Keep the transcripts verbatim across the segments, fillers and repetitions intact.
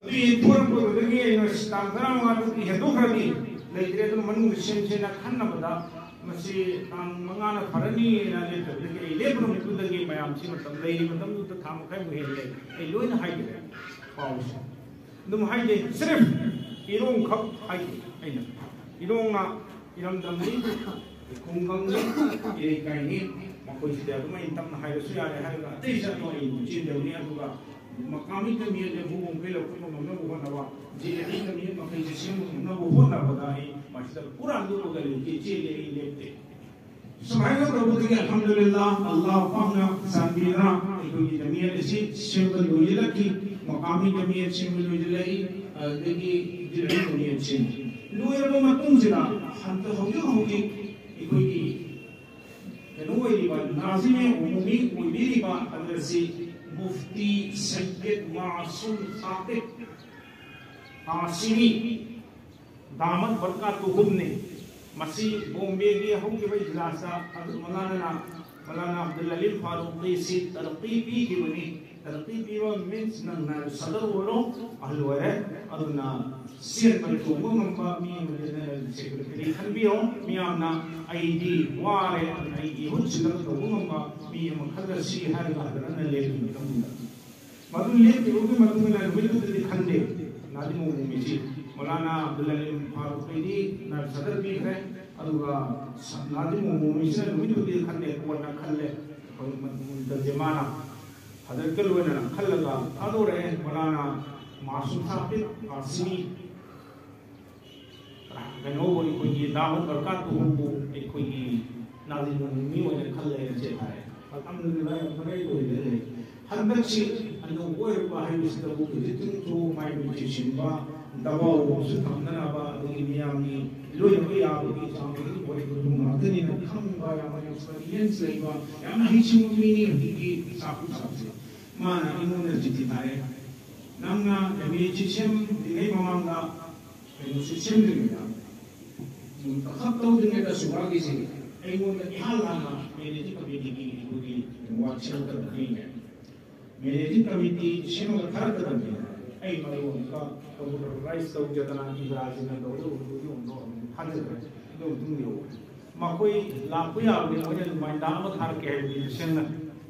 ꯑꯗꯨ ꯌꯦꯟꯊꯣꯔꯛꯄꯗꯨꯗꯒꯤ ꯑꯩꯅ ꯇꯥꯡ ꯇꯔꯥꯃꯉꯥꯗꯨ ꯍꯦꯟꯗꯣꯛꯈ꯭ꯔꯗꯤ ꯂꯩꯇ꯭ꯔꯦ, ꯑꯗꯨꯅ ꯃꯅꯨꯡꯗ ꯁꯦꯝꯁꯦꯅ ꯈꯟꯅꯕꯗ ꯃꯁꯤ ꯇꯥꯡ ꯃꯉꯥꯅ ꯐꯔꯅꯤꯅ ꯂꯦꯞꯇꯕꯗꯒꯤ ꯑꯩ ꯂꯦꯞꯄ ꯅꯨꯃꯤꯠꯇꯨꯗꯒꯤ ꯃꯌꯥꯝꯁꯤ ꯃꯇꯝ ꯂꯩꯔꯤ, ꯃꯇꯝꯗꯨꯗ ꯊꯥ ꯃꯈꯥꯏꯃꯨꯛ ꯍꯦꯜꯂꯦ, ꯑꯩ ꯂꯣꯏꯅ ꯍꯥꯏꯈ꯭ꯔꯦ ꯄꯥꯎꯁꯦ꯫ ꯑꯗꯨꯝ ꯍꯥꯏꯗꯦ, ꯁꯤꯔꯐ ꯏꯔꯣꯡꯈꯛ ꯍꯥꯏꯗꯦ ꯑꯩꯅ꯫ ꯏꯔꯣꯡꯅ ꯏꯔꯝꯗꯝꯅꯤ, ꯈꯨꯡꯒꯪꯅꯤ, ꯏꯔꯩꯀꯥꯏꯅꯤ, ꯃꯈꯣꯏꯁꯤꯗꯤ ꯑꯗꯨꯝ ꯑꯩꯅ ꯇꯞꯅ ꯍꯥꯏꯔꯁꯨ ꯌꯥꯔꯦ ꯍꯥꯏꯔꯒ ꯑꯇꯩꯁꯨ ꯑꯗꯨꯝ ꯑꯩ ꯆꯦꯟꯖꯕꯅꯤ꯫ ꯑꯗꯨꯒ ꯃꯀꯥꯃꯤ ꯖꯃꯤꯌꯠ ꯂꯦꯝꯐꯨꯕꯣꯡ ꯂꯧꯈꯠꯄ ꯉꯝꯅꯕ ꯍꯣꯠꯅꯕ, ꯖꯤꯂꯥꯒꯤ ꯖꯃꯤꯌꯠ ꯃꯈꯩꯁꯦ ꯁꯦꯝꯕ ꯉꯝꯅꯕ ꯍꯣꯠꯅꯕꯗ ꯑꯩ ꯃꯁꯤꯗ ꯀꯨꯔꯥꯟꯗꯨ ꯎꯒꯜꯂꯤ, ꯆꯦꯜꯂꯦ, ꯑꯩ ꯂꯦꯞꯇꯦ꯫ ꯁꯨꯃꯥꯏꯅ ꯇꯧꯕꯗꯒꯤ ꯑꯜꯍꯝꯗꯨꯂꯤꯜꯂꯥꯍ, ꯑꯜꯂꯥꯍ ꯄꯥꯛꯅ ꯆꯥꯟꯕꯤꯗꯨꯅ ꯑꯩꯈꯣꯏꯒꯤ ꯖꯃꯤꯌꯠ ꯑꯁꯤ ꯁꯦꯝꯕ ꯂꯣꯏꯁꯤꯜꯂꯛꯈꯤ꯫ ꯃꯀꯥꯃꯤ ꯖꯃꯤꯌꯠ ꯁꯦꯝꯕ ꯂꯣꯏꯁꯤꯜꯂꯛꯏ, ꯑꯗꯒꯤ ꯖꯤꯂꯥꯒꯤ ꯖꯃꯤꯌꯠ ꯁꯦꯝꯕ ꯂꯣꯏꯔꯕ ꯃꯇꯨꯡꯁꯤꯗ ꯍꯟꯗꯛ ꯍꯧꯖꯤꯛ ꯍꯧꯖꯤꯛ ꯑꯩꯈꯣꯏꯒꯤ ꯀꯩꯅꯣ ꯑꯣꯏꯔꯤꯕ, ꯅꯥꯖꯤꯃꯦ ꯎꯃꯨꯃꯤ ꯑꯣꯏꯕꯤꯔꯤꯕ ꯑꯗꯨ ꯑꯁꯤ ꯃꯨꯐꯇꯤ ꯁꯩꯌꯗ ꯃꯥꯁꯨꯝ ꯁꯥꯀꯤꯕ ꯀꯥꯁꯤꯃꯤ ꯗꯥꯃꯠ ꯕꯔꯀꯥꯇꯨꯍꯨꯝꯅꯤ꯫ ꯃꯁꯤ ꯕꯣꯝꯕꯦꯒꯤ ꯍꯧꯈꯤꯕ ꯏꯖꯂꯥꯁꯇ ꯑꯗꯨ ꯃꯧꯂꯥꯅꯥ, ꯃꯧꯂꯥꯅꯥ ꯑꯕꯗꯨꯜ ꯑꯂꯤꯝ ꯐꯥꯔꯨꯛꯀꯤꯁꯤ ꯇꯔꯛꯀꯤ ꯄꯤꯈꯤꯕꯅꯤ꯫ ꯇꯔꯛꯀꯤ ꯄꯤꯕ means ꯅꯪ ꯅꯥꯏꯕ ꯁꯗꯔ ꯑꯣꯏꯔꯣ, ꯑꯍꯜ ꯑꯣꯏꯔꯦ, ꯑꯗꯨꯅ ꯆꯦꯟꯕ ꯆꯣꯡꯕ ꯉꯝꯕ ꯃꯤ ꯑꯃ ꯖꯦꯅꯔꯦꯜ ꯁꯦꯀ꯭ꯔꯦꯇꯔꯤ ꯈꯟꯕꯤꯔꯣ꯫ ꯃꯤꯌꯥꯝꯅ ꯑꯩꯗꯤ ꯋꯥꯔꯦ, ꯑꯗꯨꯅ ꯑꯩꯒꯤ ꯏꯍꯨꯠ ꯁꯤꯜꯂꯒ ꯇꯧꯕ ꯉꯝꯕ ꯃꯤ ꯑꯃ ꯈꯜꯂꯁꯤ ꯍꯥꯏꯔꯒ ꯍꯟꯗꯛ ꯍꯟꯅ ꯂꯦꯞꯄꯤ ꯃꯇꯝꯗꯨꯗ꯫ ꯃꯗꯨ ꯂꯦꯞꯈꯤꯕꯒꯤ ꯃꯇꯨꯡ ꯏꯟꯅ ꯅꯨꯃꯤꯠꯇꯨꯗꯗꯤ ꯈꯟꯗꯦ꯫ ꯅꯥꯖꯤꯃꯨ ꯎꯃꯨꯃꯤꯁꯤ ꯃꯧꯂꯥꯅꯥ ꯑꯕꯗꯨꯜ ꯑꯂꯤꯝ ꯐꯥꯔꯨꯛ ꯀꯩꯗꯤ ꯅꯥꯏꯕ ꯁꯗꯔ ꯄꯤꯈ꯭ꯔꯦ꯫ ꯑꯗꯨꯒ ꯅꯥꯖꯤꯃꯨ ꯎꯃꯨꯃꯤꯁꯤꯅ ꯅꯨꯃꯤꯠꯇꯨꯗꯤ ꯈꯟꯗꯦ, ꯀꯣꯟꯅ ꯈꯜꯂꯦ꯫ ꯑꯩꯈꯣꯏ ꯃꯗꯨ ꯇꯔꯖꯃꯥꯅ ꯍꯖꯔꯠꯀ ꯂꯣꯏꯅꯅ ꯈꯜꯂꯒ ꯊꯥꯗꯣꯔꯛꯑꯦ꯫ ꯃꯧꯂꯥꯅꯥ ꯃꯥꯁꯨꯝ ꯁꯥꯀꯤꯕ ꯀꯥꯁꯤꯃꯤ ꯀꯩꯅꯣꯕꯨ, ꯑꯩꯈꯣꯏꯒꯤ ꯗꯥꯃꯠ ꯕꯔꯀꯥꯇꯨꯍꯨꯕꯨ ꯑꯩꯈꯣꯏꯒꯤ ꯅꯥꯖꯤꯃꯨ ꯎꯃꯨꯃꯤ ꯑꯣꯏꯅ ꯈꯜꯂꯦ ꯍꯥꯏꯅ ꯍꯥꯏ꯫ ꯑꯜꯍꯝꯗꯨꯂꯤꯜꯂꯥꯍ, ꯌꯥꯝ ꯐꯔꯦ, ꯂꯣꯏꯔꯦ꯫ ꯍꯟꯗꯛꯁꯤ ꯑꯅꯧꯕ ꯑꯣꯏꯔꯛꯄ ꯍꯥꯏꯕꯁꯤꯗꯕꯨ ꯍꯧꯖꯤꯛꯇꯁꯨ ꯃꯥꯏ ꯃꯤꯠ ꯆꯦꯛꯁꯤꯟꯕ, ꯗꯕꯥꯎ ꯑꯃꯁꯨ ꯊꯝꯅꯅꯕ, ꯑꯗꯒꯤ ꯃꯤꯌꯥꯝꯒꯤ ꯂꯣꯏꯅꯕ ꯌꯥꯕꯒꯤ ꯆꯥꯡ ꯑꯗꯨꯝ ꯑꯣꯏꯔꯛꯄꯗꯨ ꯉꯥꯛꯇꯅꯤꯅ ꯈꯪꯕ, ꯌꯥꯝꯅ experience ꯂꯩꯕ, ꯌꯥꯝꯅ ꯍꯩꯁꯤꯡꯕ ꯃꯤꯅꯤ ꯍꯧꯖꯤꯛꯀꯤ ꯆꯥꯛ ꯆꯥꯛꯁꯦ꯫ ꯃꯥꯅ ꯑꯩꯉꯣꯟꯗ ꯆꯤꯊꯤ ꯊꯥꯔꯛꯑꯦ, "ꯅꯪꯅ MAC ꯁꯦꯝꯗ꯭ꯔꯤꯉꯩ ꯃꯃꯥꯡꯗ ꯀꯩꯅꯣꯁꯤ ꯁꯦꯝꯗ꯭ꯔꯤꯉꯩꯗ ꯈꯛ ꯇꯧꯗ꯭ꯔꯤꯉꯩꯗ ꯁꯨꯕꯥꯒꯤꯁꯤ ꯑꯩꯉꯣꯟꯗ ꯏꯍꯥꯟ ꯍꯥꯟꯅ managing committeeꯒꯤ ꯑꯩꯈꯣꯏꯒꯤ ꯋꯥꯔꯛ ꯁꯦꯝꯒꯗꯕꯅꯤ, managing committee ꯁꯦꯝꯃꯒ ꯊꯥꯔꯛꯀꯗꯕꯅꯤ꯫ ꯑꯩ ꯃꯗꯨ ꯑꯃꯨꯛꯀ computerize ꯇꯧꯖꯗꯅ ꯏꯪꯒ꯭ꯔꯥꯖꯤꯅ ꯇꯧꯔꯒ ꯎꯔꯗꯨꯒꯤ ꯑꯃꯨꯛ ꯊꯥꯖꯗ꯭ꯔꯦ꯫ ꯑꯗꯨ ꯑꯃꯨꯛꯇꯪ ꯌꯦꯡꯉꯨ꯫ ꯃꯈꯣꯏ ꯂꯥꯛꯄ ꯌꯥꯕꯅꯤ, ꯃꯣꯏꯅ ꯑꯗꯨꯃꯥꯏꯅ ꯑꯃ ꯊꯥꯔꯛꯀꯦ ꯍꯥꯏꯕꯗꯤ ꯇꯁꯦꯡꯅ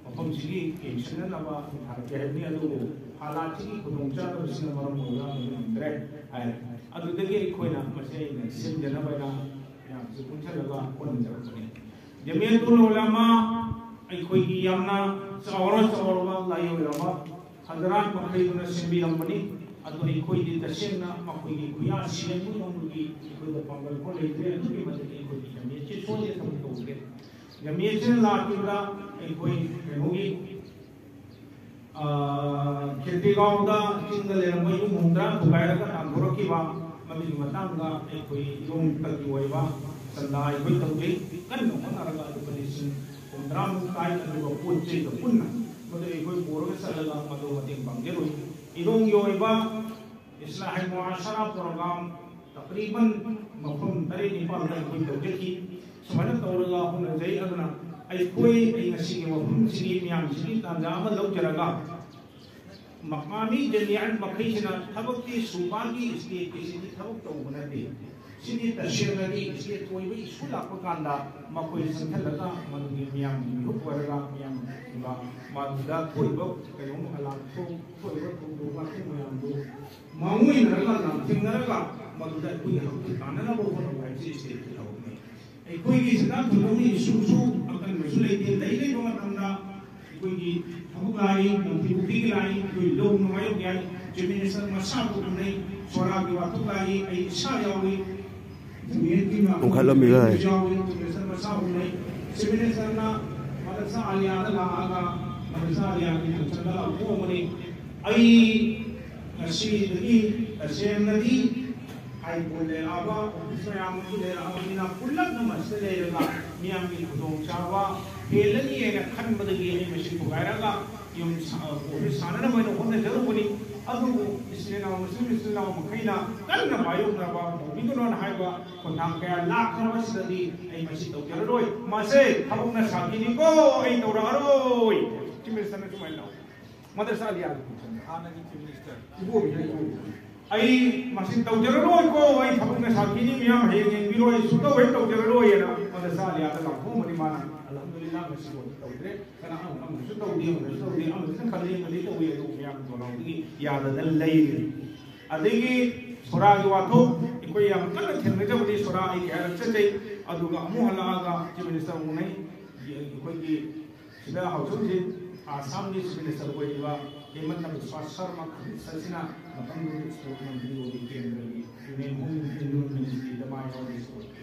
ꯃꯐꯝꯁꯤꯒꯤ ꯌꯦꯡꯁꯤꯟꯅꯅꯕ ꯊꯥꯔꯛꯀꯦ ꯍꯥꯏꯕꯅꯤ꯫ ꯑꯗꯨꯕꯨ ꯍꯥꯂꯥꯠꯁꯤꯒꯤ ꯈꯨꯗꯣꯡꯆꯥꯗꯕꯁꯤꯅ ꯃꯔꯝ ꯑꯣꯏꯔꯒ ꯑꯗꯨ ꯉꯝꯗ꯭ꯔꯦ ꯍꯥꯏꯔꯦ꯫ ꯑꯗꯨꯗꯒꯤ ꯑꯩꯈꯣꯏꯅ ꯃꯁꯤ ꯑꯩꯅ ꯁꯤꯟꯖꯅꯕ ꯑꯩꯅ ꯃꯌꯥꯝꯁꯤ ꯄꯨꯟꯁꯤꯜꯂꯒ ꯍꯣꯠꯅꯖꯔꯛꯄꯅꯤ꯫ ꯖꯃꯤꯌꯠ ꯎꯂꯃꯥ ꯑꯩꯈꯣꯏꯒꯤ ꯌꯥꯝꯅ ꯆꯥꯎꯔ ꯆꯥꯎꯔꯕ ꯂꯥꯏꯑꯣꯏꯔꯕ ꯍꯖꯔꯥꯠ ꯃꯈꯩꯗꯨꯅ ꯁꯦꯝꯕꯤꯔꯝꯕꯅꯤ꯫ ꯑꯗꯣ ꯑꯩꯈꯣꯏꯗꯤ ꯇꯁꯦꯡꯅ ꯃꯈꯣꯏꯒꯤ ꯈꯨꯌꯥ ꯁꯦꯝꯕ ꯉꯝꯕꯒꯤ ꯑꯩꯈꯣꯏꯗ ꯄꯥꯡꯒꯜ ꯈꯣꯟ ꯂꯩꯇ꯭ꯔꯦ꯫ ꯑꯗꯨꯛꯀꯤ ꯃꯇꯤꯛ ꯑꯩꯈꯣꯏꯒꯤ ꯖꯃꯤꯌꯠꯁꯤ ꯁꯣꯏꯗꯅ ꯊꯕꯛ ꯇꯧꯗꯦ꯫ ꯖꯃꯤꯌꯠꯁꯤꯅ ꯂꯥꯛꯈꯤꯕꯗ ꯑꯩꯈꯣꯏ ꯀꯩꯅꯣꯒꯤ, ꯑ, ꯈꯦꯇ꯭ꯔꯤꯒꯥꯎꯗ ꯆꯤꯡꯗ ꯂꯩꯔꯝꯕ ꯌꯨꯝ ꯍꯨꯝꯗ꯭ꯔꯥ ꯊꯨꯒꯥꯏꯔꯒ ꯇꯥꯟꯊꯣꯔꯛꯈꯤꯕ, ꯃꯗꯨꯒꯤ ꯃꯇꯥꯡꯗ ꯑꯩꯈꯣꯏ ꯏꯔꯣꯡꯇꯒꯤ ꯑꯣꯏꯕ ꯆꯟꯗꯥ ꯑꯩꯈꯣꯏ ꯇꯧꯖꯩ꯫ ꯀꯟꯅ ꯍꯣꯠꯅꯔꯒ ꯂꯨꯄꯥ ꯂꯤꯁꯤꯡ ꯍꯨꯝꯗ꯭ꯔꯥꯃꯨꯛ ꯀꯥꯏ, ꯑꯗꯨꯒ ꯄꯣꯠ ꯆꯩꯒ ꯄꯨꯟꯅ ꯃꯗꯨ ꯑꯩꯈꯣꯏ ꯄꯨꯔꯒ ꯆꯠꯂꯒ ꯃꯗꯨ ꯃꯇꯦꯡ ꯄꯥꯡꯖꯔꯨꯏ꯫ ꯏꯔꯣꯡꯒꯤ ꯑꯣꯏꯕ ꯏꯁꯂꯥꯍꯤ ꯃꯨꯑꯥꯁꯔꯥ ꯄ꯭ꯔꯣꯒ꯭ꯔꯥꯝ ꯇꯛꯔꯤꯕꯟ ꯃꯐꯝ ꯇꯔꯦꯠ ꯅꯤꯄꯥꯜꯗ ꯑꯩꯈꯣꯏ ꯇꯧꯖꯈꯤ꯫ ꯁꯨꯃꯥꯏꯅ ꯇꯧꯔꯒ ꯍꯣꯠꯅꯖꯩ꯫ ꯑꯗꯨꯅ ꯑꯩꯈꯣꯏ, ꯑꯩ ꯉꯁꯤꯒꯤ ꯃꯐꯝꯁꯤꯒꯤ ꯃꯤꯌꯥꯝꯁꯤꯒꯤ ꯇꯥꯟꯖꯥ ꯑꯃ ꯂꯧꯖꯔꯒ, ꯃꯀꯥꯃꯤ ꯖꯃꯤꯌꯥꯠ ꯃꯈꯩꯁꯤꯅ ꯊꯕꯛꯇꯤ ꯁꯨꯕꯥꯒꯤ ꯁ꯭ꯇꯦꯠꯀꯤꯁꯤꯗꯤ ꯊꯕꯛ ꯇꯧꯕ ꯅꯠꯇꯦ꯫ ꯁꯤꯗꯤ ꯇꯁꯦꯡꯅꯗꯤ ꯁ꯭ꯇꯦꯠ ꯑꯣꯏꯕ ꯏꯁꯨ ꯂꯥꯛꯄ ꯀꯥꯟꯗ ꯃꯈꯣꯏ ꯆꯪꯁꯤꯜꯂꯒ ꯃꯗꯨꯒꯤ ꯃꯤꯌꯥꯝꯒꯤ ꯃꯤꯍꯨꯠ ꯑꯣꯏꯔꯒ ꯃꯤꯌꯥꯝ ꯃꯗꯨꯗ ꯊꯣꯛꯏꯕ ꯀꯩꯅꯣꯝ ꯑꯂꯥꯟ ꯊꯣꯛ-, ꯊꯣꯛꯏꯕ ꯊꯧꯗꯣꯛ ꯋꯥꯊꯣꯛ ꯃꯌꯥꯝꯗꯨ ꯃꯥꯡꯑꯣꯏꯅꯔꯒ ꯂꯥꯟꯊꯦꯡꯅꯔꯒ ꯃꯗꯨꯗ ꯑꯩꯈꯣꯏꯒꯤ ꯍꯛꯇꯤ ꯇꯥꯟꯅꯅꯕ ꯍꯣꯠꯅꯕ ꯍꯥꯏꯕꯁꯤ ꯁ꯭ꯇꯦꯠꯀꯤ ꯊꯕꯛꯅꯤ꯫ ꯑꯩꯈꯣꯏꯒꯤ ꯁꯤꯗ ꯊꯣꯏꯗꯣꯛꯅ ꯏꯁꯨꯁꯨ ꯑꯀꯟꯕꯁꯨ ꯂꯩꯇꯦ꯫ ꯂꯩ ꯂꯩꯕ ꯃꯇꯝꯗ ꯑꯩꯈꯣꯏꯒꯤ ꯊꯕꯛ ꯂꯥꯛꯏ, ꯃꯟꯇ꯭ꯔꯤ ꯄꯨꯈ꯭ꯔꯤꯒꯤ ꯂꯥꯛꯏ, ꯑꯩꯈꯣꯏ ꯂꯧ ꯅꯨꯡꯉꯥꯏ ꯌꯥꯏ, ꯆꯤꯐ ꯃꯤꯅꯤꯁꯇꯔ ꯃꯁꯥꯕꯨ ꯎꯅꯩ, ꯁꯣꯔꯥꯒꯤ ꯋꯥꯊꯣꯛ ꯂꯥꯛꯏ, ꯑꯩ ꯏꯁꯥ ꯌꯥꯎꯏ꯫ ꯄꯨꯡꯈꯠꯂꯝꯃꯤꯕ ꯌꯥꯏ꯫ ꯆꯤꯐ ꯃꯤꯅꯤꯁꯇꯔ ꯃꯁꯥ ꯎꯅꯩ꯫ ꯆꯤꯐ ꯃꯤꯅꯤꯁꯇꯔꯅ ꯃꯗꯔꯁꯥ ꯑꯂꯤꯌꯥꯗ ꯂꯥꯛꯑꯒ ꯃꯗꯔꯁꯥ ꯑꯂꯤꯌꯥꯒꯤ ꯐꯪꯁꯟꯗ ꯂꯥꯎꯊꯣꯛꯑꯝꯕꯅꯤ꯫ ꯑꯩ ꯉꯁꯤꯗꯒꯤ ꯇꯁꯦꯡꯅꯗꯤ ꯍꯥꯏ ꯀꯣꯔꯠ ꯂꯩꯔꯛꯑꯕ, ꯑꯣꯐꯤꯁ ꯃꯌꯥꯝ ꯑꯃꯁꯨ ꯂꯩꯔꯛꯑꯕꯅꯤꯅ ꯄꯨꯂꯞꯅ ꯃꯁꯤꯗ ꯂꯩꯔꯒ ꯃꯤꯌꯥꯝꯒꯤ ꯈꯨꯗꯣꯡꯆꯥꯕ ꯍꯦꯜꯂꯅꯤ ꯍꯥꯏꯅ ꯈꯟꯕꯗꯒꯤ ꯑꯩ ꯃꯁꯤ ꯊꯨꯒꯥꯏꯔꯒ ꯌꯨꯝ ꯁꯥ-, ꯑꯣꯐꯤꯁ ꯁꯥꯅꯅꯕ ꯑꯣꯏꯅ ꯍꯣꯠꯅꯖꯔꯨꯕꯅꯤ꯫ ꯑꯗꯨꯕꯨ ꯏꯆꯤꯜ ꯏꯅꯥꯎ, ꯃꯨꯁꯂꯤꯝ ꯏꯆꯤꯜ ꯏꯅꯥꯎ ꯃꯈꯩꯅ ꯀꯟꯅ ꯃꯥꯌꯣꯛꯅꯕ ꯇꯧꯕꯤꯒꯅꯣꯅ ꯍꯥꯏꯕ ꯈꯣꯡꯊꯥꯡ ꯀꯌꯥ ꯂꯥꯛꯈ꯭ꯔꯕꯁꯤꯗꯗꯤ ꯑꯩ ꯃꯁꯤ ꯇꯧꯖꯔꯔꯣꯏ꯫ ꯃꯁꯦ ꯊꯕꯛꯅ ꯁꯥꯈꯤꯅꯤꯀꯣ, ꯑꯩ ꯇꯧꯔꯛꯑꯔꯣꯏ꯫ ꯆꯤꯐ ꯃꯤꯅꯤꯁꯇꯔꯅ ꯁꯨꯃꯥꯏꯅ ꯇꯧ꯫ ꯃꯗꯔꯁꯥ ꯑꯂꯤꯌꯥꯒꯤ ꯐꯪꯁꯟꯗ ꯍꯥꯟꯅꯒꯤ ꯆꯤꯐ ꯃꯤꯅꯤꯁꯇꯔ ꯏꯕꯣꯕꯤꯅ, "ꯏꯕꯣꯕꯤ, ꯑꯩ ꯃꯁꯤ ꯇꯧꯖꯔꯔꯣꯏꯀꯣ, ꯑꯩ ꯊꯕꯛꯅ ꯁꯥꯈꯤꯅꯤ, ꯃꯤꯌꯥꯝ ꯍꯌꯦꯡ ꯌꯦꯡꯕꯤꯔꯣ, ꯑꯩ ꯁꯨꯡꯇꯧ ꯍꯦꯛ ꯇꯧꯖꯔꯔꯣꯏꯅ" ꯃꯗꯔꯁꯥ ꯑꯂꯤꯌꯥꯗ ꯂꯥꯎꯊꯣꯛꯑꯝꯕꯅꯤ ꯃꯥꯅ꯫ ꯑꯜꯍꯝꯗꯨꯂꯤꯜꯂꯥꯍ, ꯉꯁꯤ ꯐꯥꯎꯗꯤ ꯇꯧꯗ꯭ꯔꯦ꯫ ꯀꯅꯥ ꯑꯃ ꯑꯃꯁꯨ ꯇꯧꯗꯦ, ꯑꯃꯁꯨ ꯇꯧꯗꯦ, ꯑꯃꯁꯨꯅ ꯈꯜꯂꯤ, ꯑꯃꯗꯤ ꯇꯧꯏ, ꯑꯗꯨ ꯃꯌꯥꯝ ꯈꯣꯡꯒ꯭ꯔꯥꯎꯗꯒꯤ ꯌꯥꯗꯅ ꯂꯩꯔꯤ꯫ ꯑꯗꯒꯤ ꯁꯣꯔꯥꯒꯤ ꯋꯥꯊꯣꯛ ꯑꯩꯈꯣꯏ ꯌꯥꯝ ꯀꯟꯅ ꯊꯦꯡꯅꯖꯕꯅꯤ꯫ ꯁꯣꯔꯥ ꯑꯩ ꯀꯌꯥꯔꯛ ꯆꯠꯆꯩ, ꯑꯗꯨꯒ ꯑꯃꯨꯛ ꯍꯜꯂꯛꯑꯒ ꯆꯤꯐ ꯃꯤꯅꯤꯁꯇꯔ ꯑꯃꯨꯛ ꯎꯅꯩ꯫ ꯑꯩꯈꯣꯏꯒꯤ ꯁꯤꯗ ꯍꯧꯖꯤꯛ ꯍꯧꯖꯤꯛ ꯑꯁꯥꯝꯒꯤ ꯆꯤꯐ ꯃꯤꯅꯤꯁꯇꯔ ꯑꯣꯏꯔꯤꯕ ꯍꯤꯃꯟꯇ ꯕꯤꯁ꯭ꯋꯥ ꯁꯔꯃ ꯈꯟꯁꯁꯤꯅ ꯃꯐꯝꯗꯨꯒꯤ ꯏꯁꯄꯣꯔꯠ ꯃꯟꯇ꯭ꯔꯤ ꯑꯣꯏꯕ ꯀꯦꯟꯗ꯭ꯔꯒꯤ ꯌꯨꯅꯤꯌꯟ ꯍꯣꯝ ꯌꯨꯅꯤꯌꯟ ꯃꯤꯅꯤꯁꯇ꯭ꯔꯤꯗ ꯃꯥ ꯌꯥꯎꯔꯤ ꯏꯁꯄꯣꯔꯠꯀꯤ꯫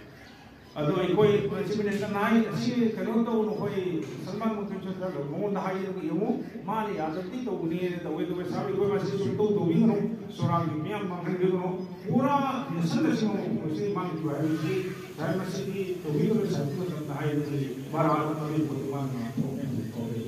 ꯑꯗꯣ ꯑꯩꯈꯣꯏ ꯆꯤꯐ ꯃꯤꯅꯤꯁꯇꯔꯅ ꯍꯥꯏ, "ꯑꯁꯤ ꯀꯩꯅꯣ ꯇꯧꯅꯨ, ꯑꯩꯈꯣꯏ ꯁꯜꯃꯥꯟ ꯃꯨꯈꯤꯝ ꯁꯨꯟꯗꯔ ꯃꯉꯣꯟꯗ ꯍꯥꯏ, ꯌꯦꯡꯉꯨ, ꯃꯥꯅ ꯌꯥꯗ꯭ꯔꯗꯤ ꯇꯧꯕꯅꯤ, ꯇꯧꯋꯦ, ꯇꯧꯋꯦ, ꯁꯥꯔ, ꯑꯩꯈꯣꯏ ꯃꯁꯤ ꯁꯨꯝ ꯇꯧ ꯇꯧꯕꯤꯒꯅꯨ, ꯁꯣꯔꯥꯒꯤ ꯃꯤꯌꯥꯝ ꯃꯥꯡꯍꯟꯕꯤꯒꯅꯨ, ꯄꯨꯔꯥ ꯅꯦꯁꯟ ꯑꯁꯤꯃꯛ ꯃꯁꯤ ꯃꯥꯡꯈꯤꯕ ꯍꯥꯏꯕꯁꯤ ꯁꯥꯔ, ꯃꯁꯤꯗꯤ ꯇꯧꯕꯤꯒꯅꯨ, ꯁꯥꯔ, ꯇꯧꯕꯤꯒꯅꯨ" ꯍꯥꯏꯕꯗꯒꯤ ꯃꯔꯥ ꯑꯃ ꯇꯧꯕꯤꯕ ꯃꯥꯅ ꯉꯥꯛꯊꯣꯛ ꯉꯥꯏꯍꯟꯕ ꯇꯧꯔꯦ꯫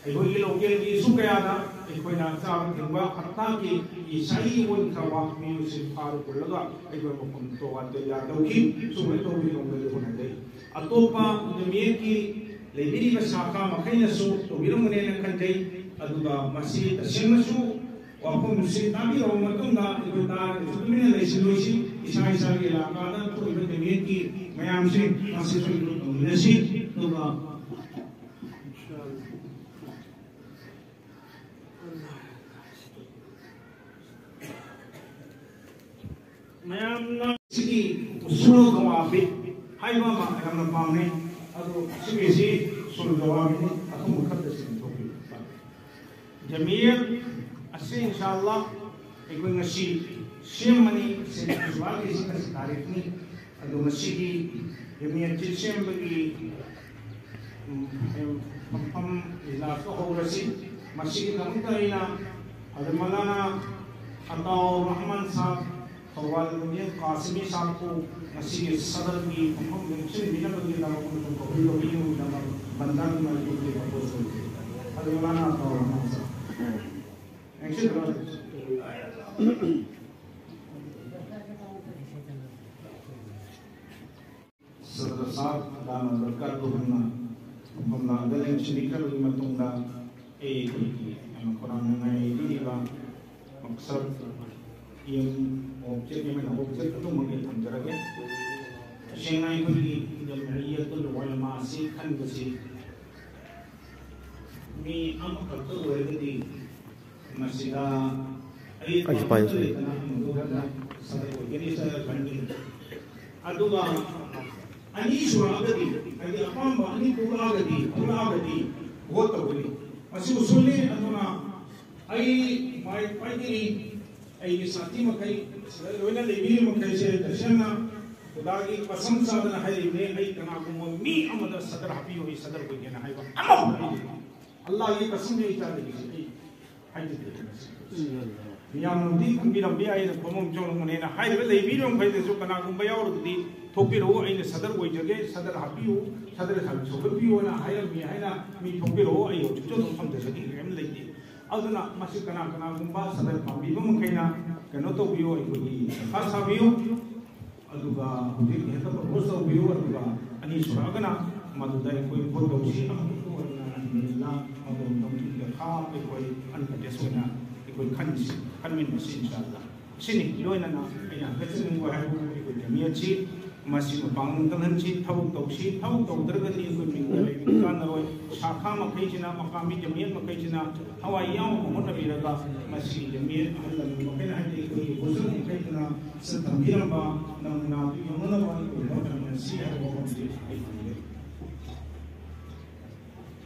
ꯑꯩꯈꯣꯏꯒꯤ ꯂꯣꯀꯦꯜꯒꯤ ꯏꯁꯨ ꯀꯌꯥꯗ ꯑꯩꯈꯣꯏꯅ ꯆꯥꯕ ꯊꯤꯡꯕ ꯍꯞꯇꯥꯒꯤ ꯏꯁꯥꯒꯤ ꯑꯣꯏꯈ꯭ꯔꯕ ꯃꯤꯑꯣꯏꯁꯤꯡ ꯐꯥꯔ ꯄꯨꯜꯂꯒ ꯑꯩꯈꯣꯏ ꯃꯐꯝ ꯇꯣꯉꯥꯟ ꯇꯣꯉꯥꯟ ꯇꯧꯈꯤ꯫ ꯁꯨꯃꯥꯏꯅ ꯇꯧꯕꯒꯤ ꯃꯑꯣꯡꯗꯗꯤ ꯍꯣꯠꯅꯖꯩ꯫ ꯑꯇꯣꯞꯄ ꯖꯃꯤꯌꯠꯀꯤ ꯂꯩꯕꯤꯔꯤꯕ ꯁꯥꯈꯥ ꯃꯈꯩꯅꯁꯨ ꯇꯧꯕꯤꯔꯝꯒꯅꯦꯅ ꯈꯟꯖꯩ꯫ ꯑꯗꯨꯒ ꯃꯁꯤ ꯇꯁꯦꯡꯅꯁꯨ ꯋꯥꯐꯝꯁꯤ ꯇꯥꯕꯤꯔꯕ ꯃꯇꯨꯡꯗ ꯑꯩꯈꯣꯏ ꯇꯥꯔꯒꯁꯨ ꯇꯨꯃꯤꯟꯅ ꯂꯩꯁꯤꯜꯂꯣꯏꯁꯤ꯫ ꯏꯁꯥ ꯏꯁꯥꯒꯤ ꯏꯂꯥꯀꯥꯗ ꯊꯣꯛꯏꯕ ꯖꯃꯤꯌꯠꯀꯤ ꯃꯌꯥꯝꯁꯤ ꯃꯁꯤꯁꯨ ꯇꯧꯃꯤꯟꯅꯁꯤ꯫ ꯑꯗꯨꯒ ꯃꯌꯥꯝꯅ ꯁꯤꯒꯤ ꯎꯁꯨꯜ ꯒꯋꯥꯕꯤꯠ ꯍꯥꯏꯕ ꯑꯃ ꯌꯥꯝꯅ ꯄꯥꯝꯃꯦ꯫ ꯑꯗꯣ ꯁꯤꯒꯤꯁꯤ ꯎꯁꯨꯜ ꯒꯋꯥꯕꯤꯠꯅꯤ, ꯑꯊꯨꯝꯕ ꯈꯛꯇ ꯁꯤꯟꯊꯣꯛꯄꯤꯌꯨ꯫ ꯖꯃꯤꯌꯠ ꯑꯁꯤ ꯏꯟꯁꯥ ꯑꯜꯂꯥꯍ ꯑꯩꯈꯣꯏ ꯉꯁꯤ ꯁꯦꯝꯕꯅꯤ, ꯁꯦꯝꯕꯒꯤ ꯉꯁꯤ ꯇꯥꯔꯤꯛꯅꯤ꯫ ꯑꯗꯣ ꯉꯁꯤꯒꯤ ꯖꯃꯤꯌꯠꯁꯤ ꯁꯦꯝꯕꯒꯤ, ꯎꯝ, ꯃꯐꯝ ꯏꯖꯂꯥꯁꯇꯣ ꯍꯧꯔꯁꯤ꯫ ꯃꯁꯤꯒꯤꯗꯃꯛꯇ ꯑꯩꯅ ꯍꯖꯔꯠ ꯃꯧꯂꯥꯅꯥ ꯑꯇꯥꯎꯔ ꯔꯍꯃꯥꯟ ꯁꯥꯍꯕ, ꯊꯧꯕꯥꯜ ꯌꯨꯅꯤꯌꯟ ꯀꯥꯁꯤꯃꯤ ꯁꯥꯍꯕꯄꯨ ꯉꯁꯤꯒꯤ ꯁꯗꯔꯒꯤ ꯃꯐꯝ ꯂꯦꯡꯁꯤꯟꯕꯤꯅꯕꯒꯤꯗꯃꯛ ꯑꯃꯁꯨꯡ ꯀꯕꯨꯜ ꯇꯧꯕꯤꯅꯕꯒꯤꯗꯃꯛ ꯕꯟꯗꯥꯔꯒꯤ ꯃꯥꯏꯀꯩꯗꯒꯤ ꯄ꯭ꯔꯄꯣꯖ ꯇꯧꯖꯔꯤ꯫ ꯍꯖꯔꯠ ꯃꯧꯂꯥꯅꯥ ꯑꯇꯥꯎꯔ ꯔꯍꯃꯥꯟ ꯁꯥꯍꯕ꯫ ꯂꯦꯡꯁꯤꯟꯕꯤꯔꯣ꯫ ꯁꯗꯔ ꯁꯥꯍꯕ ꯗꯥꯃꯠ ꯕꯔꯀꯥꯇꯨꯍꯨꯝꯅ ꯃꯐꯝ ꯂꯥꯡꯗ ꯂꯦꯡꯁꯤꯟꯕꯤꯈ꯭ꯔꯕꯒꯤ ꯃꯇꯨꯡꯗ, ꯑꯩꯈꯣꯏꯒꯤ ꯌꯥꯝꯅ ꯈꯧꯔꯥꯡꯅ ꯉꯥꯏꯕꯤꯔꯤꯕ ꯃꯛꯁꯗ M object M N object ꯑꯗꯨꯃꯛ ꯑꯩ ꯊꯝꯖꯔꯒꯦ꯫ ꯇꯁꯦꯡꯅ ꯑꯩꯈꯣꯏꯒꯤ ꯌꯥꯝꯅ ꯌꯦꯛꯄ ꯋꯥꯔꯦꯝ ꯑꯁꯤ ꯈꯟꯕꯁꯤ ꯃꯤ ꯑꯃꯈꯛꯇ ꯑꯣꯏꯔꯒꯗꯤ ꯃꯁꯤꯗ ꯑꯩ ꯑꯩꯁꯨ ꯄꯥꯏꯌꯨ, ꯄꯥꯝꯖꯕ ꯁꯣꯔꯤ꯫ ꯂꯩꯇꯅ ꯑꯃꯗꯨ ꯈꯛꯇ ꯁꯔꯨꯛ ꯑꯣꯏꯒꯅꯤ ꯍꯥꯏꯅ ꯈꯟꯒꯅꯤ꯫ ꯑꯗꯨꯒ ꯑꯅꯤ ꯁꯨꯔꯛꯑꯒꯗꯤ, ꯍꯥꯏꯗꯤ ꯑꯄꯥꯝꯕ ꯑꯅꯤ ꯊꯣꯛꯂꯛꯑꯒꯗꯤ, ꯊꯣꯛꯂꯛꯑꯒꯗꯤ ꯚꯣꯠ ꯇꯧꯒꯅꯤ꯫ ꯃꯁꯤ ꯎꯁꯨꯜꯅꯤ꯫ ꯑꯗꯨꯅ ꯑꯩ ꯃꯥꯏ ꯄꯥꯏꯕꯤꯔꯤ, ꯑꯩꯒꯤ ꯁꯥꯊꯤ ꯃꯈꯩ, ꯁꯤꯗ ꯂꯣꯏꯅ ꯂꯩꯕꯤꯔꯤ ꯃꯈꯩꯁꯦ ꯇꯁꯦꯡꯅ ꯈꯨꯗꯥꯒꯤ ꯀꯁꯝ ꯆꯥꯗꯅ ꯍꯥꯏꯔꯤꯕꯅꯦ, ꯑꯩ ꯀꯅꯥꯒꯨꯝꯕ ꯃꯤ ꯑꯃꯗ ꯁꯗꯔ ꯍꯥꯞꯄꯤꯌꯨ, ꯑꯩ ꯁꯗꯔ ꯑꯣꯏꯒꯦꯅ ꯍꯥꯏꯕ ꯑꯃꯐꯥꯎ ꯂꯩꯇꯦ꯫ ꯑꯜꯂꯥꯍꯒꯤ ꯀꯁꯝꯅꯤ ꯑꯩ ꯆꯥꯗꯔꯤꯁꯦ, ꯑꯩ ꯍꯥꯏꯖꯗꯦ꯫ ꯃꯤꯌꯥꯝꯅꯕꯨꯗꯤ ꯈꯟꯕꯤꯔꯝꯕ ꯌꯥꯏ, ꯑꯩꯅ ꯈꯣꯡꯃꯣꯡ ꯆꯣꯡꯂꯝꯒꯅꯦꯅ ꯍꯥꯏꯔꯤꯕ ꯂꯩꯕꯤꯔꯤꯕ ꯃꯈꯩꯗꯁꯨ ꯀꯅꯥꯒꯨꯝꯕ ꯌꯥꯎꯔꯒꯗꯤ ꯊꯣꯛꯄꯤꯔꯛꯎ, ꯑꯩꯅ ꯁꯗꯔ ꯑꯣꯏꯖꯒꯦ, ꯁꯗꯔ ꯍꯥꯞꯄꯤꯌꯨ, ꯁꯗꯔ ꯁꯧꯒꯠꯄꯤꯌꯨꯅ ꯍꯥꯏꯔꯝꯃꯤ ꯍꯥꯏꯅ ꯃꯤ ꯊꯣꯛꯄꯤꯔꯛꯑꯣ, ꯑꯩ ꯍꯧꯖꯤꯛꯁꯨ ꯑꯗꯨꯝ ꯐꯝꯖꯖꯒꯦ, ꯀꯔꯤꯝ ꯂꯩꯇꯦ꯫ ꯑꯗꯨꯅ ꯃꯁꯤ ꯀꯅꯥ ꯀꯅꯥꯒꯨꯝꯕ ꯁꯗꯔ ꯄꯥꯝꯕꯤꯕ ꯃꯈꯩꯅ ꯀꯩꯅꯣ ꯇꯧꯕꯤꯌꯨ, ꯑꯩꯈꯣꯏꯒꯤ ꯗꯔꯈꯥꯁ ꯊꯥꯕꯤꯌꯨ꯫ ꯑꯗꯨꯒ ꯍꯧꯖꯤꯛ ꯍꯦꯛꯇ ꯄ꯭ꯔꯣꯄꯣꯁ ꯇꯧꯕꯤꯌꯨ, ꯑꯗꯨꯒ ꯑꯅꯤ ꯁꯨꯔꯛꯑꯒꯅ ꯃꯗꯨꯗ ꯑꯩꯈꯣꯏ ꯚꯣꯠ ꯇꯧꯁꯤ꯫ ꯑꯃꯈꯛꯇ ꯑꯣꯏꯅ ꯑꯜꯍꯝꯗꯨꯂꯤꯜꯂꯥ, ꯃꯗꯨ ꯃꯇꯝꯗꯨꯗ ꯈꯥ ꯑꯩꯈꯣꯏ ꯑꯟꯀꯟꯇꯦꯁ ꯑꯣꯏꯅ ꯑꯩꯈꯣꯏ ꯈꯟꯁꯤ, ꯈꯟꯃꯤꯟꯅꯁꯤ ꯏꯟꯁꯥ ꯑꯜꯂꯥ꯫ ꯁꯤꯅꯤ ꯂꯣꯏꯅꯅ ꯑꯩꯅ ꯍꯥꯏꯖꯅꯤꯡꯕ ꯍꯥꯏꯕꯕꯨ ꯑꯩꯈꯣꯏ ꯖꯃꯤꯌꯠꯁꯤ ꯃꯁꯤ ꯃꯄꯥꯡꯒꯜ ꯀꯜꯍꯟꯁꯤ, ꯊꯕꯛ ꯇꯧꯁꯤ꯫ ꯊꯕꯛ ꯇꯧꯗ꯭ꯔꯒꯗꯤ ꯑꯩꯈꯣꯏ ꯃꯤꯡꯗ ꯂꯩꯕ ꯀꯥꯟꯅꯔꯣꯏ꯫ ꯁꯥꯈꯥ ꯃꯈꯩꯁꯤꯅ, ꯃꯀꯥꯃꯤ ꯖꯃꯤꯌꯠ ꯃꯈꯩꯁꯤꯅ ꯊꯋꯥꯏ ꯌꯥꯎꯅ ꯍꯣꯠꯅꯕꯤꯔꯒ ꯃꯁꯤꯒꯤ ꯖꯃꯤꯌꯠ ꯑꯍꯜ ꯂꯃꯟ ꯃꯈꯩꯅ, ꯍꯥꯏꯗꯤ ꯑꯩꯈꯣꯏꯒꯤ ꯕꯨꯖꯨꯔꯒ ꯃꯈꯩꯗꯨꯅ ꯁꯛ ꯈꯪꯕꯤꯔꯝꯕ ꯅꯃꯨꯅꯥꯗꯨ ꯌꯧꯅꯅꯕ ꯑꯩꯈꯣꯏ ꯍꯣꯠꯅꯃꯤꯟꯅꯁꯤ ꯍꯥꯏꯕ ꯋꯥꯐꯝꯁꯤ ꯑꯩ ꯊꯝꯖꯒꯦ꯫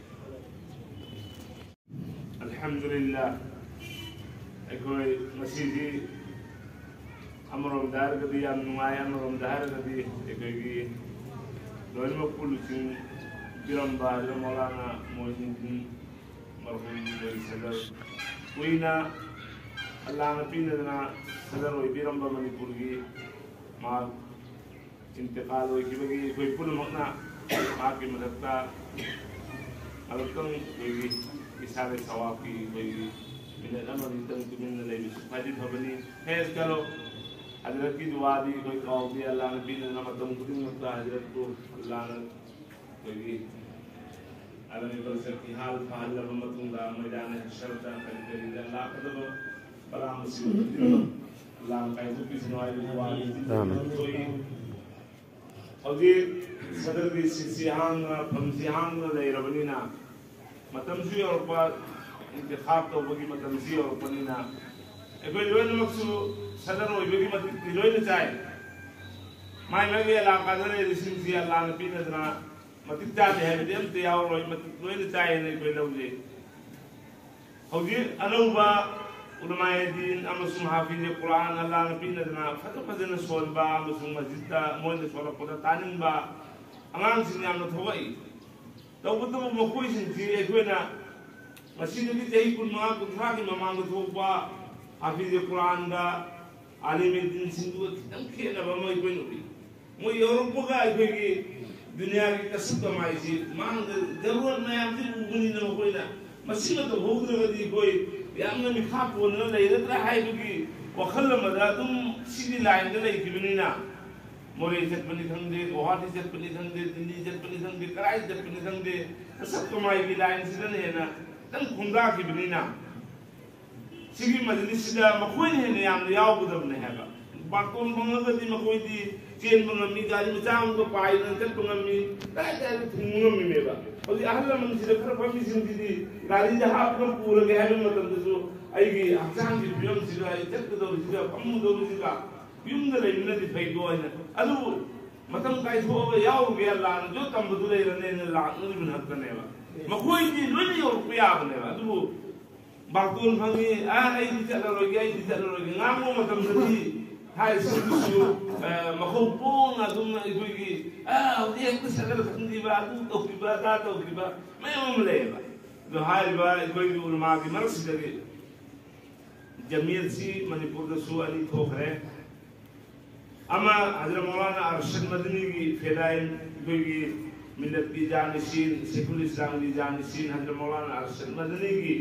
ꯑꯜꯍꯝꯗꯨꯂꯤꯜꯂꯥ, ꯑꯩꯈꯣꯏ ꯉꯁꯤꯗꯤ ꯑꯃꯔꯣꯝꯗ ꯍꯥꯏꯔꯒꯗꯤ ꯌꯥꯝ ꯅꯨꯡꯉꯥꯏ, ꯑꯃꯔꯣꯝꯗ ꯍꯥꯏꯔꯒꯗꯤ ꯑꯩꯈꯣꯏꯒꯤ ꯂꯣꯏꯅꯃꯛꯄꯨ ꯂꯨꯆꯤꯡꯕꯤꯔꯝꯕ ꯍꯥꯏꯗꯅ ꯃꯧꯂꯥꯅꯥ ꯃꯣꯏꯅꯨꯗꯤꯟ ꯃꯔꯍꯨꯝ ꯁꯗꯔ ꯀꯨꯏꯅ ꯑꯜꯂꯥꯅ ꯄꯤꯅꯗꯅ ꯁꯗꯔ ꯑꯣꯏꯕꯤꯔꯝꯕ ꯃꯅꯤꯄꯨꯔꯒꯤ ꯃꯍꯥꯛ ꯏꯟꯇꯤꯀꯥꯜ ꯑꯣꯏꯈꯤꯕꯒꯤ ꯑꯩꯈꯣꯏ ꯄꯨꯝꯅꯃꯛꯅ ꯃꯍꯥꯛꯀꯤ ꯃꯊꯛꯇ ꯉꯥꯏꯍꯥꯛꯇꯪ ꯑꯩꯈꯣꯏꯒꯤ ꯏꯁꯥꯒꯤ ꯁꯋꯥꯕꯀꯤ ꯑꯩꯈꯣꯏꯒꯤ ꯃꯤꯅꯠ ꯑꯃ ꯑꯅꯤꯇꯪ ꯇꯨꯃꯤꯟꯅ ꯂꯩꯕꯁꯤ ꯈ꯭ꯋꯥꯏꯗꯒꯤ ꯐꯕꯅꯤ꯫ ꯍꯦ ꯆꯠꯂꯣ, ꯍꯖꯔꯠꯀꯤ ꯗꯨꯋꯥꯗꯤ ꯑꯩꯈꯣꯏ ꯀꯥꯎꯗꯦ꯫ ꯑꯜꯂꯥꯅ ꯄꯤꯅꯗꯅ ꯃꯇꯝ ꯈꯨꯗꯤꯡꯃꯛꯇ ꯍꯖꯔꯠꯄꯨ ꯑꯜꯂꯥꯅ ꯑꯩꯈꯣꯏꯒꯤ ꯑꯔꯝꯕ ꯆꯠꯈꯤ ꯍꯥꯜ ꯐꯍꯜꯂꯕ ꯃꯇꯨꯡꯗ ꯃꯩꯗꯥꯅ ꯍꯤꯁꯔꯗ ꯀꯔꯤ ꯀꯔꯤꯗ ꯂꯥꯛꯀꯗꯕ ꯄꯔꯥꯃꯁꯤꯡ ꯈꯨꯗꯤꯡꯃꯛ ꯂꯥꯡ ꯀꯥꯏꯊꯣꯛꯄꯤꯁꯅꯨ ꯍꯥꯏꯕꯒꯤ ꯋꯥꯔꯤ ꯑꯥꯃꯤꯟ꯫ ꯊꯣꯛꯏ꯫ ꯍꯧꯖꯤꯛ ꯁꯗꯔꯒꯤ ꯁꯤꯠꯁꯤ ꯍꯥꯡꯅ, ꯐꯝꯁꯤ ꯍꯥꯡꯅ ꯂꯩꯔꯕꯅꯤꯅ, ꯃꯇꯝꯁꯨ ꯌꯧꯔꯛꯄ, ꯏꯟꯇꯤꯈꯥꯕ ꯇꯧꯕꯒꯤ ꯃꯇꯝꯁꯨ ꯌꯧꯔꯛꯄꯅꯤꯅ, ꯑꯩꯈꯣꯏ ꯂꯣꯏꯅꯃꯛꯁꯨ ꯁꯗꯔ ꯑꯣꯏꯕꯒꯤ ꯃꯇꯤꯛꯇꯤ ꯂꯣꯏꯅ ꯆꯥꯏ꯫ ꯃꯥꯏ ꯃꯥꯏꯒꯤ ꯑꯦꯂꯥꯀꯥꯗ ꯂꯩꯔꯤꯁꯤꯡꯁꯤ ꯑꯜꯂꯥꯅ ꯄꯤꯅꯗꯅ ꯃꯇꯤꯛ ꯆꯥꯗꯦ ꯍꯥꯏꯕꯗꯤ ꯑꯝꯇ ꯌꯥꯎꯔꯣꯏ, ꯃꯇꯤꯛ ꯂꯣꯏꯅ ꯆꯥꯏ ꯍꯥꯏꯅ ꯑꯩꯈꯣꯏ ꯂꯧꯖꯩ꯫ ꯍꯧꯖꯤꯛ ꯑꯅꯧꯕ ꯎꯂꯃꯥꯏ ꯗꯤꯟ ꯑꯃꯁꯨꯡ ꯍꯥꯐꯤꯖ ꯀꯨꯔꯥꯟ ꯑꯜꯂꯥꯅ ꯄꯤꯅꯗꯅ ꯐꯖ ꯐꯖꯅ ꯁꯣꯟꯕ ꯑꯃꯁꯨꯡ ꯃꯁꯖꯤꯗꯇ ꯃꯣꯏꯅ ꯁꯣꯜꯂꯛꯄꯗ ꯇꯥꯅꯤꯡꯕ ꯑꯉꯥꯡꯁꯤꯡ ꯌꯥꯝꯅ ꯊꯣꯛꯂꯛꯏ꯫ ꯇꯧꯕꯇꯕꯨ ꯃꯈꯣꯏꯁꯤꯡꯁꯤ ꯑꯩꯈꯣꯏꯅ ꯉꯁꯤꯗꯒꯤ ꯆꯍꯤ ꯀꯨꯟꯃꯉꯥ ꯀꯨꯟꯊ꯭ꯔꯥꯒꯤ ꯃꯃꯥꯡꯗ ꯊꯣꯛꯄ ꯍꯥꯐꯤꯖ ꯀꯨꯔꯥꯟꯒ ꯑꯥꯂꯤꯃꯦ ꯗꯤꯟꯁꯤꯡꯗꯨꯒ ꯈꯤꯇꯪ ꯈꯦꯠꯅꯕ ꯑꯃ ꯑꯩꯈꯣꯏꯅ ꯎꯏ꯫ ꯃꯣꯏ ꯌꯧꯔꯛꯄꯒ ꯑꯩꯈꯣꯏꯒꯤ ꯗꯨꯅꯤꯌꯥꯒꯤ ꯀꯁꯨꯞ ꯀꯃꯥꯏꯁꯤ ꯃꯥꯡꯗ ꯖꯔꯨꯔꯠ ꯃꯌꯥꯝꯁꯤ ꯎꯕꯅꯤꯅ ꯃꯈꯣꯏꯅ ꯃꯁꯤꯃ ꯇꯧꯍꯧꯗ꯭ꯔꯒꯗꯤ ꯑꯩꯈꯣꯏ ꯌꯥꯝꯅ ꯃꯤꯈꯥ ꯄꯣꯟꯗꯅ ꯂꯩꯔꯗ꯭ꯔꯥ ꯍꯥꯏꯕꯒꯤ ꯋꯥꯈꯜ ꯑꯃꯗ ꯑꯗꯨꯝ ꯁꯤꯒꯤ ꯂꯥꯏꯟꯗ ꯂꯩꯈꯤꯕꯅꯤꯅ, ꯃꯣꯔꯦ ꯆꯠꯄꯅꯤ ꯈꯪꯗꯦ, ꯒꯨꯋꯥꯍꯥꯇꯤ ꯆꯠꯄꯅꯤ ꯈꯪꯗꯦ, ꯗꯤꯜꯂꯤ ꯆꯠꯄꯅꯤ ꯈꯪꯗꯦ, ꯀꯗꯥꯏ ꯆꯠꯄꯅꯤ ꯈꯪꯗꯦ, ꯀꯁꯨꯞ ꯀꯃꯥꯏꯒꯤ ꯂꯥꯏꯟꯁꯤꯗꯅ ꯍꯦꯟꯅ ꯈꯤꯇꯪ ꯈꯣꯡꯗꯥꯈꯤꯕꯅꯤꯅ, ꯁꯤꯒꯤ ꯃꯖꯂꯤꯁꯁꯤꯗ ꯃꯈꯣꯏꯅ ꯍꯦꯟꯅ ꯌꯥꯝꯅ ꯌꯥꯎꯒꯗꯕꯅꯦ ꯍꯥꯏꯕ꯫ ꯕꯥꯔꯇꯣꯟ ꯐꯪꯉꯒꯗꯤ ꯃꯈꯣꯏꯗꯤ ꯆꯦꯟꯕ ꯉꯝꯃꯤ, ꯒꯥꯔꯤ ꯃꯆꯥ ꯑꯃꯒ ꯄꯥꯏꯗꯅ ꯆꯠꯄ ꯉꯝꯃꯤ, ꯀꯗꯥꯏ ꯀꯗꯥꯏꯗ ꯊꯨꯡꯕ ꯉꯝꯃꯤꯅꯦꯕ꯫ ꯍꯧꯖꯤꯛ ꯑꯍꯜ ꯂꯃꯟꯁꯤꯗ ꯈꯔ ꯐꯝꯃꯤꯁꯤꯡꯁꯤꯗꯤ ꯒꯥꯔꯤꯗ ꯍꯥꯞꯄꯒ ꯄꯨꯔꯒꯦ ꯍꯥꯏꯕ ꯃꯇꯝꯗꯁꯨ ꯑꯩꯒꯤ ꯍꯛꯆꯥꯡꯒꯤ ꯐꯤꯕꯝꯁꯤꯒ, ꯑꯩ ꯆꯠꯀꯗꯧꯔꯤꯁꯤꯒ, ꯐꯝꯒꯗꯧꯔꯤꯁꯤꯒ, ꯌꯨꯝꯗ ꯂꯩꯕꯅꯗꯤ ꯐꯩꯀꯣ ꯍꯥꯏꯅ꯫ ꯑꯗꯨꯕꯨ ꯃꯇꯝ ꯀꯥꯏꯊꯣꯛꯑꯒ ꯌꯥꯎꯔꯨꯒꯦ, ꯂꯥꯛꯅꯁꯨ ꯇꯝꯕꯗꯨ ꯂꯩꯔꯅꯦꯅ ꯂꯥꯛꯅꯔꯤꯕ ꯉꯥꯛꯇꯅꯦꯕ꯫ ꯃꯈꯣꯏꯗꯤ ꯂꯣꯏꯅ ꯌꯧꯔꯛꯄ ꯌꯥꯕꯅꯦꯕ꯫ ꯑꯗꯨꯕꯨ ꯕꯥꯔꯇꯣꯟ ꯐꯪꯉꯤ, ꯑ, ꯑꯩꯗꯤ ꯆꯠꯂꯔꯣꯏꯒꯦ, ꯑꯩꯗꯤ ꯆꯠꯂꯔꯣꯏꯒꯦ ꯉꯥꯡꯕ ꯃꯇꯝꯗꯗꯤ ꯍꯥꯏꯔꯤꯁꯤꯡꯗꯨꯁꯨ, ꯑ, ꯃꯈꯧ ꯄꯣꯡꯅ ꯑꯗꯨꯝ ꯑꯩꯈꯣꯏꯒꯤ, ꯑ, ꯍꯧꯖꯤꯛ ꯍꯦꯛꯇ ꯆꯠꯂꯒ ꯈꯪꯈꯤꯕ, ꯑꯗꯨ ꯇꯧꯈꯤꯕ, ꯑꯗꯥ ꯇꯧꯈꯤꯕ ꯃꯌꯥꯝ ꯑꯃ ꯂꯩꯌꯦꯕ꯫ ꯑꯗꯣ ꯍꯥꯏꯔꯤꯕ ꯑꯩꯈꯣꯏꯒꯤ ꯎꯂꯃꯥꯒꯤ ꯃꯔꯛꯁꯤꯗꯒꯤ ꯖꯃꯤꯌꯠꯁꯤ ꯃꯅꯤꯄꯨꯔꯗꯁꯨ ꯑꯅꯤ ꯊꯣꯛꯈ꯭ꯔꯦ꯫ ꯑꯃ ꯍꯖꯔꯠ ꯃꯧꯂꯥꯅꯥ ꯑꯔꯁꯗ ꯃꯗꯅꯤꯒꯤ ꯐꯦꯗꯥꯏꯟ, ꯑꯩꯈꯣꯏꯒꯤ ꯃꯤꯂꯠꯀꯤ ꯖꯥꯅꯤꯁꯤꯟ, ꯁꯦꯈꯨꯜ ꯏꯁꯂꯥꯝꯒꯤ ꯖꯥꯅꯤꯁꯤꯟ ꯍꯖꯔꯠ ꯃꯧꯂꯥꯅꯥ ꯑꯔꯁꯗ ꯃꯗꯅꯤꯒꯤ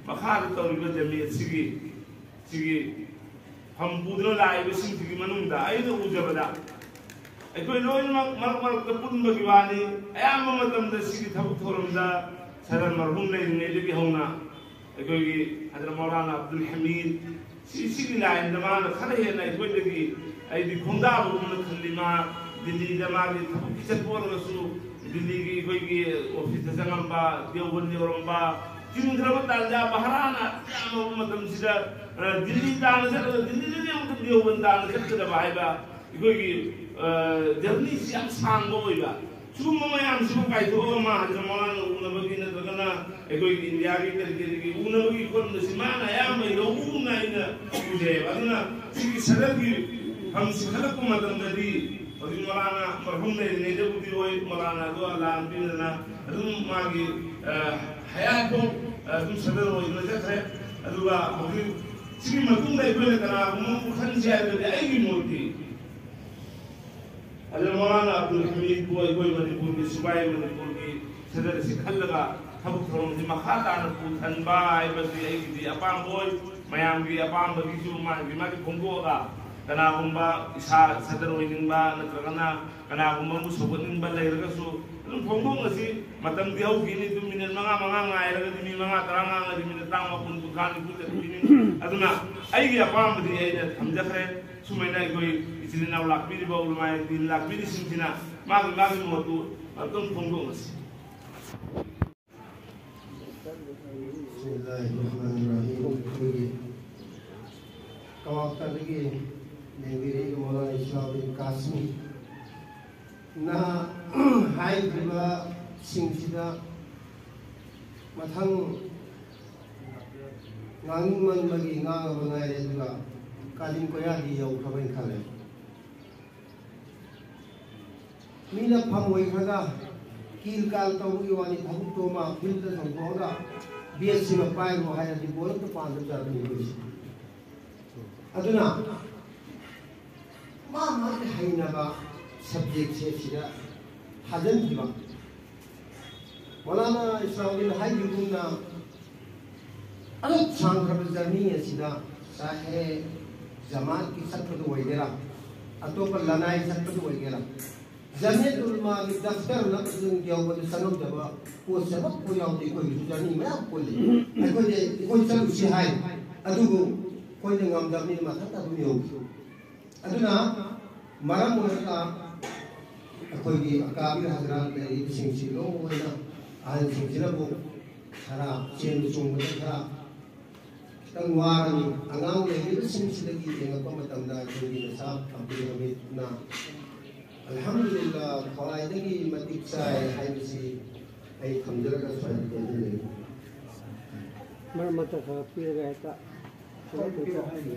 ꯃꯈꯥꯗ ꯇꯧꯔꯤꯕ ꯖꯃꯤꯌꯠꯁꯤꯒꯤ, ꯁꯤꯒꯤ ꯐꯝ ꯄꯨꯗꯨꯅ ꯂꯥꯛꯏꯕꯁꯤꯡꯁꯤꯒꯤ ꯃꯅꯨꯡꯗ ꯑꯩꯅ ꯎꯖꯕꯗ ꯑꯩꯈꯣꯏ ꯂꯣꯏꯅꯃꯛ ꯃꯔꯛ ꯃꯔꯛꯇ ꯄꯨꯟꯕꯒꯤ ꯋꯥꯅꯤ꯫ ꯑꯌꯥꯝꯕ ꯃꯇꯝꯗ ꯁꯤꯒꯤ ꯊꯕꯛ ꯊꯧꯔꯝꯗ ꯁꯗꯔ ꯃꯔꯍꯨꯝ ꯂꯩꯔꯤꯉꯩꯗꯒꯤ ꯍꯧꯅ ꯑꯩꯈꯣꯏꯒꯤ ꯍꯖꯔꯠ ꯃꯧꯂꯥꯅꯥ ꯑꯕꯗꯨꯜ ꯍꯃꯤꯗ ꯁꯤ, ꯁꯤꯒꯤ ꯂꯥꯏꯟꯗ ꯃꯥꯅ ꯈꯔ ꯍꯦꯟꯅ ꯑꯩꯈꯣꯏꯗꯒꯤ, ꯑꯩꯗꯤ ꯈꯣꯡꯗꯥꯕꯒꯨꯝꯅ ꯈꯜꯂꯤ꯫ ꯃꯥ ꯗꯤꯜꯂꯤꯗ ꯃꯥꯒꯤ ꯊꯕꯛꯀꯤ ꯆꯠꯄ ꯑꯣꯏꯔꯒꯁꯨ, ꯗꯤꯜꯂꯤꯒꯤ ꯑꯩꯈꯣꯏꯒꯤ ꯑꯣꯐꯤꯁꯇ ꯆꯪꯉꯝꯕ, ꯗꯤꯌꯣꯕꯟꯗ ꯌꯧꯔꯝꯕ, ꯆꯤꯟꯈ꯭ꯔꯕ ꯇꯥꯟꯖꯥ ꯚꯥꯔꯥꯅ ꯌꯥꯝꯃꯕ ꯃꯇꯝꯁꯤꯗ, ꯑ, ꯗꯤꯜꯂꯤ ꯇꯥꯟꯅ ꯆꯠꯂꯒ ꯗꯤꯜꯂꯤꯗꯒꯤ ꯑꯃꯨꯛꯀ ꯗꯤꯌꯣꯕꯟ ꯇꯥꯟꯅ ꯆꯠꯀꯗꯕ ꯍꯥꯏꯕ ꯑꯩꯈꯣꯏꯒꯤ, ꯑ, ꯖꯔꯅꯤꯁꯤ ꯌꯥꯝ ꯁꯥꯡꯕ ꯑꯣꯏꯕ꯫ ꯁꯤꯒꯨꯝꯕ ꯃꯌꯥꯝꯁꯤꯕꯨ ꯀꯥꯏꯊꯣꯛꯑꯒ ꯃꯥ ꯍꯖꯔꯠ ꯃꯧꯂꯥꯅꯥ ꯎꯅꯕꯒꯤ ꯅꯠꯇ꯭ꯔꯒꯅ ꯑꯩꯈꯣꯏꯒꯤ ꯏꯟꯗꯤꯌꯥꯒꯤ ꯀꯔꯤ ꯀꯔꯤꯒꯤ ꯎꯅꯕꯒꯤ ꯈꯣꯠꯅꯕꯁꯤ ꯃꯥꯅ ꯑꯌꯥꯝꯕ ꯌꯧꯕꯒꯨꯝꯅ ꯑꯩꯅ ꯎꯖꯩꯑꯕ꯫ ꯑꯗꯨꯅ ꯁꯤꯒꯤ ꯁꯗꯔꯒꯤ ꯐꯝ ꯆꯤꯡꯈꯠꯂꯛꯄ ꯃꯇꯝꯗꯗꯤ ꯍꯧꯖꯤꯛ ꯃꯧꯂꯥꯅꯥ ꯃꯔꯍꯨꯝ ꯂꯩꯔꯤꯉꯩꯗꯕꯨꯗꯤ ꯑꯣꯏ, ꯃꯧꯂꯥꯅꯥꯗꯣ ꯑꯜꯂꯥꯍꯅ ꯄꯤꯗꯅ ꯑꯗꯨꯝ ꯃꯥꯒꯤ, ꯑ, ꯍꯌꯥꯠꯐꯥꯎ ꯑꯗꯨꯝ ꯁꯗꯔ ꯑꯣꯏꯗꯨꯅ ꯆꯠꯈ꯭ꯔꯦ꯫ ꯑꯗꯨꯒ ꯍꯧꯖꯤꯛ ꯁꯤꯒꯤ ꯃꯇꯨꯡꯗ ꯑꯩꯈꯣꯏꯅ ꯀꯅꯥꯒꯨꯝꯕ ꯑꯃ ꯈꯟꯁꯤ ꯍꯥꯏꯔꯒꯗꯤ ꯑꯩꯒꯤ ꯃꯣꯠꯇꯤ ꯑꯗꯨꯅ ꯃꯧꯂꯥꯅꯥ ꯑꯕꯗꯨꯜ ꯍꯃꯤꯗꯄꯨ ꯑꯩꯈꯣꯏ ꯃꯅꯤꯄꯨꯔꯒꯤ ꯁꯤꯐꯥꯏ, ꯃꯅꯤꯄꯨꯔꯒꯤ ꯁꯗꯔꯁꯤ ꯈꯜꯂꯒ ꯊꯕꯛ ꯊꯧꯔꯝꯁꯤ ꯃꯈꯥ ꯇꯥꯅ ꯄꯨꯊꯟꯕ ꯍꯥꯏꯕꯁꯤ ꯑꯩꯒꯤꯗꯤ ꯑꯄꯥꯝꯕ ꯑꯣꯏ꯫ ꯃꯌꯥꯝꯒꯤ ꯑꯄꯥꯝꯕꯒꯤꯁꯨ ꯃꯥꯒꯤ ꯃꯥꯒꯤ ꯐꯣꯡꯗꯣꯛꯑꯒ ꯀꯅꯥꯒꯨꯝꯕ ꯏꯁꯥ ꯁꯗꯔ ꯑꯣꯏꯅꯤꯡꯕ ꯅꯠꯇ꯭ꯔꯒꯅ ꯀꯅꯥꯒꯨꯝꯕ ꯑꯃ ꯁꯧꯒꯠꯅꯤꯡꯕ ꯂꯩꯔꯒꯁꯨ ꯑꯗꯨꯝ ꯐꯣꯡꯗꯣꯛꯅꯁꯤ꯫ ꯃꯇꯝꯗꯤ ꯍꯧꯈꯤꯅꯤ꯫ ꯑꯗꯨꯝ ꯃꯤꯅꯤꯠ ꯃꯉꯥ, ꯃꯉꯥ ꯉꯥꯏꯔꯒꯗꯤ ꯃꯤ ꯃꯉꯥ, ꯇꯔꯥ ꯉꯥꯡꯉꯗꯤ ꯃꯤꯅꯤꯠ ꯇꯔꯥꯃꯉꯥ, ꯀꯨꯟ, ꯀꯨꯟꯊ꯭ꯔꯥ, ꯅꯤꯐꯨ ꯆꯠꯈꯤꯅꯤ꯫ ꯑꯗꯨꯅ ꯑꯩꯒꯤ ꯑꯄꯥꯝꯕꯗꯤ ꯑꯩꯅ ꯊꯝꯖꯈ꯭ꯔꯦ꯫ ꯁꯨꯃꯥꯏꯅ ꯑꯩꯈꯣꯏ ꯏꯆꯤꯜ ꯏꯅꯥꯎ ꯂꯥꯛꯄꯤꯔꯤꯕ, ꯎꯂꯃꯥꯏ ꯗꯤꯟ ꯂꯥꯛꯄꯤꯔꯤꯁꯤꯡꯁꯤꯅ ꯃꯥꯒꯤ ꯃꯥꯒꯤ ꯃꯣꯠꯇꯨ ꯑꯗꯨꯝ ꯐꯣꯡꯗꯣꯛꯅꯁꯤ꯫ ꯕꯤꯁꯃꯤꯜꯂꯥꯍꯤꯔ ꯔꯍꯃꯥꯅꯤꯔ ꯔꯍꯤꯝ꯫ ꯑꯩꯈꯣꯏꯒꯤ ꯀꯋꯥꯛꯇꯗꯒꯤ ꯂꯦꯡꯕꯤꯔꯛꯏꯕ ꯃꯧꯂꯥꯅꯥ ꯏꯁꯃꯥꯏꯜ ꯕꯤꯟ ꯀꯥꯁꯤꯝꯅ ꯍꯥꯏꯈ꯭ꯔꯤꯕꯁꯤꯡꯁꯤꯗ ꯃꯊꯪ ꯉꯥꯡꯅꯤꯡꯃꯟꯕꯒꯤ ꯉꯥꯡꯉꯕ ꯉꯥꯏꯔꯦ, ꯑꯗꯨꯒ ꯀꯥꯂꯤꯟ ꯀꯣꯌꯥꯗꯤ ꯌꯧꯈ꯭ꯔꯕꯅ ꯈꯜꯂꯦ꯫ ꯃꯤꯅ ꯐꯝ ꯑꯣꯏꯈ꯭ꯔꯒ ꯀꯤꯜ ꯀꯥꯜ ꯇꯧꯕꯒꯤ ꯋꯥꯅꯤ, ꯊꯕꯛꯇꯣ ꯃꯥ ꯐꯤꯜꯗ ꯇꯧꯊꯣꯛꯑꯒ ꯕꯦꯠꯁꯤꯃ ꯄꯥꯏꯔꯣ ꯍꯥꯏꯔꯗꯤ ꯕꯣꯜ ꯑꯝꯇ ꯄꯥꯟꯗꯕ ꯖꯥꯠꯅꯤ ꯑꯩꯈꯣꯏꯁꯦ꯫ ꯑꯗꯨꯅ ꯃꯥ ꯃꯥꯒꯤ ꯍꯩꯅꯕ ꯁꯕꯖꯦꯛꯁꯦ ꯁꯤꯗ ꯊꯥꯖꯤꯟꯈꯤꯕ꯫ ꯃꯧꯂꯥꯅꯥ ꯏꯁꯃꯥꯏꯜ ꯕꯤꯟ ꯍꯥꯏꯈꯤꯕꯒꯨꯝꯅ ꯑꯗꯨꯛ ꯁꯥꯡꯈ꯭ꯔꯕ ꯖꯔꯅꯤ ꯑꯁꯤꯗ ꯆꯥꯍꯦ ꯖꯃꯥꯠꯀꯤ ꯆꯠꯄꯗ ꯑꯣꯏꯒꯦꯔꯥ, ꯑꯇꯣꯞꯄ ꯂꯅꯥꯏ ꯆꯠꯄꯗ ꯑꯣꯏꯒꯦꯔꯥ, ꯖꯃꯤꯌꯠ ꯎꯂꯃꯥꯒꯤ ꯗꯐꯇꯔ ꯅꯠꯇ꯭ꯔꯒ ꯌꯧꯕꯗ ꯆꯪꯉꯝꯗꯕ ꯄꯣꯠꯁꯦ ꯑꯃꯐꯥꯎ ꯌꯥꯎꯗꯦ꯫ ꯑꯩꯈꯣꯏꯒꯤꯁꯨ ꯖꯔꯅꯤ ꯃꯌꯥꯝ ꯄꯨꯜꯂꯤ꯫ ꯑꯩꯈꯣꯏꯗꯤ ꯑꯩꯈꯣꯏ ꯆꯠꯂꯨꯁꯤ ꯍꯥꯏ, ꯑꯗꯨꯕꯨ ꯑꯩꯈꯣꯏꯅ ꯉꯝꯗꯕꯅꯤꯅ ꯃꯊꯟꯇ ꯑꯗꯨꯝ ꯌꯧꯈꯤ꯫ ꯑꯗꯨꯅ ꯃꯔꯝ ꯑꯣꯏꯔꯒ ꯑꯩꯈꯣꯏꯒꯤ ꯑꯀꯥꯕꯤꯔ ꯍꯖꯔꯥꯠ ꯂꯩꯔꯤꯕꯁꯤꯡꯁꯤ ꯂꯣꯏꯅ ꯑꯍꯜꯁꯤꯡꯁꯤꯅꯕꯨ ꯈꯔ ꯆꯦꯟꯕ ꯆꯣꯡꯕꯗ ꯈꯔ ꯈꯤꯇꯪ ꯋꯥꯔꯅꯤ꯫ ꯑꯉꯥꯡ ꯂꯩꯔꯤꯕꯁꯤꯡꯁꯤꯗꯒꯤ ꯌꯦꯡꯉꯛꯄ ꯃꯇꯝꯗ ꯑꯩꯈꯣꯏꯒꯤ ꯃꯁꯥ ꯑꯕꯗꯨꯜ ꯍꯃꯤꯗꯅ ꯑꯜꯍꯝꯗꯨꯂꯤꯜꯂꯥ ꯈ꯭ꯋꯥꯏꯗꯒꯤ ꯃꯇꯤꯛ ꯆꯥꯏ ꯍꯥꯏꯕꯁꯤ ꯑꯩ ꯊꯝꯖꯔꯒ ꯁ꯭ꯋꯥꯏꯗ ꯇꯦꯟꯖꯔꯒꯦ꯫ ꯃꯔꯛ ꯃꯔꯛꯇ ꯈꯔ ꯄꯤꯔꯒ ꯍꯦꯛꯇ ꯊꯕꯛ ꯇꯧꯊꯣꯛ ꯍꯥꯏꯅꯤ꯫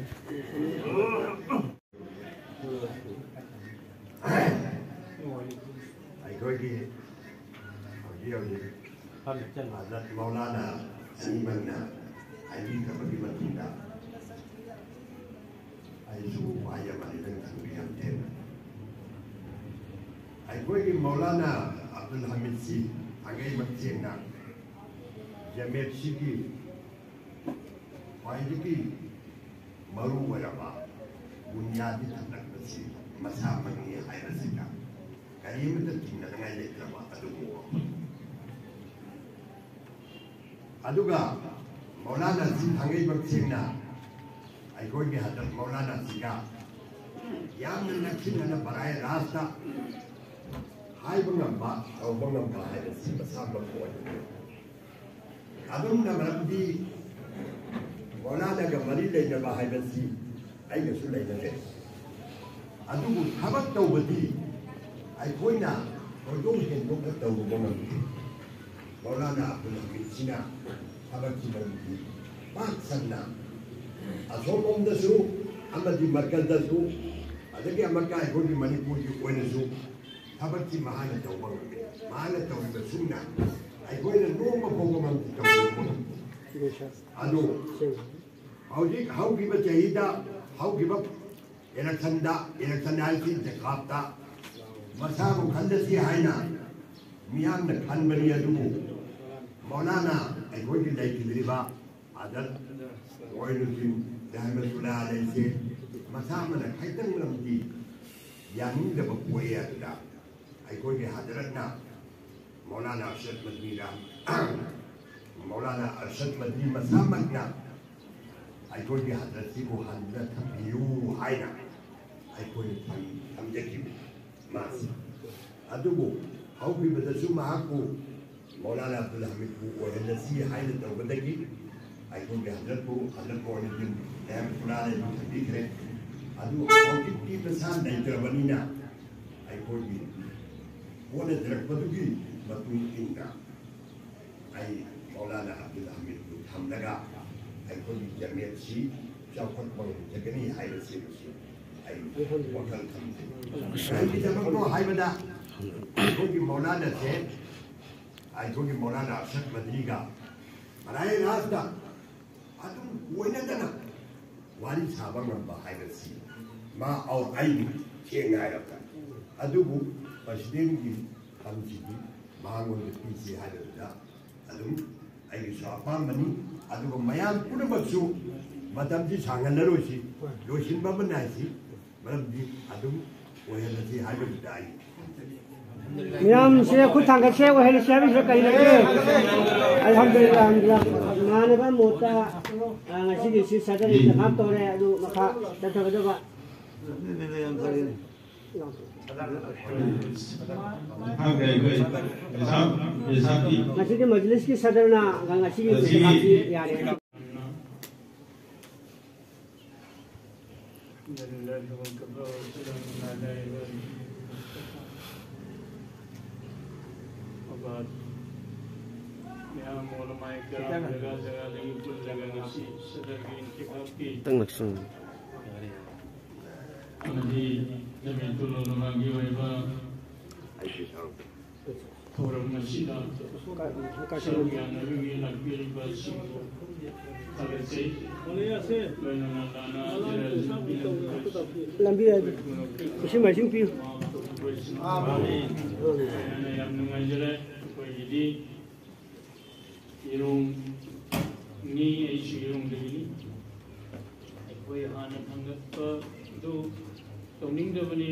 ꯑꯩꯈꯣꯏꯒꯤ ꯍꯧꯖꯤꯛ ꯍꯧꯖꯤꯛ ꯍꯖꯔꯠ ꯃꯧꯂꯥꯅꯥ ꯑꯅꯤꯃꯛꯅ ꯍꯥꯏꯕꯤꯈ꯭ꯔꯕꯒꯤ ꯃꯇꯨꯡꯗ ꯑꯩꯁꯨ ꯋꯥꯍꯩ ꯑꯃ ꯑꯅꯤꯗꯪ ꯊꯝꯕꯤꯔꯝꯒꯦ꯫ ꯑꯩꯈꯣꯏꯒꯤ ꯃꯧꯂꯥꯅꯥ ꯑꯕꯗꯨꯜ ꯍꯃꯤꯗꯁꯤ ꯊꯥꯡꯒꯩ ꯃꯆꯦꯡꯅ ꯖꯃꯦꯠꯁꯤꯒꯤ ꯈ꯭ꯋꯥꯏꯗꯒꯤ ꯃꯔꯨ ꯑꯣꯏꯔꯕ ꯕꯨꯅꯤꯌꯥꯗꯤ ꯊꯝꯂꯛꯄꯁꯤ ꯃꯁꯥꯃꯛꯅꯤ ꯍꯥꯏꯕꯁꯤꯗ ꯀꯔꯤꯃꯠꯇ ꯆꯤꯡꯅꯅꯤꯡꯉꯥꯏ ꯂꯩꯇ꯭ꯔꯕ ꯑꯗꯨꯒꯨꯝꯕ ꯃꯐꯝ꯫ ꯑꯗꯨꯒ ꯃꯧꯂꯥꯅꯥꯁꯤ ꯊꯥꯡꯒꯩ ꯃꯆꯦꯡꯅ ꯑꯩꯈꯣꯏꯒꯤ ꯍꯟꯗꯛ ꯃꯧꯂꯥꯅꯥꯁꯤꯒ ꯌꯥꯝꯅ ꯅꯛꯁꯤꯟꯅꯅ ꯕꯔꯥꯏ ꯔꯥꯁꯇ ꯍꯥꯏꯕ ꯉꯝꯕ, ꯇꯧꯕ ꯉꯝꯕ ꯍꯥꯏꯕꯁꯤ ꯃꯁꯥꯃꯛ ꯑꯣꯏ꯫ ꯑꯗꯨꯝꯅ ꯃꯔꯝꯗꯤ ꯃꯧꯂꯥꯅꯥꯒ ꯃꯔꯤ ꯂꯩꯅꯕ ꯍꯥꯏꯕꯁꯤ ꯑꯩꯒꯁꯨ ꯂꯩꯅꯗꯦ꯫ ꯑꯗꯨꯕꯨ ꯊꯕꯛ ꯇꯧꯕꯗꯤ ꯑꯩꯈꯣꯏꯅ ꯊꯣꯏꯗꯣꯛ ꯍꯦꯟꯗꯣꯛꯅ ꯇꯧꯔꯨꯕ ꯉꯝꯗꯦ꯫ ꯃꯧꯂꯥꯅꯥ ꯑꯕꯗꯨꯜ ꯍꯃꯤꯗꯁꯤꯅ ꯊꯕꯛꯀꯤ ꯃꯔꯝꯗꯤ ꯄꯥꯛ ꯁꯟꯅ ꯑꯁꯣꯝꯂꯣꯝꯗꯁꯨ ꯑꯃꯗꯤ ꯃꯔꯀꯖꯗꯁꯨ ꯑꯗꯒꯤ ꯑꯃꯠꯇ ꯑꯩꯈꯣꯏꯒꯤ ꯃꯅꯤꯄꯨꯔꯒꯤ ꯑꯣꯏꯅꯁꯨ ꯊꯕꯛꯁꯤ ꯃꯍꯥꯛꯅ ꯇꯧꯕ ꯉꯝꯃꯤ꯫ ꯃꯍꯥꯛꯅ ꯇꯧꯔꯤꯕꯁꯤꯡꯅ ꯑꯩꯈꯣꯏꯅ ꯅꯣꯡꯃ ꯐꯥꯎꯕ ꯃꯃꯤꯠꯇ ꯇꯧꯕ ꯉꯝꯗꯦ꯫ ꯑꯗꯨ ꯍꯧꯖꯤꯛ ꯍꯧꯈꯤꯕ ꯆꯍꯤꯗ ꯍꯧꯈꯤꯕ ꯏꯂꯦꯛꯁꯟꯗ, ꯏꯂꯦꯛꯁꯟ ꯍꯥꯏꯁꯤ ꯖꯀꯥꯞꯇ ꯃꯁꯥꯕꯨ ꯈꯟꯗꯁꯤ ꯍꯥꯏꯅ ꯃꯤꯌꯥꯝꯅ ꯈꯟꯕꯅꯤ꯫ ꯑꯗꯨꯕꯨ ꯃꯧꯂꯥꯅꯥ ꯑꯩꯈꯣꯏꯒꯤ ꯂꯩꯈꯤꯗ꯭ꯔꯤꯕ ꯑꯗ ꯃꯣꯏꯅꯨꯗꯤꯟ ꯔꯍꯃꯇꯨꯜꯂꯥꯍꯤ ꯑꯂꯩꯍꯤꯁꯦ ꯃꯁꯥ ꯑꯃꯅ ꯈꯤꯇꯪ ꯂꯝꯗꯤ ꯌꯥꯅꯤꯡꯗꯕ ꯄꯣꯛꯑꯦ꯫ ꯑꯗꯨꯗ ꯑꯩꯈꯣꯏꯒꯤ ꯍꯖꯔꯠꯅ ꯃꯧꯂꯥꯅꯥ ꯑꯔꯁꯗ ꯃꯗꯅꯤꯗ, ꯃꯧꯂꯥꯅꯥ ꯑꯔꯁꯗ ꯃꯗꯅꯤ ꯃꯁꯥꯃꯛꯅ ꯑꯩꯈꯣꯏꯒꯤ ꯍꯖꯔꯠꯁꯤꯕꯨ ꯍꯟꯗꯨꯅ ꯊꯝꯕꯤꯌꯨ ꯍꯥꯏꯅ ꯑꯩꯈꯣꯏꯅ ꯊꯝ-, ꯊꯝꯖꯈꯤꯕꯅꯤ ꯃꯥꯁꯤ꯫ ꯑꯗꯨꯕꯨ ꯍꯧꯈꯤꯕꯗꯁꯨ ꯃꯍꯥꯛꯄꯨ ꯃꯧꯂꯥꯅꯥ ꯑꯕꯗꯨꯜ ꯍꯃꯤꯗꯄꯨ ꯑꯣꯏꯍꯜꯂꯁꯤ ꯍꯥꯏꯅ ꯇꯧꯕꯗꯒꯤ ꯑꯩꯈꯣꯏꯒꯤ ꯍꯖꯔꯠꯄꯨ ꯍꯖꯔꯠ ꯃꯣꯏꯅꯨꯗꯗꯤꯟ ꯔꯍꯃꯇꯨꯜꯂꯥꯍꯤ ꯑꯂꯩꯍꯤ ꯊꯝꯕꯤꯈ꯭ꯔꯦ꯫ ꯑꯗꯨ ꯍꯧꯖꯤꯛꯇꯤ ꯃꯁꯥ ꯂꯩꯇ꯭ꯔꯕꯅꯤꯅ ꯑꯩꯈꯣꯏꯒꯤ ꯍꯣꯠꯅꯖꯔꯛꯄꯗꯨꯒꯤ ꯃꯇꯨꯡ ꯏꯟꯅ ꯑꯩ ꯃꯧꯂꯥꯅꯥ ꯑꯕꯗꯨꯜ ꯍꯃꯤꯗꯄꯨ ꯊꯝꯂꯒ ꯑꯩꯈꯣꯏꯒꯤ ꯖꯃꯤꯌꯠꯁꯤ ꯆꯥꯎꯈꯠꯄ ꯉꯝꯖꯒꯅꯤ ꯍꯥꯏꯕꯁꯤ ꯑꯩ ꯋꯥꯈꯜ ꯊꯝꯖꯩ꯫ ꯀꯔꯤꯒꯤꯗꯃꯛꯅꯣ ꯍꯥꯏꯕꯗ ꯑꯩꯈꯣꯏꯒꯤ ꯃꯧꯂꯥꯅꯥꯁꯦ, ꯑꯩꯈꯣꯏꯒꯤ ꯃꯧꯂꯥꯅꯥ ꯑꯔꯁꯗ ꯃꯗꯅꯤꯒ ꯃꯔꯥꯏ ꯔꯥꯁꯇ ꯑꯗꯨꯝ ꯀꯣꯏꯅꯗꯅ ꯋꯥꯔꯤ ꯁꯥꯕ ꯉꯝꯕ ꯍꯥꯏꯕꯁꯤ ꯃꯥ ꯑꯧ ꯑꯩꯕꯨ ꯊꯦꯡꯅ ꯍꯥꯏꯔꯛꯄ꯫ ꯑꯗꯨꯕꯨ ꯄ꯭ꯔꯁꯤꯗꯦꯟꯒꯤ ꯐꯝꯁꯤꯗꯤ ꯃꯉꯣꯟꯗ ꯄꯤꯁꯤ ꯍꯥꯏꯕꯗꯨꯗ ꯑꯗꯨꯝ ꯑꯩꯒꯤꯁꯨ ꯑꯄꯥꯝꯕꯅꯤ꯫ ꯑꯗꯨꯒ ꯃꯌꯥꯝ ꯄꯨꯝꯅꯃꯛꯁꯨ ꯃꯇꯝꯁꯤ ꯁꯥꯡꯍꯜꯂꯔꯣꯏꯁꯤ, ꯂꯣꯏꯁꯤꯟꯕ ꯑꯃ ꯅꯥꯏꯁꯤ, ꯃꯔꯝꯗꯤ ꯑꯗꯨꯝ ꯑꯣꯏꯍꯜꯂꯁꯤ ꯍꯥꯏꯕꯗꯨꯗ ꯑꯩ ꯃꯌꯥꯝꯁꯦ ꯈꯨꯠ ꯊꯥꯡꯒꯠꯁꯦ, ꯑꯣꯏꯍꯜꯂꯁꯦ ꯍꯥꯏꯕꯁꯤꯗ ꯀꯔꯤ ꯂꯩꯒꯦ? ꯑꯜꯍꯝꯗꯨꯂꯤꯜꯂꯥꯍ, ꯑꯜꯍꯝꯗꯨꯂꯤꯜꯂꯥꯍ꯫ ꯃꯥꯟꯅꯕ ꯃꯣꯠꯇ, ꯑ, ꯉꯁꯤꯒꯤ ꯁꯤ ꯁꯗꯔ ꯏꯟꯇꯤꯈꯥꯕ ꯇꯧꯔꯦ, ꯑꯗꯨ ꯃꯈꯥ ꯆꯠꯊꯒꯗꯕ꯫ ꯃꯊꯪꯗ ꯑꯩꯈꯣꯏ ꯔꯤꯁꯥꯞ, ꯔꯤꯁꯥꯞꯀꯤ ꯉꯁꯤꯗꯤ ꯃꯖꯂꯤꯁꯀꯤ ꯁꯗꯔꯅ ꯉꯁꯤꯒꯤ ꯉꯁꯤꯒꯤ ꯏꯟꯇꯤꯈꯥꯕꯁꯤ ꯌꯥꯔꯦ꯫ الحمد لله وكفى وسلام على عباده الذين اصطفى. وبعد. ꯃꯌꯥꯝ ꯎꯂꯃꯥꯏ ꯀꯔꯥꯝ ꯖꯒꯥ ꯖꯒꯥꯗꯒꯤ ꯄꯨꯜꯂꯒ ꯉꯁꯤ ꯁꯗꯔꯒꯤ ꯏꯟꯇꯤꯈꯥꯕꯀꯤ ꯈꯤꯇꯪ ꯅꯛꯁꯤꯟꯅ꯫ ꯑꯃꯗꯤ ꯖꯃꯤꯌꯥꯇꯨꯜ ꯎꯂꯃꯥꯒꯤ ꯑꯣꯏꯕ ꯊꯧꯔꯝ ꯑꯁꯤꯗ ꯁꯔꯨꯛ ꯌꯥꯅꯕꯒꯤ ꯂꯥꯛꯄꯤꯔꯤꯕꯁꯤꯡꯕꯨ ꯊꯥꯒꯠꯆꯩ꯫ ꯂꯣꯏꯅꯅ ꯂꯥꯟꯅ ꯂꯝꯕꯤ ꯍꯥꯏꯗꯤ ꯏꯁꯤꯡ ꯃꯥꯏꯁꯤꯡ ꯄꯤꯌꯨ꯫ ꯂꯣꯏꯅꯅ ꯌꯥꯝ ꯅꯨꯡꯉꯥꯏꯖꯔꯦ꯫ ꯑꯩꯈꯣꯏꯒꯤꯗꯤ ꯏꯔꯣꯡꯅꯤ, ꯑꯩꯁꯨ ꯏꯔꯣꯡꯗꯒꯤꯅꯤ꯫ ꯑꯩꯈꯣꯏ ꯍꯥꯟꯅ ꯊꯥꯡꯒꯠꯄꯗꯨ ꯇꯧꯅꯤꯡꯗꯕꯅꯤ꯫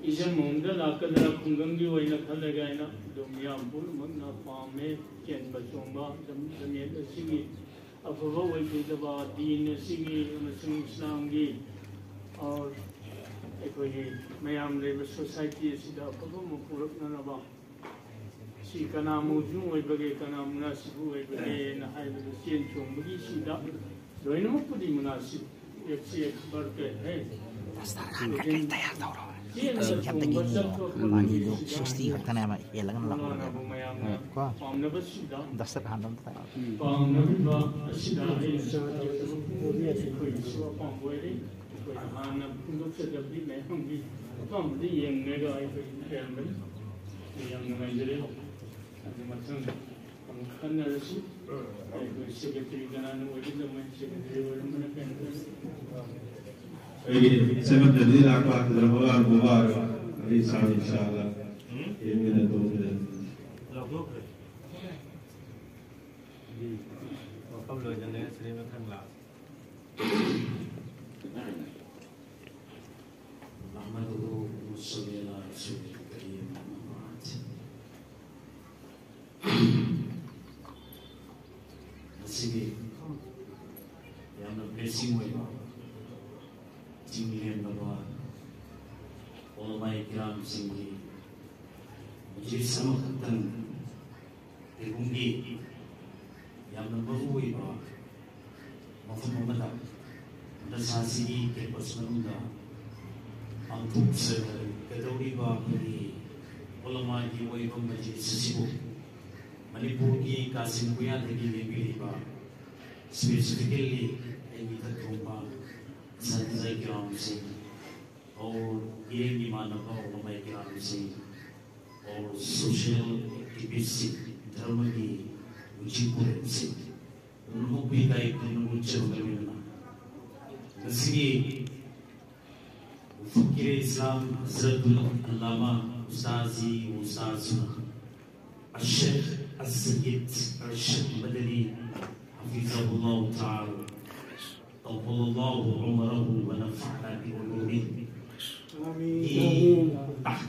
ꯏꯖꯝ ꯑꯃꯗ ꯂꯥꯛꯀꯗ꯭ꯔꯥ ꯈꯨꯡꯒꯪꯒꯤ ꯑꯣꯏꯅ ꯈꯜꯂꯒ ꯑꯩꯅ ꯑꯗꯨꯝ ꯃꯤꯌꯥꯝ ꯄꯨꯝꯅꯃꯛꯅ ꯄꯥꯝꯃꯦ꯫ ꯆꯦꯟꯕ ꯆꯣꯡꯕ ꯖꯃꯤꯌꯠ ꯑꯁꯤꯒꯤ ꯑꯐꯕ ꯑꯣꯏꯕꯤꯗꯕ, ꯗꯤꯟ ꯑꯁꯤꯒꯤ ꯑꯃꯁꯨꯡ ꯏꯁꯂꯥꯝꯒꯤ ꯑꯩꯈꯣꯏꯒꯤ ꯃꯌꯥꯝ ꯂꯩꯕ ꯁꯣꯁꯥꯏꯇꯤ ꯑꯁꯤꯗ ꯑꯐꯕ ꯑꯃ ꯄꯨꯔꯛꯅꯅꯕ꯫ ꯁꯤ ꯀꯅꯥ ꯃꯧꯖꯨ ꯑꯣꯏꯕꯒꯦ, ꯀꯅꯥ ꯃꯨꯅꯥꯁꯤꯕꯨ ꯑꯣꯏꯕꯒꯦꯅ ꯍꯥꯏꯕꯗ ꯆꯦꯟ ꯆꯣꯡꯕꯒꯤ ꯁꯤꯗ ꯂꯣꯏꯅꯃꯛꯄꯨꯗꯤ ꯃꯨꯅꯥꯁꯤꯕ ꯑꯦꯛꯁꯤ ꯑꯦꯛꯁꯄꯔꯠ ꯀꯩ ꯍꯥꯏ꯫ ꯗꯁꯇꯔ ꯈꯥꯟ ꯀꯩꯀꯩ ꯇꯌꯥꯔ ꯇꯧꯔꯣ꯫ ꯆꯦꯟꯕ ꯁꯤꯛꯁꯇꯤ ꯈꯛꯇꯒꯤ ꯆꯣꯡꯕ ꯃꯤꯅꯤꯅꯣ, ꯈꯣꯠꯄꯒꯤ ꯃꯥꯒꯤꯗꯨ ꯁꯤꯗ ꯁꯤꯛꯁꯇꯤ ꯈꯛꯇꯅꯦꯕ ꯍꯦꯜꯂꯒꯅ ꯂꯥꯛꯄꯅꯦꯕ꯫ ꯃꯌꯥꯝꯅ ꯀꯣ? ꯄꯥꯝꯅꯕꯁꯤꯗ ꯗꯁꯇꯔ ꯈꯥꯟ ꯑꯝꯇ ꯇꯌꯥꯔ ꯇꯧꯔꯣ꯫ ꯄꯥꯝꯅꯔꯤꯕ ꯑꯁꯤꯗ ꯑꯩꯅ ꯑꯩꯈꯣꯏꯒꯤꯁꯨ ꯑꯄꯥꯝꯕ ꯑꯣꯏꯔꯦ꯫ ꯑꯩꯈꯣꯏ ꯍꯥꯟꯅ ꯐꯣꯡꯗꯣꯛꯆꯗꯕꯗꯤ ꯃꯌꯥꯝꯒꯤ ꯑꯄꯥꯝꯕꯗ ꯌꯦꯡꯂꯒ ꯑꯩꯈꯣꯏ ꯂꯩꯔꯝꯕꯅꯤ꯫ ꯑꯩ ꯌꯥꯝ ꯅꯨꯡꯉꯥꯏꯖꯔꯦ꯫ ꯑꯗꯨ ꯃꯊꯪ ꯑꯃꯨꯛ ꯈꯟꯅꯔꯁꯤ꯫ ꯑꯩꯈꯣꯏ ꯁꯦꯀ꯭ꯔꯦꯇꯔꯤ ꯀꯅꯥꯅ ꯑꯣꯏꯒꯗꯕ? ꯁꯦꯀ꯭ꯔꯦꯇꯔꯤ ꯑꯣꯏꯔꯝꯕꯅ ꯀꯩꯅꯣ? ꯑꯩꯒꯤ ꯁꯦꯀ꯭ꯔꯦꯇꯔꯤ ꯂꯥꯛꯄ ꯗ꯭ꯔꯃꯒꯥꯔ ꯃꯨꯕꯥꯔꯛ ꯑꯂꯤ ꯁꯥꯍꯤꯕ ꯏꯟꯁꯥ ꯑꯜꯂꯥ ꯌꯦꯡꯃꯤꯟꯅ ꯇꯧꯕꯗ꯫ ꯂꯧꯊꯣꯛꯈ꯭ꯔꯦ꯫ ꯋꯥꯐꯝ ꯂꯣꯏꯁꯤꯜꯂꯦ, ꯁ꯭ꯔꯤ ꯃꯊꯪ ꯂꯥꯛꯑꯣ꯫ نحمده ونصلي على رسوله الكريم، أما بعد. ꯉꯁꯤꯒꯤ ꯌꯥꯝꯅ ꯕ꯭ꯂꯦꯁꯤꯡ ꯑꯣꯏꯕ ꯆꯤꯡ ꯂꯦꯝꯂꯕ ꯎꯂꯃꯥꯏ ꯀꯤꯔꯥꯝꯁꯤꯡꯒꯤ ꯃꯖꯤꯂꯤꯁ ꯑꯃꯈꯛꯇꯪ ꯀꯩꯒꯨꯝꯒꯤ ꯌꯥꯝꯅ ꯃꯔꯨ ꯑꯣꯏꯕ ꯃꯐꯝ ꯑꯃꯗ ꯃꯗ꯭ꯔꯁꯥꯁꯤꯒꯤ ꯀꯦꯝꯄꯁ ꯃꯅꯨꯡꯗ ꯄꯥꯡꯊꯣꯛꯆꯒꯗꯧꯔꯤꯕ ꯑꯩꯈꯣꯏꯒꯤ ꯎꯂꯃꯥꯒꯤ ꯑꯣꯏꯕ ꯃꯖꯤꯂꯤꯁ ꯑꯁꯤꯕꯨ ꯃꯅꯤꯄꯨꯔꯒꯤ ꯀꯥꯆꯤꯟ ꯀꯣꯌꯥꯗꯒꯤ ꯂꯦꯡꯕꯤꯔꯤꯕ, specifically ꯑꯩꯒꯤ ꯏꯊꯛ ꯊꯣꯡꯕ ꯑꯁꯥꯇꯤꯖꯥ ꯀꯤꯔꯥꯝꯁꯤꯡ, ꯑꯣꯔ ꯏꯔꯦꯡ ꯏꯃꯥꯟꯅꯕ ꯎꯂꯃꯥꯏ ꯀꯤꯔꯥꯝꯁꯤꯡ, ꯑꯣꯔ ꯁꯣꯁꯤꯌꯦꯜ ꯑꯦꯛꯇꯤꯚꯤꯁꯁꯤꯡ, ꯙꯔꯃꯒꯤ ꯂꯨꯆꯤꯡ ꯄꯨꯔꯦꯜꯁꯤꯡ, ꯄꯨꯝꯅꯃꯛꯄꯨ ꯏꯀꯥꯏ ꯈꯨꯝꯅꯅ ꯎꯠꯆꯕꯒ ꯂꯣꯏꯅꯅ ꯉꯁꯤꯒꯤ ꯃꯨꯐꯀꯤꯔꯦ ꯏꯁꯂꯥꯝ ꯍꯖꯔꯠ ꯑꯜꯂꯥꯃꯥ ꯎꯁꯇꯥꯖꯤ ꯎꯁꯇꯥꯖꯨꯅ ꯑꯁ꯭ꯍꯦꯈ ꯑꯁ-ꯁꯌꯤꯗ ꯑꯔꯁꯗ ꯃꯗꯅꯤ ꯍꯐꯤꯖꯍꯨꯜꯂꯥꯍꯨ ꯇꯥꯂꯥ ꯇꯧꯕꯂ ꯑꯜꯂꯥꯍꯨ ꯎꯃꯔꯍꯨ ꯋ ꯅꯐꯑꯅꯥ ꯕꯤꯎꯂꯨꯃꯤꯍꯤ. ꯒꯤ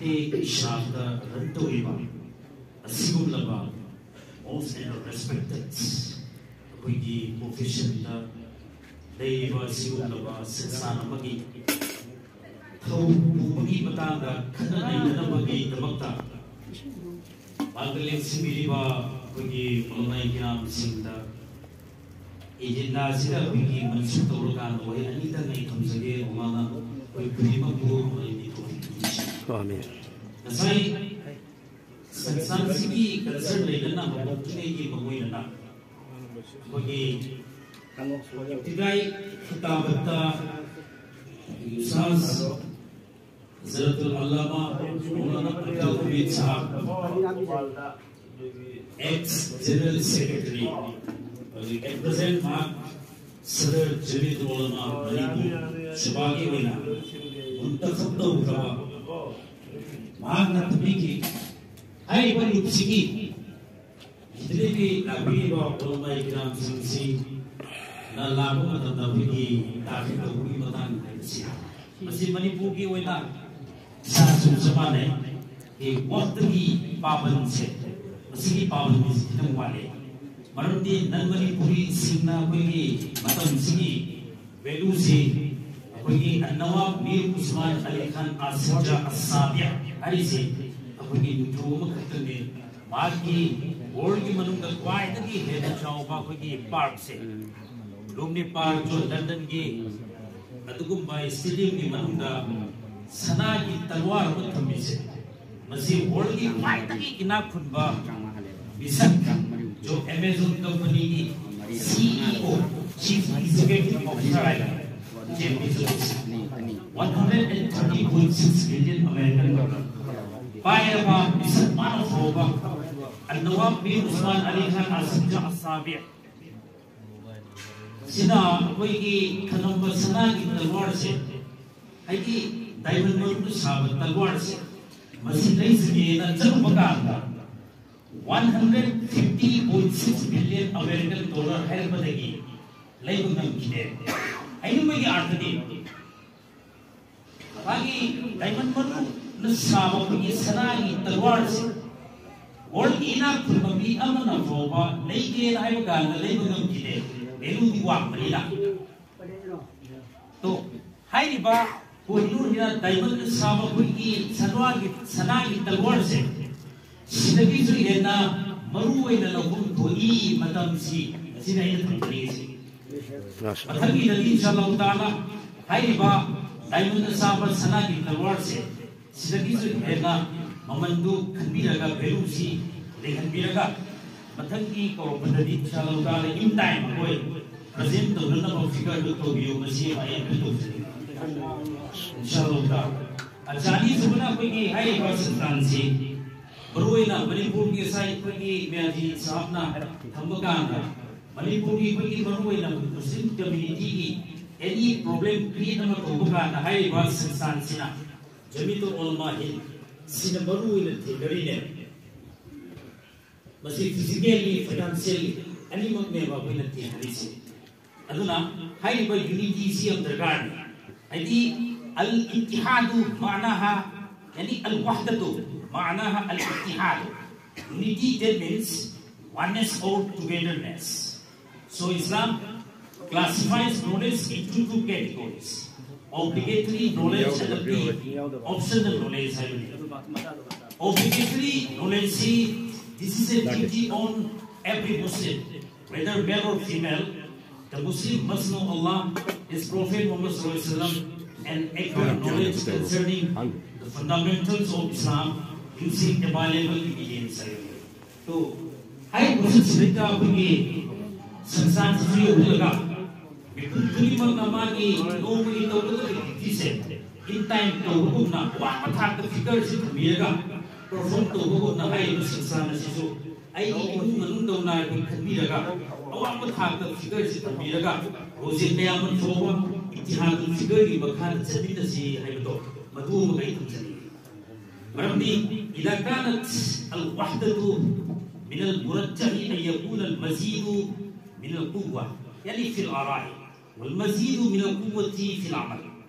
ꯏꯁꯥꯗ ꯔꯟ ꯇꯧꯔꯤꯕ ꯑꯁꯤꯒꯨꯝꯂꯕ most and respected ꯑꯩꯈꯣꯏꯒꯤ professionꯗ ꯂꯩꯔꯤꯕ ꯑꯁꯤꯒꯨꯝꯂꯕ ꯁꯪꯁꯊꯥꯟ ꯑꯃꯒꯤ ꯊꯧ ꯄꯨꯕꯒꯤ ꯃꯇꯥꯡꯗ ꯈꯟꯅ ꯅꯩꯅꯅꯕꯒꯤꯗꯃꯛꯇ ꯃꯥꯡꯒꯜ ꯂꯦꯡꯁꯤꯟꯕꯤꯔꯤꯕ ꯑꯩꯈꯣꯏꯒꯤ ꯃꯂꯨꯃꯥꯏ ꯀꯤꯔꯥꯝꯁꯤꯡꯗ ꯑꯦꯖꯦꯟꯗꯥꯁꯤꯗ ꯑꯩꯈꯣꯏꯒꯤ ꯃꯟꯁꯨꯕ ꯇꯧꯔꯀꯥꯟꯗ ꯋꯥꯍꯩ ꯑꯅꯤꯇꯪ ꯑꯩ ꯊꯝꯖꯒꯦ꯫ ꯃꯃꯥꯡꯗ ꯑꯩꯈꯣꯏ ꯈꯨꯗꯤꯡꯃꯛꯄꯨ ꯑꯩꯈꯣꯏ ꯅꯤꯡꯊꯧ ꯉꯁꯥꯏ ꯁꯪꯁꯊꯥꯟꯁꯤꯒꯤ culture ꯂꯩꯅꯅ ꯍꯧꯔꯛꯇ꯭ꯔꯤꯉꯩꯒꯤ ꯃꯉꯣꯏꯅꯅ ꯑꯩꯈꯣꯏꯒꯤ ꯏꯕꯇꯤꯗꯥꯏ ꯈꯨꯇꯥꯕꯇ ꯎꯁꯇꯥꯖ ꯍꯖꯔꯠ ꯑꯜ ꯑꯜꯂꯥꯃꯥ Maulana Abdul ꯍꯃꯤꯗ ꯁꯥꯍꯕ, ex general secretary, ꯍꯧꯖꯤꯛ at present ꯃꯍꯥꯛ ꯁꯗꯔ ꯖꯃꯤꯌꯠ ꯎꯂꯃꯥ ꯃꯅꯤꯄꯨꯔ ꯁꯨꯕꯥꯒꯤ ꯑꯣꯏꯅ ꯃꯨꯟꯇꯈꯕ ꯇꯧꯈ꯭ꯔꯕ ꯃꯍꯥꯛꯅ ꯊꯝꯕꯤꯈꯤ꯫ ꯍꯥꯏꯔꯤꯕ ꯂꯨꯞꯁꯤꯒꯤ ꯁꯤꯗꯒꯤ ꯂꯥꯛꯄꯤꯔꯤꯕ ꯎꯂꯃꯥꯏ ꯀꯤꯔꯥꯝꯁꯤꯡꯁꯤꯅ ꯂꯥꯛꯄ ꯃꯇꯝꯗ ꯑꯩꯈꯣꯏꯒꯤ ꯇꯥꯔꯒꯦꯠ ꯇꯧꯕꯒꯤ ꯃꯇꯥꯡ ꯍꯥꯏꯕꯁꯤ ꯃꯁꯤ ꯃꯅꯤꯄꯨꯔꯒꯤ ꯑꯣꯏꯅ ꯏꯁꯥꯁꯨ ꯆꯞ ꯃꯥꯟꯅꯩ꯫ ꯑꯩ ꯋꯥꯛꯇꯒꯤ ꯄꯥꯕꯟꯁꯦ, ꯃꯁꯤꯒꯤ ꯄꯥꯕꯟꯁꯦ ꯈꯤꯇꯪ ꯋꯥꯠꯂꯦ꯫ ꯃꯔꯝꯗꯤ ꯅꯟ ꯃꯅꯤꯄꯨꯔꯤꯁꯤꯡꯅ ꯑꯩꯈꯣꯏꯒꯤ ꯃꯇꯝꯁꯤꯒꯤ valueꯁꯤ ꯑꯩꯈꯣꯏꯒꯤ ꯅꯋꯥꯕ ꯃꯤꯔ ꯎꯁꯃꯥꯟ ꯑꯂꯤ ꯈꯥꯟ ꯑꯁꯤꯐ ꯖꯥ ꯑꯁꯥꯕꯤꯌꯥ ꯍꯥꯏꯔꯤꯁꯤ ꯑꯩꯈꯣꯏꯒꯤ ꯅꯤꯡꯊꯧ ꯑꯃꯈꯛꯇꯅꯤ꯫ ꯃꯍꯥꯛꯀꯤ worldꯒꯤ ꯃꯅꯨꯡꯗ ꯈ꯭ꯋꯥꯏꯗꯒꯤ ꯍꯦꯟꯅ ꯆꯥꯎꯕ ꯑꯩꯈꯣꯏꯒꯤ parkꯁꯦ, ꯂꯨꯝꯅꯤ park, Londonꯒꯤ ꯑꯗꯨꯒꯨꯝꯕ stadiumꯒꯤ ꯃꯅꯨꯡꯗ ꯁꯅꯥꯒꯤ ꯇꯂꯋꯥꯔ ꯑꯃ ꯊꯝꯃꯤꯁꯦ, ꯃꯁꯤ worldꯒꯤ ꯈ꯭ꯋꯥꯏꯗꯒꯤ ꯏꯅꯥꯛ ꯈꯨꯟꯕ ꯃꯤꯁꯛ ꯖꯣ Amazon companyꯒꯤ CEO, Chief Executive Officer ꯍꯥꯏꯕ Jeff Bezos, one hundred and thirty point six billion American dollar ꯄꯥꯏꯔꯕ ꯃꯤꯁꯛ ꯃꯥꯅ ꯐꯥꯎꯕ ꯅꯋꯥꯕ ꯃꯤꯔ ꯎꯁꯃꯥꯟ ꯑꯂꯤ ꯈꯥꯟ ꯑꯁꯤꯐ ꯖꯥ ꯑꯁꯥꯕꯤꯌꯥ ꯁꯤꯅ ꯑꯩꯈꯣꯏꯒꯤ ꯊꯅꯝꯕ ꯁꯅꯥꯒꯤ ꯇꯂꯋꯥꯔꯁꯦ, ꯍꯥꯏꯗꯤ diamond ꯃꯔꯨꯅ ꯁꯥꯕ ꯇꯂꯋꯥꯔꯁꯦ, ꯃꯁꯤ ꯂꯩꯖꯒꯦꯅ ꯆꯠꯂꯨꯕ ꯀꯥꯟꯗ one hundred fifty point six billion American dollar ꯍꯥꯏꯔꯛꯄꯗꯒꯤ ꯂꯩꯕ ꯉꯝꯈꯤꯗꯦ꯫ ꯍꯥꯏꯅꯤꯡꯕꯒꯤ ꯑꯥꯔꯊꯗꯤ ꯃꯥꯒꯤ diamond ꯃꯔꯨ ꯁꯥꯕ ꯑꯩꯈꯣꯏꯒꯤ ꯁꯅꯥꯒꯤ ꯇꯂꯋꯥꯔꯁꯦ ꯋꯥꯔꯜꯒꯤ ꯏꯅꯥꯛ ꯈꯨꯟꯕ ꯃꯤ ꯑꯃꯅ ꯐꯥꯎꯕ ꯂꯩꯒꯦꯅ ꯍꯥꯏꯕ ꯀꯥꯟꯗ ꯂꯩꯕ ꯉꯝꯈꯤꯗꯦ, ꯚꯦꯂꯨꯗꯤ ꯋꯥꯡꯕꯅꯤꯅ꯫ ꯇꯣ, ꯍꯥꯏꯔꯤꯕ ꯀꯣꯍꯤꯅꯨꯔꯅ ꯗꯥꯏꯃꯟꯗ ꯁꯥꯕ ꯑꯩꯈꯣꯏꯒꯤ ꯁꯅꯥꯒꯤ ꯁꯅꯥꯒꯤ ꯇꯂꯋꯥꯔꯁꯦ ꯁꯤꯗꯒꯤꯁꯨ ꯍꯦꯟꯅ ꯃꯔꯨ ꯑꯣꯏꯅ ꯂꯧꯐꯝ ꯊꯣꯛꯏ ꯃꯇꯝꯁꯤ꯫ ꯑꯁꯤꯅ ꯑꯩꯅ ꯊꯝꯖꯅꯤꯡꯉꯤꯁꯤ꯫ ꯃꯊꯪꯒꯤꯗꯗꯤ ꯏꯟꯁꯥ ꯑꯜꯂꯥꯍꯨ ꯇꯥꯂꯥ ꯍꯥꯏꯔꯤꯕ ꯗꯥꯏꯃꯟꯗ ꯁꯥꯕ ꯁꯅꯥꯒꯤ ꯇꯂꯋꯥꯔꯁꯦ ꯁꯤꯗꯒꯤꯁꯨ ꯍꯦꯟꯅ ꯃꯃꯟꯗꯨ ꯈꯟꯕꯤꯔꯒ, ꯚꯦꯂꯨꯁꯤ ꯂꯩꯍꯟꯕꯤꯔꯒ, ꯃꯊꯪꯒꯤ ꯀꯧꯔꯛꯄꯗꯗꯤ ꯏꯟꯁꯥ ꯑꯜꯂꯥꯍꯨ ꯇꯥꯂꯥ in time ꯑꯩꯈꯣꯏ ꯄ꯭ꯔꯖꯦꯟ ꯇꯧꯅꯅꯕ ꯐꯤꯒꯔꯗꯨ ꯇꯧꯕꯤꯌꯨ꯫ ꯃꯁꯤ ꯑꯩ ꯑꯗꯨꯝ ꯇꯧꯖꯅꯤꯡꯉꯤ꯫ ꯏꯟꯁꯥ ꯑꯜꯂꯥꯍꯨ ꯇꯥꯂꯥ꯫ ꯑꯆꯥ, ꯑꯅꯤꯁꯨꯕꯗ ꯑꯩꯈꯣꯏꯒꯤ ꯍꯥꯏꯔꯤꯕ ꯁꯪꯁꯊꯥꯟꯁꯤ ꯃꯔꯨꯑꯣꯏꯅ ꯃꯅꯤꯄꯨꯔꯒꯤ ꯉꯁꯥꯏ ꯑꯩꯈꯣꯏꯒꯤ ꯃꯌꯥꯖꯤ ꯁꯥꯍꯕꯅ ꯊꯝꯕ ꯀꯥꯟꯗ ꯃꯅꯤꯄꯨꯔꯒꯤ ꯑꯩꯈꯣꯏꯒꯤ ꯃꯔꯨꯑꯣꯏꯅ ꯃꯨꯁꯂꯤꯝ ꯀꯝꯃ꯭ꯌꯨꯅꯤꯇꯤꯒꯤ ꯑꯦꯅꯤ ꯄ꯭ꯔꯣꯕ꯭ꯂꯦꯝ ꯀ꯭ꯔꯤꯌꯦꯠ ꯑꯃ ꯇꯧꯕ ꯀꯥꯟꯗ ꯍꯥꯏꯔꯤꯕ ꯁꯪꯁꯊꯥꯟꯁꯤꯅ ꯖꯃꯤꯌꯠ ꯎꯂꯃꯥ ꯍꯤꯟꯗ ꯁꯤꯅ ꯃꯔꯨꯑꯣꯏꯅ ꯊꯦꯡꯅꯔꯤꯅꯦ꯫ ꯃꯁꯤ ꯐꯤꯖꯤꯀꯦꯜꯂꯤ, ꯐꯥꯏꯅꯥꯟꯁꯤꯌꯦꯜꯂꯤ ꯑꯅꯤꯃꯛꯅꯦꯕ ꯑꯩꯈꯣꯏꯅ ꯊꯦꯡꯅꯔꯤꯁꯦ꯫ ꯑꯗꯨꯅ ꯍꯥꯏꯔꯤꯕ ꯌꯨꯅꯤꯇꯤꯁꯤ ꯌꯥꯝ ꯗꯔꯀꯥꯔꯅꯤ꯫ ꯍꯥꯏꯗꯤ, ꯑꯜ ꯏꯠꯇꯤꯍꯥꯗꯨ ꯃꯥꯅꯥꯍꯥ, ꯌꯥꯅꯤ ꯑꯜ ꯋꯥꯍꯗꯇꯨ ꯃꯥꯅꯥꯍꯥ ꯑꯜ ꯏꯠꯇꯤꯍꯥꯗꯨ꯫ Unity, that means oneness or togetherness. So Islam classifies knowledge into two categories: obligatory knowledge and the optional knowledge. Obligatory knowledge, this is a duty on every Muslim, whether male or female. The Muslim must know Allah, His Prophet Muhammad sallallahu alaihi wasallam, and acquire knowledge concerning the fundamentals of Islam using available evidence. ꯇꯣ, ꯍꯥꯏꯔꯤꯕ ꯁꯤꯗꯩꯗ ꯑꯩꯈꯣꯏꯒꯤ ꯁꯪꯁꯊꯥꯟꯁꯤꯁꯨ ꯌꯧꯍꯜꯂꯒ ꯃꯤꯄꯨꯝ ꯈꯨꯗꯤꯡꯃꯛꯅ ꯃꯥꯒꯤ ꯅꯣꯡꯃꯒꯤ ꯇꯧꯒꯗꯕ ꯑꯦꯛꯇꯤꯚꯤꯇꯤꯁꯦ in time ꯇꯧꯕꯒꯨꯝꯅ ꯑꯋꯥꯡꯕ ꯊꯥꯛꯇ ꯐꯤꯒꯔꯁꯤ ꯊꯝꯕꯤꯔꯒ ꯄꯔꯐꯣꯔꯝ ꯇꯧꯕꯒꯨꯝꯅ ꯍꯥꯏꯔꯤꯕ ꯁꯪꯁꯊꯥꯟ ꯑꯁꯤꯁꯨ ꯑꯩꯒꯤ ꯏꯃꯨꯡ ꯃꯅꯨꯡꯗꯧꯅ ꯑꯩꯈꯣꯏ ꯈꯟꯕꯤꯔꯒ ꯑꯋꯥꯡꯕ ꯊꯥꯛꯇ ꯐꯤꯒꯔꯁꯤ ꯊꯝꯕꯤꯔꯒ ꯍꯧꯖꯤꯛ ꯃꯌꯥꯝ ꯐꯥꯎꯕ ꯏꯇꯤꯍꯥꯗꯨꯜ ꯐꯤꯒꯔꯒꯤ ꯃꯈꯥꯗ ꯆꯠꯃꯤꯟꯅꯁꯤ ꯍꯥꯏꯕꯗꯣ ꯃꯗꯨ ꯑꯃꯒ ꯑꯩ ꯊꯝꯖꯅꯤꯡꯉꯤ꯫ ꯃꯔꯝꯗꯤ إذا كانت الوحدة من المرجح أن يكون المزيد من القوة، يعني في الآراء، والمزيد من القوة في العمل،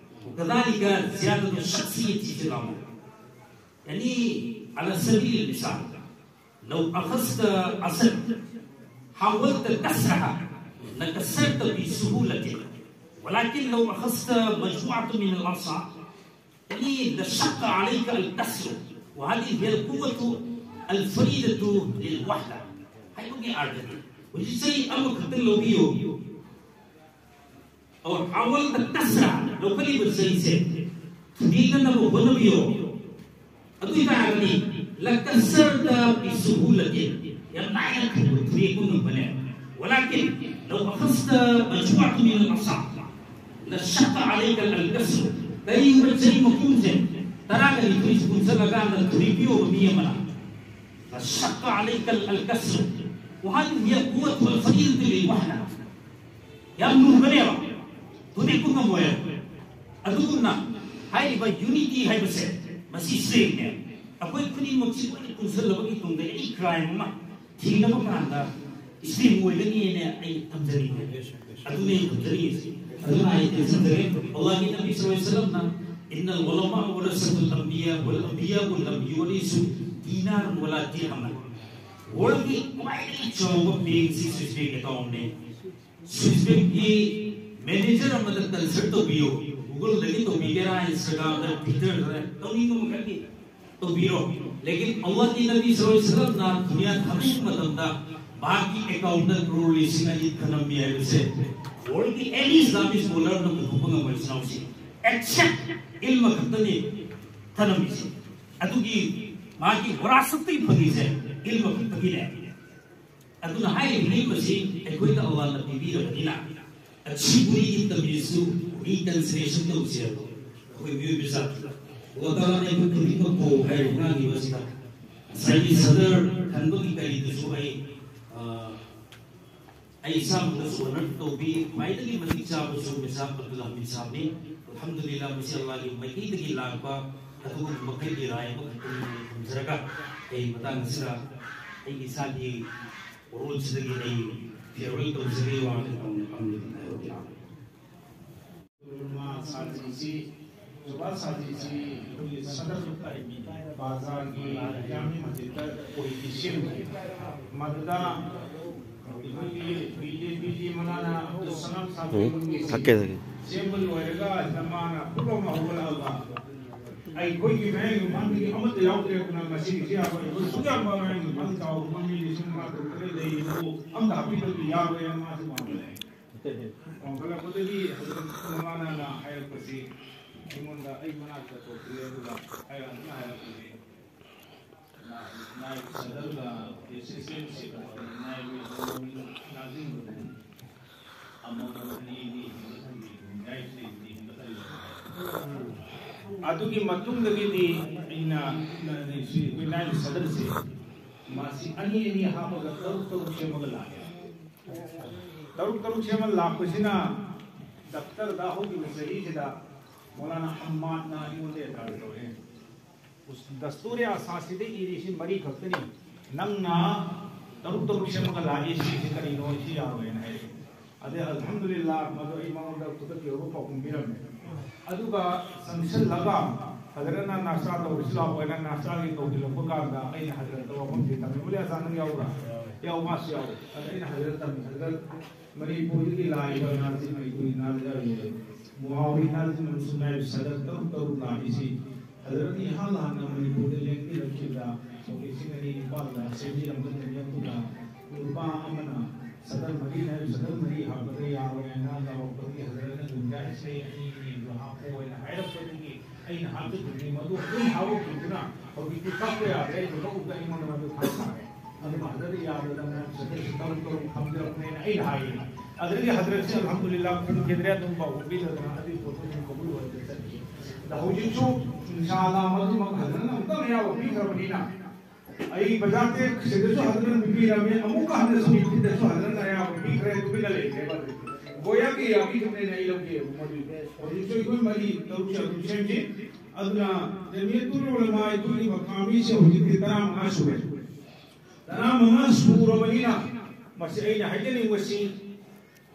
وكذلك زيادة الشخصية في العمل. يعني على سبيل المثال، لو أخذت عصا حاولت كسرها لكسرت بسهولة، ولكن لو أخذت مجموعة من العصا يعني لشق عليك الكسر، وهذه هي القوة الفريدة للوحدة. ꯍꯥꯏꯕꯒꯤ ꯑꯥꯔꯊꯅꯤ꯫ ꯍꯧꯖꯤꯛ ꯆꯩ ꯑꯃꯈꯛꯇꯪ ꯂꯧꯕꯤꯌꯨ꯫ ꯑꯣ, ꯍꯥꯋꯜꯗ ꯀꯁꯔ ꯂꯧꯈꯠꯂꯤꯕ ꯆꯩꯁꯦ ꯊꯨꯗꯦꯛꯅꯅꯕ ꯍꯣꯠꯅꯕꯤꯌꯣ꯫ ꯑꯗꯨ ꯑꯣꯏꯇꯥꯔꯒꯗꯤ ꯂꯀꯁꯔꯗ ꯕꯤꯁꯨꯍꯨꯂꯇꯤꯟ, ꯌꯥꯝ ꯂꯥꯏꯅ ꯊꯨꯗꯦꯛꯄ ꯉꯝꯕꯅꯦ꯫ ولكن لو أخذت مجموعة من العصا لشق عليك الكسر، ꯀꯔꯤꯒꯨꯝꯕ ꯆꯩ ꯃꯈꯨꯝꯁꯦ ꯇꯔꯥꯒ ꯅꯤꯊꯣꯏꯁꯦ ꯄꯨꯟꯁꯤꯜꯂꯀꯥꯟꯗ ꯊꯨꯗꯦꯛꯄꯤꯌꯣꯕ ꯃꯤ ꯑꯃꯅ، لشق عليك الكسر، وهذه هي القوة الفريدة للوحدة. ꯌꯥꯝ ꯂꯨꯕꯅꯦꯕ, ꯊꯨꯗꯦꯛꯄ ꯉꯝꯃꯣꯏ꯫ ꯑꯗꯨꯒꯨꯝꯅ ꯍꯥꯏꯔꯤꯕ unity ꯍꯥꯏꯕꯁꯦ ꯃꯁꯤ strengthꯅꯦ꯫ ꯑꯩꯈꯣꯏ ꯈꯨꯗꯤꯡꯃꯛꯁꯤ ꯂꯣꯏꯅ ꯄꯨꯟꯁꯤꯜꯂꯕꯒꯤ ꯇꯨꯡꯗ any crime ꯑꯃ ꯊꯦꯡꯅꯕ ꯀꯥꯟꯗ strength ꯑꯣꯏꯒꯅꯤꯅ ꯑꯩ ꯊꯝꯖꯅꯤꯡꯉꯦ꯫ ꯑꯗꯨꯅꯦ ꯑꯩ ꯊꯝꯖꯅꯤꯡꯉꯤꯁꯦ꯫ ꯑꯗꯨꯅ ꯑꯩ ꯇꯦꯟꯁꯤꯟꯖꯔꯦ꯫ ꯑꯜꯂꯥꯍꯒꯤ ꯅꯕꯤ ꯁꯜꯂꯜꯂꯥꯍꯨ ꯑꯂꯩꯍꯤ ꯋꯁꯜꯂꯝꯅ, "إن العلماء ورثة الأنبياء والأنبياء لم يورثوا دينارا ولا درهما"꯫ Worldꯒꯤ ꯈ꯭ꯋꯥꯏꯗꯒꯤ ꯆꯥꯎꯕ bankꯁꯤ Swiss Bank accountꯅꯦ꯫ Swiss Bankꯀꯤ manager ꯑꯃꯗ consult ꯇꯧꯕꯤꯌꯨ꯫ Googleꯗꯒꯤ ꯇꯧꯕꯤꯒꯦꯔꯥ, Instagramꯗ, Twitterꯗ, ꯇꯧꯅꯤꯡꯕ ꯃꯈꯩꯒꯤ ꯇꯧꯕꯤꯔꯣ꯫ ꯂꯦꯀꯤꯟ ꯑꯜꯂꯥꯍꯒꯤ ꯅꯕꯤ ꯁꯜꯂꯜꯂꯥꯍꯨ ꯑꯂꯩꯍꯤ ꯋꯁꯜꯂꯝꯅ ꯗꯨꯅꯤꯌꯥ ꯊꯥꯗꯣꯛꯄ ꯃꯇꯝꯗ ꯃꯍꯥꯛꯀꯤ accountꯗ crore ꯂꯤꯁꯤꯡ ꯑꯅꯤ ꯊꯅꯝꯃꯤ ꯍꯥꯏꯕꯁꯦ worldꯒꯤ any Islamic scholarꯅ ꯄꯨꯊꯣꯛꯄ ꯉꯝꯃꯣꯏ, ꯏꯆꯤꯟ ꯏꯅꯥꯎꯁꯤꯡ꯫ Except ꯏꯜꯃ ꯈꯛꯇꯅꯤ ꯊꯅꯝꯃꯤꯁꯦ꯫ ꯑꯗꯨꯒꯤ ꯃꯥꯒꯤ ꯋꯥꯔꯥꯁꯠꯇꯒꯤ ꯐꯪꯉꯤꯁꯦ ꯏꯜꯃ ꯈꯛꯇꯒꯤꯅꯦ꯫ ꯑꯗꯨꯅ ꯍꯥꯏꯔꯤꯕ ꯏꯜꯃ ꯑꯁꯤ ꯑꯩꯈꯣꯏꯗ ꯑꯜꯂꯥꯍꯅ ꯄꯤꯕꯤꯔꯕꯅꯤꯅ, ꯑꯁꯤꯕꯨ ꯏꯟꯇꯔꯚ꯭ꯌꯨꯁꯨ reconciliation ꯇꯧꯁꯦ ꯍꯥꯏꯕ ꯑꯩꯈꯣꯏ ꯃꯤꯑꯣꯏꯕ ꯖꯥꯠꯇꯨꯗ꯫ ꯑꯜꯂꯥꯍ ꯇꯥꯂꯥꯅ ꯑꯩꯈꯣꯏ ꯈꯨꯗꯤꯡꯃꯛꯄꯨ ꯍꯥꯏꯔꯤꯕ ꯉꯥꯡꯉꯤꯕ ꯑꯁꯤꯗ ꯉꯁꯥꯏꯒꯤ ꯁꯗꯔ ꯈꯟꯕꯒꯤ ꯀꯔꯤꯗꯨꯁꯨ ꯑꯩ, ꯑ, ꯑꯩ ꯏꯁꯥꯃꯛꯅꯁꯨ honor ꯇꯧꯕꯤ, ꯈ꯭ꯋꯥꯏꯗꯒꯤ ꯃꯇꯤꯛ ꯆꯥꯕꯁꯨ ꯃꯤꯁꯥ ꯑꯕꯗꯨꯜ ꯍꯃꯤꯗ ꯁꯥꯍꯕꯅꯤ꯫ ꯑꯜꯍꯝꯗꯨꯂꯤꯜꯂꯥꯍ, ꯃꯁꯤ ꯑꯜꯂꯥꯍꯒꯤ ꯃꯥꯏꯀꯩꯗꯒꯤ ꯂꯥꯛꯄ ꯑꯗꯨꯒꯨꯝꯕ ꯃꯈꯩꯒꯤ ꯔꯥꯏ ꯑꯃꯈꯛꯇꯅꯤ ꯊꯝꯖꯔꯒ, ꯑꯩ ꯃꯇꯥꯡ ꯑꯁꯤꯗ ꯑꯩꯒꯤ ꯏꯁꯥꯒꯤ ꯋꯥꯔꯣꯜꯁꯤꯗꯒꯤ ꯑꯩ farewell ꯇꯧꯖꯒꯦ꯫ ꯋꯥ ꯉꯥꯡꯕ ꯐꯪꯂꯦ꯫ ꯃꯥ ꯁꯥꯇ꯭ꯔꯤꯁꯤ ꯁꯨꯕꯥꯁ ꯁꯥꯖꯤꯁꯤ ꯑꯩꯈꯣꯏꯒꯤ ꯁꯗꯔ ꯕꯖꯥꯔꯒꯤ ꯖꯥꯃꯤ ꯃꯁꯖꯤꯗꯇ ꯑꯣꯏꯗꯤ ꯁꯦꯝꯈꯤ꯫ ꯃꯗꯨꯗ ꯑꯩꯈꯣꯏꯒꯤ ꯕꯤ ꯖꯦ ꯄꯤꯒꯤ ꯃꯅꯥꯅ ꯑꯕꯗꯨꯜ ꯁꯂꯥꯝ ꯁꯥꯖꯤꯒꯤ ꯊꯛꯀꯦ, ꯊꯛꯀꯦ꯫ ꯁꯦꯝꯕ ꯂꯣꯏꯔꯒ ꯁꯤꯗ ꯃꯥꯅ ꯐꯨꯛ ꯂꯥꯎꯅ ꯍꯧꯒꯠꯂꯛꯑꯒ ꯑꯩꯈꯣꯏꯒꯤ ꯃꯌꯥꯡ ꯏꯝꯐꯥꯜꯗꯒꯤ ꯑꯃꯠꯇ ꯌꯥꯎꯗ꯭ꯔꯦ, ꯑꯗꯨꯅ ꯃꯁꯤꯒꯤꯁꯤ ꯌꯥꯔꯣꯏ, ꯑꯩꯈꯣꯏ ꯁꯨꯛꯌꯥꯝꯕ ꯃꯌꯥꯡ ꯏꯝꯐꯥꯜ ꯆꯥꯎꯕ ꯃꯤ ꯂꯤꯁꯤꯡ ꯃꯉꯥ ꯇꯔꯨꯛ ꯇꯔꯦꯠ ꯂꯩꯔꯤꯕꯨ ꯑꯃꯠꯇ ꯍꯥꯞꯄꯤꯗꯕꯗꯤ ꯌꯥꯔꯣꯏ ꯍꯥꯏꯅ ꯃꯥꯁꯨ ꯋꯥꯡꯈꯠꯂꯛꯑꯦ꯫ ꯋꯥꯡꯈꯠꯂꯛꯄꯗꯒꯤ ꯍꯧꯖꯤꯛ ꯃꯃꯥꯅ ꯍꯥꯏꯔꯛꯄꯁꯤ ꯑꯩꯉꯣꯟꯗ ꯑꯩ ꯃꯅꯥꯛꯇ ꯀꯧꯁꯤꯜꯂꯦ, ꯑꯗꯨꯒ ꯑꯩ ꯑꯗꯨꯅ ꯍꯥꯏꯔꯛꯄꯁꯤ ꯅꯥꯏꯕ ꯁꯗꯔꯒ ꯑꯦꯁꯤꯁꯇꯦꯟ ꯁꯦꯀ꯭ꯔꯦꯇꯔꯤ ꯅꯥꯏꯕ ꯅꯥꯖꯤꯡꯕꯗꯨ ꯑꯃꯃꯝ ꯑꯅꯤ ꯑꯅꯤ ꯍꯦꯟꯒꯠꯍꯟꯕꯤꯌꯨ, ꯅꯥꯏꯕꯁꯤꯡꯗꯤ ꯍꯦꯟꯒꯠꯍꯜꯂꯣ꯫ ꯑꯗꯨꯒꯤ ꯃꯇꯨꯡꯗꯒꯤꯗꯤ ꯑꯩꯅ ꯁꯤ ꯑꯩꯈꯣꯏ ꯅꯥꯏꯕ ꯁꯗꯔꯁꯦ ꯃꯥꯁꯤ ꯑꯅꯤ ꯑꯅꯤ ꯍꯥꯞꯄꯒ ꯇꯔꯨꯛ ꯇꯔꯨꯛ ꯁꯦꯝꯃꯒ ꯂꯥꯛꯑꯦ꯫ ꯇꯔꯨꯛ ꯇꯔꯨꯛ ꯁꯦꯝꯃ ꯂꯥꯛꯄꯁꯤꯅ ꯗꯞꯇꯔꯗ ꯍꯧꯈꯤꯕ ꯆꯍꯤꯁꯤꯗ ꯃꯧꯂꯥꯅꯥ ꯍꯝꯃꯥꯗꯅ ꯑꯩꯉꯣꯟꯗ ꯑꯦꯇꯥꯛ ꯇꯧꯔꯦ꯫ ꯗꯁꯇꯨꯔꯦ ꯑꯁꯥꯁꯤꯗ ꯏꯔꯤꯁꯤ ꯃꯔꯤ ꯈꯛꯇꯅꯤ, ꯅꯪꯅ ꯇꯔꯨꯛ ꯇꯔꯨꯛ ꯁꯦꯝꯃꯒ ꯂꯥꯛꯏ, ꯁꯤꯁꯤ ꯀꯔꯤꯅꯣ, ꯁꯤ ꯌꯥꯔꯣꯏꯅ ꯍꯥꯏꯔꯛꯑꯦ꯫ ꯑꯗꯩ ꯑꯜꯍꯝꯗꯨꯂꯤꯜꯂꯥ, ꯃꯗꯨ ꯑꯩ ꯃꯉꯣꯟꯗ ꯈꯨꯗꯛꯀꯤ ꯑꯣꯏꯕ ꯄꯥꯎꯈꯨꯝ ꯄꯤꯔꯝꯃꯦ꯫ ꯑꯗꯨꯒ ꯆꯪꯁꯤꯜꯂꯒ ꯍꯖꯔꯠꯅ ꯅꯥꯁꯇꯥ ꯇꯧꯔꯁꯤ ꯂꯥꯛꯑꯣ ꯍꯥꯏꯅ ꯅꯥꯁꯇꯥꯒꯤ ꯀꯧꯁꯤꯜꯂꯛꯄ ꯀꯥꯟꯗ ꯑꯩꯅ ꯍꯖꯔꯠꯇ ꯋꯥꯐꯝꯁꯤ ꯊꯝꯃꯤ꯫ ꯃꯨꯂꯤꯌꯥ ꯁꯥ ꯅꯪ ꯌꯥꯎꯕ꯭ꯔꯥ? ꯌꯥꯎ, ꯃꯥꯁꯨ ꯌꯥꯎꯋꯦ꯫ ꯑꯗ ꯑꯩꯅ ꯍꯖꯔꯠ ꯇꯝꯃꯤ, ꯍꯖꯔꯠ ꯃꯅꯤꯄꯨꯔꯗꯒꯤ ꯂꯥꯛꯏꯕ ꯅꯥꯖꯤꯝ ꯑꯩꯈꯣꯏ ꯅꯥꯖꯤꯝ ꯃꯨꯍꯥꯋꯤ ꯅꯥꯖꯤꯝ ꯑꯃꯁꯨꯡ ꯅꯥꯏꯕ ꯁꯗꯔ ꯇꯔꯨꯛ ꯇꯔꯨꯛ ꯂꯥꯛꯏꯁꯤ ꯍꯖꯔꯠꯅ ꯏꯍꯥꯟ ꯍꯥꯟꯅ ꯃꯅꯤꯄꯨꯔꯗ ꯂꯦꯡꯕꯤꯔꯛꯈꯤꯕꯗ ꯁꯣꯛ ꯂꯤꯁꯤꯡ ꯑꯅꯤ ꯅꯤꯄꯥꯟꯗ ꯁꯦꯝꯕꯤꯔꯝꯕ ꯅꯨꯃꯤꯠꯇꯨꯗ ꯅꯨꯄꯥ ꯑꯃꯅ ꯁꯗꯔ ꯃꯔꯤ ꯍꯥꯏꯔꯤꯕ ꯁꯗꯔ ꯃꯔꯤ ꯍꯥꯞꯄꯗ ꯌꯥꯔꯣꯏ ꯍꯥꯏꯅ ꯂꯥꯎꯔꯛꯄꯗꯒꯤ ꯍꯖꯔꯠꯅ ꯒꯨꯟꯖꯥꯏꯁ ꯂꯩ, ꯑꯅꯤ ꯑꯅꯤꯗꯣ ꯍꯥꯞꯄꯣ ꯍꯥꯏꯅ ꯍꯥꯏꯔꯛꯄꯗꯒꯤ ꯑꯩꯅ ꯍꯥꯞꯆꯗꯣꯏꯅꯤ꯫ ꯃꯗꯨ ꯑꯗꯨꯝ ꯍꯥꯞꯄꯛꯈꯤꯕꯗꯨꯅ ꯍꯧꯖꯤꯛꯇꯤ ꯀꯛꯄ ꯌꯥꯗ꯭ꯔꯦ꯫ ꯑꯩꯅ ꯂꯧꯕꯗ ꯑꯩꯉꯣꯟꯗ ꯃꯗꯨ ꯐꯔꯛ ꯇꯥꯔꯦ꯫ ꯑꯗꯨꯅ ꯍꯖꯔꯠ ꯌꯥꯗꯗꯅ ꯁꯗꯔꯁꯤ ꯇꯔꯨꯛ ꯇꯔꯨꯛ ꯊꯝꯖꯔꯛꯄꯅꯦꯅ ꯑꯩꯅ ꯍꯥꯏꯌꯦ꯫ ꯑꯗꯨꯗꯒꯤ ꯍꯖꯔꯠꯁꯤ ꯑꯜꯍꯝꯗꯨꯂꯤꯜꯂꯥ ꯈꯨꯝꯈꯤꯗ꯭ꯔꯦ, ꯑꯗꯨꯝ ꯄꯥꯎꯈꯨꯝ ꯄꯤꯗꯗꯅ ꯑꯗꯨꯒꯤ ꯄꯣꯠꯇꯨ ꯑꯗꯨꯝ ꯀꯕꯨꯜ ꯑꯣꯏꯔꯒ ꯆꯠꯈꯤ꯫ ꯑꯗ ꯍꯧꯖꯤꯛꯁꯨ ꯏꯟꯁꯥ ꯑꯜꯂꯥ ꯃꯗꯨꯃꯛ ꯍꯖꯔꯠꯅ ꯑꯃꯨꯛꯇꯪ ꯑꯌꯥꯕ ꯄꯤꯈ꯭ꯔꯕꯅꯤꯅ ꯑꯩ ꯕꯖꯥꯔ ꯇꯦꯛꯁꯤꯗꯁꯨ ꯍꯖꯔꯠꯅ ꯄꯤꯕꯤꯔꯝꯃꯤ, ꯑꯃꯨꯛꯀ ꯍꯟꯅꯁꯨ ꯅꯤꯡꯊꯤꯅꯁꯨ ꯍꯖꯔꯠꯅ ꯑꯌꯥꯕ ꯄꯤꯈ꯭ꯔꯦ, ꯇꯨꯃꯤꯟꯅ ꯂꯩꯈ꯭ꯔꯦꯕ꯫ ꯒꯣꯌꯥꯒꯤ ꯌꯥꯕꯤꯈꯤꯕꯅꯦꯅ ꯑꯩ ꯂꯧꯒꯦꯕ ꯃꯗꯨ꯫ ꯍꯧꯖꯤꯛꯁꯨ ꯑꯩꯈꯣꯏ ꯃꯔꯤ ꯇꯔꯨꯛꯁꯦ ꯑꯗꯨꯝ ꯁꯦꯝꯁꯤ꯫ ꯑꯗꯨꯅ ꯖꯃꯤꯌꯠꯇꯨꯜ ꯎꯂꯃꯥ ꯑꯩꯈꯣꯏꯒꯤ ꯃꯈꯥꯃꯤꯁꯦ ꯍꯧꯖꯤꯛꯇꯤ ꯇꯔꯥꯃꯉꯥ ꯁꯨꯔꯦ꯫ ꯇꯔꯥꯃꯉꯥ ꯁꯨꯔꯕꯅꯤꯅ ꯃꯁꯤ ꯑꯩꯅ ꯍꯥꯏꯖꯅꯤꯡꯕꯁꯤ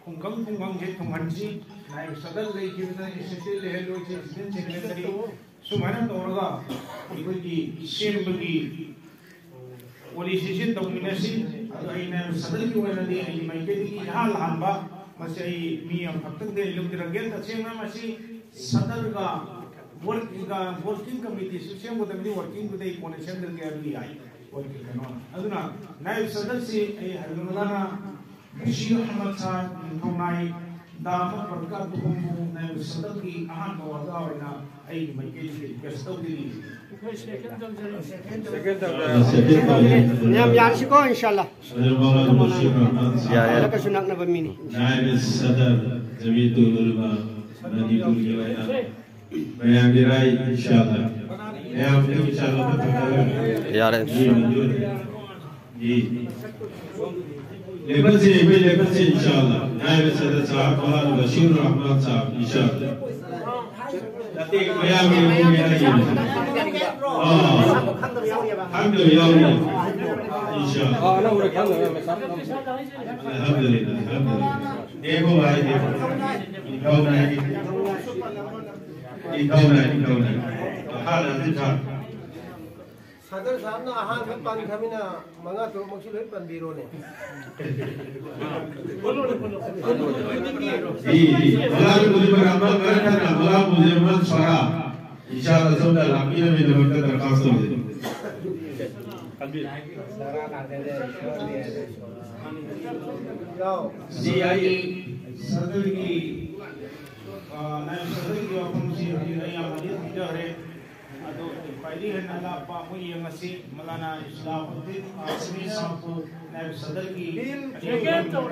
ꯈꯨꯡꯒꯪ ꯈꯨꯡꯒꯪꯁꯦ ꯊꯨꯡꯍꯟꯁꯤ꯫ ꯅꯥꯏꯕ ꯁꯗꯜ ꯂꯩꯈꯤꯕꯅ ꯑꯦꯁꯤꯁꯇꯦꯟ ꯂꯩꯍꯜꯂꯣꯏꯁꯤ, ꯑꯦꯁꯤꯁꯇꯦꯟ ꯁꯦꯀ꯭ꯔꯦꯇꯔꯤ꯫ ꯁꯨꯃꯥꯏꯅ ꯇꯧꯔꯒ ꯑꯩꯈꯣꯏꯒꯤ ꯁꯦꯝꯕꯒꯤ ꯄꯣꯂꯤꯁꯤꯁꯤ ꯇꯧꯃꯤꯟꯅꯁꯤ꯫ ꯑꯗꯣ ꯑꯩꯅ ꯁꯗꯜꯒꯤ ꯑꯣꯏꯅꯗꯤ ꯑꯩꯒꯤ ꯃꯥꯏꯀꯩꯗꯒꯤ ꯏꯍꯥꯟ ꯍꯥꯟꯕ ꯃꯁꯤ ꯑꯩ ꯃꯤ ꯑꯃꯈꯛꯇꯪꯗꯤ ꯑꯩ ꯂꯧꯖꯔꯒꯦ꯫ ꯇꯁꯦꯡꯅ ꯃꯁꯤ ꯁꯗꯜꯒ ꯋꯥꯔꯛ-, ꯋꯥꯔꯀꯤꯡ ꯀꯃꯤꯇꯤꯁꯨ ꯁꯦꯝꯒꯗꯕꯅꯤ, ꯋꯥꯔꯀꯤꯡꯗꯨꯗꯤ ꯑꯩ ꯀꯣꯟꯅ ꯁꯦꯝꯖꯔꯒꯦ ꯍꯥꯏꯕꯗꯤ ꯌꯥꯏ꯫ ꯋꯥꯔꯀꯤꯡ ꯀꯩꯅꯣ꯫ ꯑꯗꯨꯅ ꯅꯥꯏꯕ ꯁꯗꯜꯁꯤ ꯑꯩ ꯍꯥꯏꯕ ꯃꯈꯥꯅ ꯕꯁꯤꯔ ꯑꯍꯃꯗ ꯁꯥꯍꯦꯕ ꯅꯤꯡꯊꯧꯅꯥꯏ ꯗꯥꯃꯠ ꯕꯔꯀꯥꯇꯨꯍꯨꯝꯕꯨ ꯅꯥꯏꯕ ꯁꯗꯜꯒꯤ ꯑꯍꯥꯟꯕ ꯋꯥꯇꯥ ꯑꯣꯏꯅ ꯑꯩꯒꯤ ꯃꯥꯏꯀꯩꯗꯒꯤ ꯔꯤꯀ꯭ꯋꯦꯁ ꯇꯧꯖꯔꯤ꯫ ꯃꯌꯥꯝ ꯌꯥꯔꯁꯤꯀꯣ, ꯏꯟꯁꯥꯜꯂꯥ꯫ ꯁꯗꯔ ꯃꯧꯂꯥꯅꯥ ꯕꯁꯤꯔ ꯔꯍꯃꯟ ꯁꯥꯍꯦꯕ, ꯌꯥꯔꯦ꯫ ꯍꯜꯂꯛꯀꯁꯨ ꯅꯛꯅꯕ ꯃꯤꯅꯤ꯫ ꯅꯥꯏꯕ ꯁꯗꯔ ꯖꯃꯤꯌꯠ ꯎꯂꯃꯥ ꯃꯅꯤꯄꯨꯔꯒꯤ ꯑꯣꯏꯅ ꯃꯌꯥꯝꯒꯤ ꯔꯥꯏ, ꯏꯟꯁꯥꯜꯂꯥ꯫ ꯃꯌꯥꯝꯒꯤ ꯏꯟꯁꯥꯜꯂꯥ ꯈꯛꯇ ꯈꯜꯂꯒ ꯌꯥꯔꯦ꯫ ꯃꯤ ꯃꯟꯖꯨꯔ꯫ ꯂꯦꯞꯍꯟꯁꯤ, ꯑꯩꯈꯣꯏ ꯂꯦꯞꯍꯟꯁꯤ, ꯏꯟꯁꯥꯜꯂꯥ꯫ ꯅꯥꯏꯕ ꯁꯗꯔ ꯁꯥꯍꯦꯕ ꯃꯧꯂꯥꯅꯥ ꯕꯁꯤꯔ ꯔꯍꯃꯟ ꯁꯥꯍꯦꯕ, ꯏꯟꯁꯥꯜꯂꯥ꯫ ꯅꯠꯇꯦ, ꯃꯌꯥꯝꯒꯤ ꯃꯑꯣꯡꯒꯤ ꯍꯥꯏꯔꯤꯅꯦ꯫ ꯑꯥ, ꯈꯪꯗꯕ ꯌꯥꯎꯔꯤ, ꯏꯟꯁꯥꯜꯂꯥ꯫ ꯑꯜꯍꯝꯗꯨꯂꯤꯜꯂꯥꯍ, ꯑꯜꯍꯝꯗꯨꯂꯤꯜꯂꯥꯍ꯫ ꯗꯦꯈꯣ ꯚꯥꯏ, ꯗꯦꯈꯣ꯫ ꯏꯟꯊꯧꯅꯥꯏ, ꯏꯟꯊꯧꯅꯥꯏ, ꯏꯟꯊꯧꯅꯥꯏ꯫ ꯃꯈꯥꯗ ꯍꯧꯖꯤꯛ ꯁꯥꯔ꯫ ꯁꯗꯔ ꯁꯥꯍꯦꯕꯅ ꯑꯍꯥꯟꯕ ꯄꯟꯈ꯭ꯔꯃꯤꯅ ꯃꯉꯥ ꯇꯔꯨꯛꯃꯛꯁꯤ ꯂꯣꯏ ꯄꯟꯕꯤꯔꯣꯅꯦ꯫ ꯃꯧꯂꯥꯅꯥ ꯃꯨꯖꯤꯕꯨꯔ ꯔꯍꯃꯟ ꯃꯔꯛ ꯊꯠꯅ ꯃꯧꯂꯥꯅꯥ ꯃꯨꯖꯤꯕꯨꯔ ꯔꯍꯃꯟ ꯁ꯭ꯋꯥꯔꯥ, ꯏꯟꯁꯥꯜꯂꯥ, ꯁꯣꯝꯗ ꯂꯥꯛꯄꯤꯅꯕꯒꯤꯗꯃꯛꯇ ꯗꯔꯈꯥꯁ ꯇꯧꯖꯔꯤ꯫ ꯌꯥꯎ꯫ ꯁꯤ ꯑꯩ ꯁꯗꯔꯒꯤ, ꯑ, ꯅꯥꯏꯕ ꯁꯗꯔꯒꯤ ꯋꯥꯐꯝꯁꯤ ꯍꯧꯖꯤꯛ ꯑꯩ ꯌꯥꯝꯅꯗꯤ ꯊꯝꯖꯈ꯭ꯔꯦ꯫ ꯑꯗꯣ ꯈ꯭ꯋꯥꯏꯗꯒꯤ ꯍꯦꯟꯅ ꯂꯥꯞꯄ ꯑꯩꯈꯣꯏ ꯌꯦꯡꯉꯁꯤ, ꯃꯧꯂꯥꯅꯥ ꯏꯁꯂꯥꯍꯨꯗꯗꯤꯟ ꯀꯥꯁꯤꯃꯤ ꯁꯥꯍꯕꯄꯨ ꯅꯥꯏꯕ ꯁꯗꯔꯒꯤ ꯁꯦꯀꯦꯟ ꯇꯧ꯫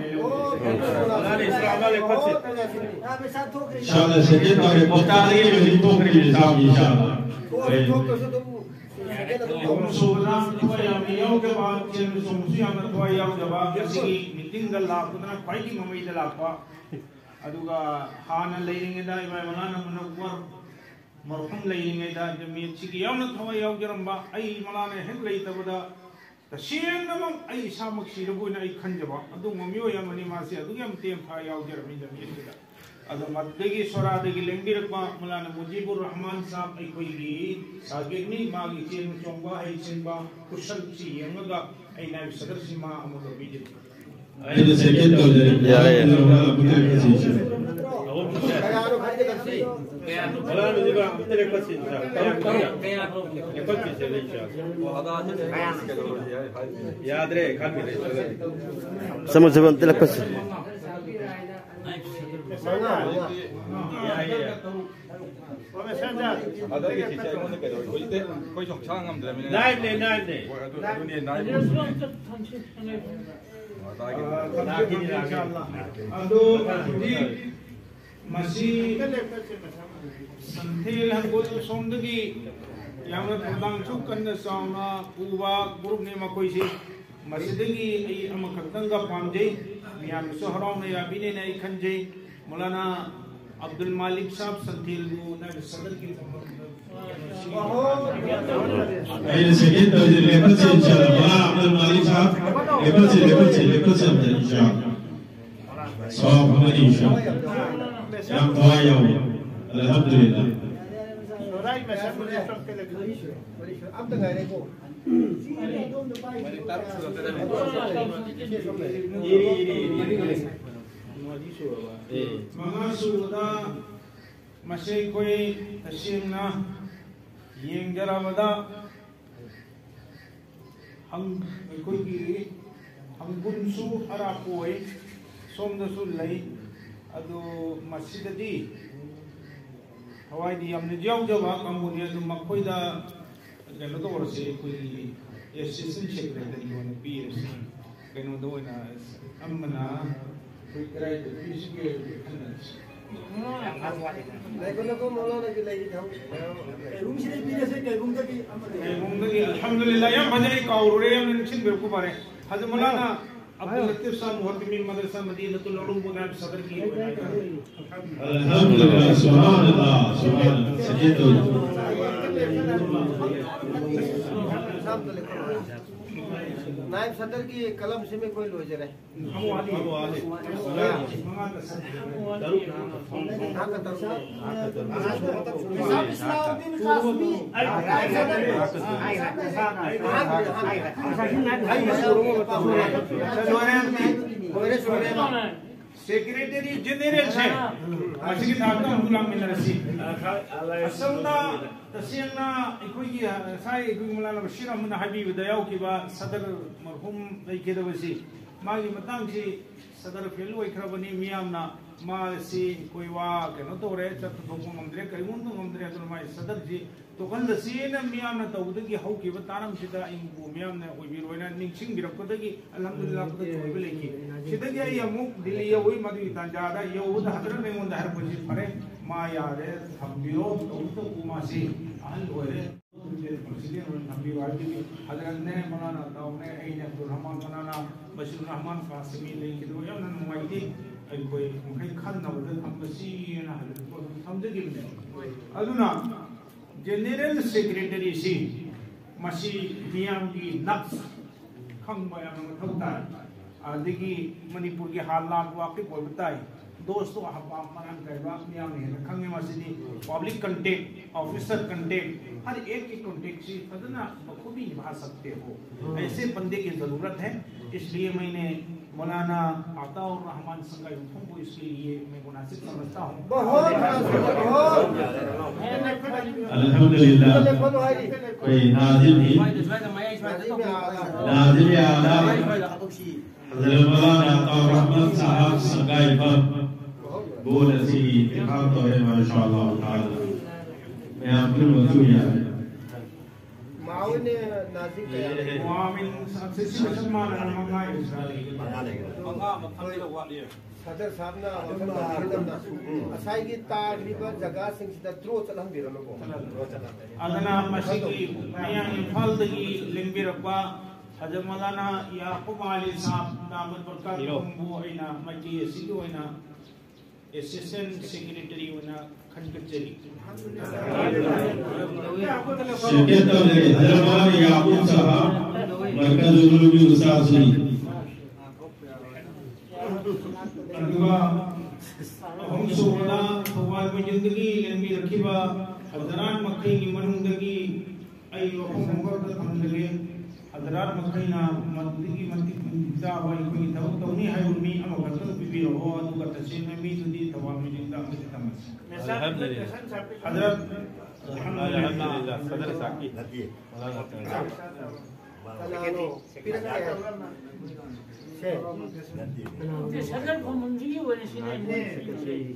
ꯃꯧꯂꯥꯅꯥ ꯏꯁꯂꯥꯝ ꯑꯂꯦ ꯐꯠꯁꯦ꯫ ꯏꯟꯁꯥꯜꯂꯥ, ꯁꯦꯀꯦꯟ ꯇꯧꯔꯦ꯫ ꯀꯣꯇꯥꯗꯒꯤ ꯍꯧꯖꯤꯛ ꯊꯣꯛꯈ꯭ꯔꯤꯕꯅꯤ ꯁꯥꯍꯕ, ꯏꯟꯁꯥꯜꯂꯥ꯫ ꯊꯣꯛꯑꯁꯨ ꯊꯣꯛꯇ꯭ꯔꯁꯨ ꯑꯗꯨꯝ ꯁꯦꯀꯦꯟ ꯑꯗꯨꯝ ꯇꯧ꯫ ꯑꯍꯨꯝꯁꯨꯕꯗ ꯊꯋꯥꯏ ꯌꯥꯝꯅ ꯌꯥꯎꯗꯕ, ꯆꯦꯟꯕ ꯆꯣꯡꯕꯁꯨ ꯌꯥꯝꯅ ꯊꯋꯥꯏ ꯌꯥꯎꯗꯕ, ꯉꯁꯤꯒꯤ ꯃꯤꯇꯤꯡꯗ ꯂꯥꯛꯄꯗꯨꯅ ꯈ꯭ꯋꯥꯏꯗꯒꯤ ꯃꯃꯩꯗ ꯂꯥꯛꯄ꯫ ꯑꯗꯨꯒ ꯍꯥꯟꯅ ꯂꯩꯔꯤꯉꯩꯗ ꯏꯕꯥꯏ ꯃꯧꯂꯥꯅꯥ ꯃꯨꯅꯧꯋꯔ ꯃꯔꯍꯨꯝ ꯂꯩꯔꯤꯉꯩꯗ ꯖꯃꯤꯌꯠꯁꯤꯒꯤ ꯌꯥꯝꯅ ꯊꯋꯥꯏ ꯌꯥꯎꯖꯔꯝꯕ, ꯑꯩ ꯃꯧꯂꯥꯅꯥ ꯍꯦꯛ ꯂꯩꯇꯕꯗ ꯇꯁꯦꯡꯅꯃꯛ ꯑꯩ ꯏꯁꯥꯃꯛ ꯁꯤꯔꯕꯣꯏꯅ ꯑꯩ ꯈꯟꯖꯕ ꯑꯗꯨꯒꯨꯝꯕ ꯃꯤꯑꯣꯏ ꯑꯃꯅꯤ꯫ ꯃꯥꯁꯦ ꯑꯗꯨꯛ ꯌꯥꯝ ꯇꯦꯟꯐꯥ ꯌꯥꯎꯖꯔꯝꯃꯤ ꯂꯝꯕꯤ ꯑꯁꯤꯗ꯫ ꯑꯗꯣ ꯃꯗꯨꯗꯒꯤ ꯁꯣꯔꯥꯗꯒꯤ ꯂꯦꯡꯕꯤꯔꯛꯄ ꯃꯧꯂꯥꯅꯥ ꯃꯨꯖꯤꯕꯨꯔ ꯔꯍꯃꯥꯟ ꯁꯥꯍꯕ ꯑꯩꯈꯣꯏꯒꯤ ꯁꯥꯒꯤꯔꯅꯤ꯫ ꯃꯥꯒꯤ ꯆꯦꯟ ꯆꯣꯡꯕ ꯍꯩꯁꯤꯡꯕ ꯈꯨꯠꯁꯛꯁꯤ ꯌꯦꯡꯉꯒ ꯑꯩ ꯅꯥꯏꯕ ꯁꯗꯔꯁꯤ ꯃꯥ ꯑꯃ ꯇꯧꯕꯤꯖꯔꯤ꯫ ꯑꯩꯅ ꯁꯦꯀꯦꯟ ꯇꯧꯖꯔꯤ꯫ ꯌꯥꯔꯦ, ꯌꯥꯔꯦ꯫ ꯃꯧꯂꯥꯅꯥ ꯑꯕꯨ ꯇꯔꯦꯛ ꯀꯁꯤ ꯁꯤꯔ꯫ ꯃꯧꯂꯥꯅꯥ ꯃꯨꯖꯤꯕ ꯑꯕꯨ ꯇꯔꯦꯛ ꯀꯁꯤ ꯁꯤꯔ꯫ ꯀꯌꯥ, ꯀꯌꯥ? ꯂꯦꯞꯄꯛꯈꯤꯁꯦ, ꯂꯦꯞꯄꯛꯈꯤꯁꯦ꯫ ꯌꯥꯗ꯭ꯔꯦ, ꯈꯪꯗ꯭ꯔꯦ꯫ ꯁꯃꯨ ꯁꯃꯨ ꯑꯝꯇ ꯂꯦꯞꯄꯁꯤ꯫ ꯍꯟꯗꯛꯀꯤ ꯁꯤꯁꯦ ꯑꯩꯉꯣꯟꯗ ꯀꯩꯗꯧꯔꯤ? ꯍꯧꯖꯤꯛꯇꯤ ꯑꯩꯈꯣꯏ ꯁꯨꯝ ꯁꯥ ꯉꯝꯗ꯭ꯔꯕꯅꯤꯅ꯫ ꯅꯥꯏꯕꯅꯦ, ꯅꯥꯏꯕꯅꯦ꯫ ꯍꯣꯏ, ꯑꯗꯨ, ꯑꯗꯨꯅꯦ ꯅꯥꯏꯕ꯫ ꯂꯥꯛꯈꯤꯅꯤ, ꯂꯥꯛꯈꯤꯅꯤ, ꯏꯟꯁꯥ ꯑꯜꯂꯥ꯫ ꯑꯗꯣ ꯍꯧꯖꯤꯛ ꯃꯁꯤ ꯁꯟꯊꯦꯜ ꯍꯪꯒꯣꯜ ꯁꯣꯝꯗꯒꯤ ꯌꯥꯝꯅ ꯊꯧꯗꯥꯡꯁꯨ ꯀꯟꯅ ꯆꯥꯎꯅ ꯄꯨꯕ ꯒ꯭ꯔꯨꯞꯅꯤ ꯃꯈꯣꯏꯁꯤ꯫ ꯃꯁꯤꯗꯒꯤ ꯑꯩ ꯑꯃꯈꯛꯇꯪꯒ ꯄꯥꯝꯖꯩ, ꯃꯌꯥꯝꯅꯁꯨ ꯍꯔꯥꯎꯅ ꯌꯥꯕꯤꯅꯦꯅ ꯑꯩ ꯈꯟꯖꯩ꯫ ꯃꯧꯂꯥꯅꯥ ꯑꯕꯗꯨꯜ ꯃꯥꯂꯤꯛ ꯁꯥꯍꯕ ꯁꯟꯊꯦꯜꯕꯨ ꯅꯥꯏꯕ ꯁꯗꯔꯒꯤ ꯑꯩꯅ ꯁꯦꯀꯦꯟ ꯇꯧꯔꯤꯁꯦ ꯂꯦꯞꯄꯁꯦ ꯏꯟꯁꯥ ꯑꯜꯂꯥ꯫ ꯃꯧꯂꯥꯅꯥ ꯑꯕꯗꯨꯜ ꯃꯥꯂꯤꯛ ꯁꯥꯍꯕ, ꯂꯦꯞꯄꯁꯦ, ꯂꯦꯞꯄꯁꯦ, ꯂꯦꯞꯄꯁꯦ ꯑꯝꯇ ꯏꯟꯁꯥ ꯑꯜꯂꯥ꯫ ꯁꯥꯍꯕ ꯑꯃꯅꯤ ꯏꯟꯁꯥ ꯑꯜꯂꯥ꯫ ꯌꯥꯝ ꯊꯋꯥꯏ ꯌꯥꯎꯏ꯫ ꯑꯜꯍꯝꯗꯨꯂꯤꯜꯂꯥꯍ꯫ ꯃꯉꯥ ꯁꯨꯕꯗ ꯃꯁꯤ ꯑꯩꯈꯣꯏ ꯇꯁꯦꯡꯅ ꯌꯦꯡꯖꯔꯕꯗ ꯍꯪ-, ꯑꯩꯈꯣꯏꯒꯤ ꯍꯪꯒꯨꯝꯁꯨ ꯑꯔꯥꯞꯄ ꯑꯣꯏ, ꯁꯣꯝꯗꯁꯨ ꯂꯩ꯫ ꯑꯗꯨ ꯃꯁꯤꯗꯗꯤ ꯊꯋꯥꯏꯗꯤ ꯌꯥꯝꯅ ꯌꯥꯎꯖꯕ ꯀꯥꯡꯕꯨꯅꯤ꯫ ꯑꯗꯨ ꯃꯈꯣꯏꯗ ꯀꯩꯅꯣ ꯇꯧꯔꯁꯤ, ꯑꯩꯈꯣꯏꯒꯤ ꯑꯦꯁꯤꯁꯇꯦꯟ ꯁꯦꯀ꯭ꯔꯦꯇꯔꯤ ꯑꯣꯏꯅ ꯄꯤꯔꯁꯤ꯫ ꯀꯩꯅꯣꯗ ꯑꯣꯏꯅ ꯑꯃꯅ ꯑꯩꯈꯣꯏ ꯀꯗꯥꯏꯗ ꯄꯤꯁꯤꯒꯦ ꯈꯟꯅꯁꯤ꯫ ꯉꯥꯏꯈꯣ, ꯉꯥꯏꯈꯣ, ꯃꯧꯂꯥꯅꯥꯒꯤ ꯂꯩꯔꯤ ꯊꯕꯛ꯫ ꯀꯩꯕꯨꯝꯁꯤꯗꯩ ꯄꯤꯔꯁꯦ, ꯀꯩꯕꯨꯝꯗꯒꯤ ꯑꯃꯗꯤ꯫ ꯀꯩꯕꯨꯝꯗꯒꯤ, ꯑꯜꯍꯝꯗꯨꯂꯤꯜꯂꯥꯍ, ꯌꯥꯝ ꯐꯖꯩ, ꯀꯥꯎꯔꯨꯔꯦ, ꯌꯥꯝꯅ ꯅꯤꯡꯁꯤꯡꯕꯤꯔꯛꯄ ꯐꯔꯦ꯫ ꯍꯥꯖꯤ ꯃꯧꯂꯥꯅꯥ ꯑꯕꯗꯨꯜ ꯂꯇꯤꯐ ꯁꯥꯍꯕ ꯃꯨꯍꯇꯃꯤꯝ ꯃꯗꯔꯁꯥ ꯃꯗꯤꯅꯇꯨꯜ ꯎꯂꯨꯝ ꯃꯨꯅꯥꯏꯕ ꯁꯗꯔꯒꯤ ꯑꯣꯏꯅ ꯑꯜꯍꯝꯗꯨꯂꯤꯜꯂꯥꯍ, ꯁꯨꯕꯍꯥꯅꯜꯂꯥꯍ, ꯁꯨꯕꯍꯥꯅꯜꯂꯥꯍ꯫ ꯁꯦꯀꯦꯟ ꯇꯧꯔꯤ꯫ ꯅꯥꯏꯕ ꯁꯗꯔꯒꯤ ꯀꯂꯝꯁꯤꯃ ꯑꯩꯈꯣꯏ ꯂꯣꯏꯖꯔꯦ꯫ ꯉꯥꯏꯍꯥꯛꯀ ꯇꯔꯨꯛꯅꯦ꯫ ꯂꯣꯏꯔꯦ, ꯂꯣꯏꯔꯦ꯫ ꯁꯦꯀ꯭ꯔꯦꯇꯔꯤ ꯖꯦꯅꯦꯔꯦꯜꯁꯦ ꯃꯁꯤꯒꯤ ꯊꯥꯛꯇ ꯑꯃꯨꯛ ꯂꯥꯛꯃꯤꯟꯅꯔꯁꯤ꯫ ꯑꯁꯣꯝꯗ ꯇꯁꯦꯡꯅ ꯑꯩꯈꯣꯏꯒꯤ ꯉꯁꯥꯏ ꯑꯩꯈꯣꯏꯒꯤ ꯃꯂꯥꯅ ꯕꯁꯤꯔ ꯑꯃꯅ ꯍꯥꯏꯕꯤꯕꯗ ꯌꯥꯎꯈꯤꯕ ꯁꯗꯔ ꯃꯔꯍꯨꯝ ꯂꯩꯈꯤꯗꯕꯁꯤ, ꯃꯥꯒꯤ ꯃꯇꯥꯡꯁꯤ ꯁꯗꯔ ꯐꯦꯜ ꯑꯣꯏꯈ꯭ꯔꯕꯅꯤ꯫ ꯃꯤꯌꯥꯝꯅ ꯃꯥꯁꯤ ꯑꯩꯈꯣꯏ ꯋꯥ ꯀꯩꯅꯣ ꯇꯧꯔꯦ, ꯆꯠꯄ ꯊꯣꯛꯄ ꯉꯝꯗ꯭ꯔꯦ, ꯀꯔꯤꯒꯨꯝꯕ ꯉꯝꯗ꯭ꯔꯦ꯫ ꯑꯗꯨꯅ ꯃꯥꯒꯤ ꯁꯗꯔꯁꯤ ꯇꯣꯛꯍꯜꯂꯁꯤꯅ ꯃꯤꯌꯥꯝꯅ ꯇꯧꯕꯗꯒꯤ ꯍꯧꯈꯤꯕ ꯇꯥꯔꯝꯁꯤꯗ ꯑꯩꯕꯨ ꯃꯤꯌꯥꯝꯅ ꯑꯣꯏꯕꯤꯔꯣꯏꯅ ꯅꯤꯡꯁꯤꯡꯕꯤꯔꯛꯄꯗꯒꯤ ꯑꯜꯍꯝꯗꯨꯂꯤꯜꯂꯥꯍ ꯈꯨꯗꯛꯇ ꯑꯣꯏꯕ ꯂꯩꯈꯤ꯫ ꯁꯤꯗꯒꯤ ꯑꯩ ꯑꯃꯨꯛ ꯗꯤꯜꯂꯤ ꯌꯧꯏ꯫ ꯃꯗꯨꯒꯤ ꯇꯥꯟꯖꯥꯗ ꯌꯧꯕꯗ ꯍꯖꯔꯠꯅ ꯑꯩꯉꯣꯟꯗ ꯍꯥꯏꯔꯛꯄꯁꯤ, "ꯐꯔꯦ, ꯃꯥ ꯌꯥꯔꯦ, ꯊꯝꯕꯤꯔꯣ, ꯇꯧꯕꯇꯕꯨ ꯃꯥꯁꯤ ꯑꯍꯜ ꯑꯣꯏꯔꯦ, ꯄ꯭ꯔꯁꯤꯗꯦꯟ ꯑꯣꯏꯅ ꯊꯝꯕꯤꯔꯣ" ꯍꯥꯏꯕꯗꯒꯤ ꯍꯖꯔꯠꯅꯦ, ꯃꯧꯂꯥꯅꯥ ꯑꯇꯥꯎꯅꯦ, ꯑꯩꯅꯦ, ꯑꯕꯗꯨꯜ ꯔꯍꯃꯥꯟ, ꯃꯧꯂꯥꯅꯥ ꯕꯁꯤꯔꯨꯔ ꯔꯍꯃꯥꯟ ꯀꯥꯁꯤꯃꯤ ꯂꯩꯈꯤꯗꯕ ꯌꯥꯝꯅ ꯅꯨꯡꯉꯥꯏꯇꯦ꯫ ꯑꯩꯈꯣꯏ ꯃꯈꯩ ꯈꯟꯅꯕꯗ ꯊꯝꯕꯁꯤꯅ ꯍꯖꯔꯠꯄꯨ ꯑꯗꯨꯝ ꯊꯝꯖꯈꯤꯕꯅꯦ꯫ ꯑꯗꯨꯅ ꯖꯦꯅꯦꯔꯦꯜ ꯁꯦꯀ꯭ꯔꯦꯇꯔꯤꯁꯤ ꯃꯁꯤ ꯃꯤꯌꯥꯝꯒꯤ ꯅꯞꯁ ꯈꯪꯕ ꯌꯥꯝꯅ ꯃꯊꯧ ꯇꯥꯏ꯫ ꯑꯗꯒꯤ ꯃꯅꯤꯄꯨꯔꯒꯤ ꯍꯥꯜ ꯂꯥꯜ ꯋꯥꯀꯤꯐ ꯑꯣꯏꯕ ꯇꯥꯏ꯫ ꯗꯣꯁꯇꯣ ꯑꯍꯕꯥꯕ ꯃꯔꯥꯡ ꯀꯥꯏꯕ ꯃꯤꯌꯥꯝꯅ ꯍꯦꯟꯅ ꯈꯪꯉꯤ꯫ ꯃꯁꯤꯗꯤ ꯄꯕ꯭ꯂꯤꯛ ꯀꯟꯇꯦꯛ, ꯑꯣꯐꯤꯁꯔ ꯀꯟꯇꯦꯛ, ꯍꯔ ꯑꯦꯛ ꯀꯤ ꯀꯟꯇꯦꯛꯁꯤ ꯐꯖꯅ ꯕꯈꯨꯕꯤ ꯅꯤꯚꯥ ꯁꯛꯇꯦ ꯍꯣ꯫ ꯑꯩꯁꯦ ꯕꯟꯗꯦ ꯀꯤ ꯖꯔꯨꯔꯠ ꯍꯦ꯫ इसलिए मैंने मौलाना अताउर रहमान संगाई उठों को इसके लिए मैं मुनासिब समझता हूँ। बहुत, बहुत। अल्हम्दुलिल्लाह। कोई नाजिम ही, नाजिम आला, हजरत मौलाना अताउर रहमान साहब संगाई पर बोल सी इतिहाम तो है, माशाअल्लाह ताला। मैं आपके वजू यार معاون ناظم کیا ہے؟ معاون ꯁꯛꯁꯦꯁꯤꯚ ꯆꯞ ꯃꯥꯟꯅꯅ ꯃꯉꯥ ꯏꯁꯔꯥꯏꯜꯒꯤ ꯃꯉꯥ ꯂꯩꯒꯅꯤ꯫ ꯃꯉꯥ ꯃꯊꯪꯗ ꯋꯥꯠꯂꯤ꯫ ꯁꯗꯔ ꯁꯥꯍꯕꯅ ꯉꯁꯥꯏꯒꯤ ꯇꯥꯈ꯭ꯔꯤꯕ ꯖꯒꯥꯁꯤꯡꯁꯤꯗ ꯗ꯭ꯔꯣ ꯆꯠꯍꯟꯕꯤꯔꯅꯨꯀꯣ꯫ ꯑꯗꯨꯅ ꯃꯁꯤꯒꯤ ꯃꯌꯥꯡ ꯏꯝꯐꯥꯜꯗꯒꯤ ꯂꯦꯡꯕꯤꯔꯛꯄ ꯍꯖꯔꯠ ꯃꯧꯂꯥꯅꯥ ꯌꯥꯀꯨꯕ ꯑꯂꯤ ꯁꯥꯍꯕ ꯗꯥꯃꯠ ꯕꯔꯀꯥꯇꯨꯍꯨꯝꯕꯨ ꯑꯩꯅ ꯃꯥꯏꯀꯩ ꯑꯁꯤꯒꯤ ꯑꯣꯏꯅ ꯑꯦꯁꯤꯁꯇꯦꯟ ꯁꯦꯀ꯭ꯔꯦꯇꯔꯤ ꯑꯣꯏꯅ ꯈꯟꯒꯠꯆꯔꯤ꯫ ꯁꯦꯀ꯭ꯔꯦꯇꯔꯤ ꯍꯖꯔꯠ ꯃꯧꯂꯥꯅꯥ ꯌꯥꯀꯨꯕ ꯁꯥꯍꯕ꯫ ꯃꯔꯀꯖ ꯎꯂꯨꯃꯤ ꯎꯁꯇꯥꯗꯁꯤꯡ꯫ ꯑꯗꯨꯒ ꯑꯍꯨꯝꯁꯨꯕꯗ ꯊꯧꯕꯥꯜ ꯃꯣꯏꯖꯤꯡꯗꯒꯤ ꯂꯦꯡꯕꯤꯔꯛꯈꯤꯕ ꯍꯖꯔꯥꯠ ꯃꯈꯩꯒꯤ ꯃꯅꯨꯡꯗꯒꯤ ꯑꯩ ꯋꯥꯐꯝ ꯑꯃꯈꯛꯇ ꯊꯝꯖꯒꯦ꯫ ꯍꯖꯔꯥꯠ ꯃꯈꯩꯅ ꯃꯗꯨꯗꯒꯤ ꯃꯇꯤꯛ ꯆꯥꯕ ꯑꯩꯈꯣꯏꯒꯤ ꯊꯕꯛ ꯇꯧꯅꯤ ꯍꯥꯏꯕ ꯃꯤ ꯑꯃꯈꯛꯇꯪ ꯄꯤꯕꯤꯔꯛꯑꯣ, ꯑꯗꯨꯒ ꯇꯁꯦꯡꯅ ꯃꯤꯗꯨꯗꯤ ꯊꯧꯕꯥꯜ ꯃꯣꯏꯖꯤꯡꯗ ꯑꯃꯗꯤ ꯊꯝꯃꯁꯤ꯫ ꯍꯖꯔꯥꯠ, ꯑꯜꯍꯝꯗꯨꯂꯤꯜꯂꯥꯍ꯫ ꯀꯅꯥꯅꯣ? ꯄꯤꯔꯛꯀꯦ ꯍꯥꯏ꯫ ꯁꯦ꯫ ꯅꯠꯇꯦ, ꯁꯗꯔ ꯈꯣꯡꯕꯝꯁꯤꯒꯤ ꯑꯣꯏꯅ ꯁꯤꯅꯦ꯫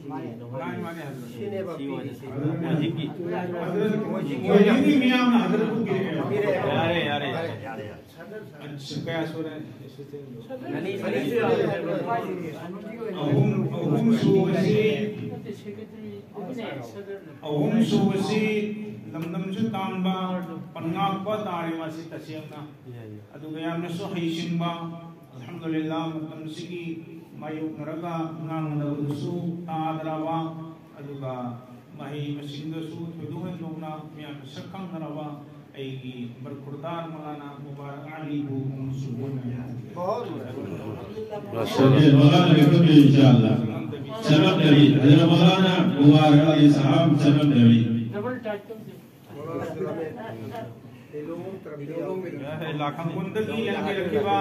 ꯃꯥꯅꯦ, ꯃꯥꯅꯦ, ꯍꯥꯏꯕꯤꯌꯨ꯫ ꯁꯤꯅꯦꯕ ꯄꯤꯔꯤꯁꯤ꯫ ꯃꯣꯏꯖꯤꯡꯒꯤ ꯃꯤꯌꯥꯝꯅ ꯍꯟꯗꯛ ꯄꯤꯔꯛꯑꯦ꯫ ꯄꯤꯔꯛꯑꯦ꯫ ꯌꯥꯔꯦ, ꯌꯥꯔꯦ, ꯌꯥꯔꯦ, ꯌꯥꯔꯦ, ꯌꯥꯔꯦ꯫ ꯑꯁ, ꯀꯌꯥ ꯁꯨꯔꯦ? ꯑꯅꯤ, ꯑꯅꯤ ꯁꯨꯔꯦ꯫ ꯑꯍꯨꯝ, ꯑꯍꯨꯝ ꯁꯨꯕꯁꯤ, ꯑꯍꯨꯝ ꯁꯨꯕꯁꯤ ꯂꯝꯗꯝꯁꯨ ꯇꯥꯡꯕ, ꯄꯟꯉꯥꯛꯄ ꯇꯥꯔꯦ ꯃꯁꯤ ꯇꯁꯦꯡꯅ꯫ ꯑꯗꯨꯒ ꯌꯥꯝꯅꯁꯨ ꯍꯩꯁꯤꯡꯕ, ꯑꯜꯍꯝꯗꯨꯂꯤꯜꯂꯥ, ꯃꯇꯝꯁꯤꯒꯤ ꯃꯥꯌꯣꯛꯅꯔꯒ ꯉꯥꯡꯅꯕꯗꯨꯁꯨ ꯇꯥꯗ꯭ꯔꯕ, ꯑꯗꯨꯒ ꯃꯍꯩ ꯃꯁꯤꯡꯗꯁꯨ ꯊꯣꯏꯗꯣꯛ ꯍꯦꯟꯗꯣꯛꯅ ꯃꯤꯌꯥꯝꯅ ꯁꯛ ꯈꯪꯅꯔꯕ ꯑꯩꯒꯤ ꯕꯔꯈꯨꯔꯗꯥꯔ ꯃꯧꯂꯥꯅꯥ ꯃꯨꯕꯥꯔꯛ ꯑꯂꯤꯕꯨ ꯑꯃꯁꯨ ꯍꯣꯠꯅꯔꯤ꯫ ꯃꯧꯂꯥꯅꯥ ꯀꯩ ꯈꯪꯕꯤꯌꯨ, ꯏꯟꯁꯥ ꯑꯜꯂꯥ꯫ ꯆꯃꯝꯅꯕꯤ, ꯍꯖꯔꯠ ꯃꯧꯂꯥꯅꯥ ꯃꯨꯕꯥꯔꯛ ꯑꯂꯤ ꯁꯥꯍꯥꯕ ꯆꯃꯝꯅꯕꯤ꯫ ꯍꯪꯒꯨꯜꯗꯒꯤ ꯂꯦꯡꯕꯤꯔꯛꯈꯤꯕ,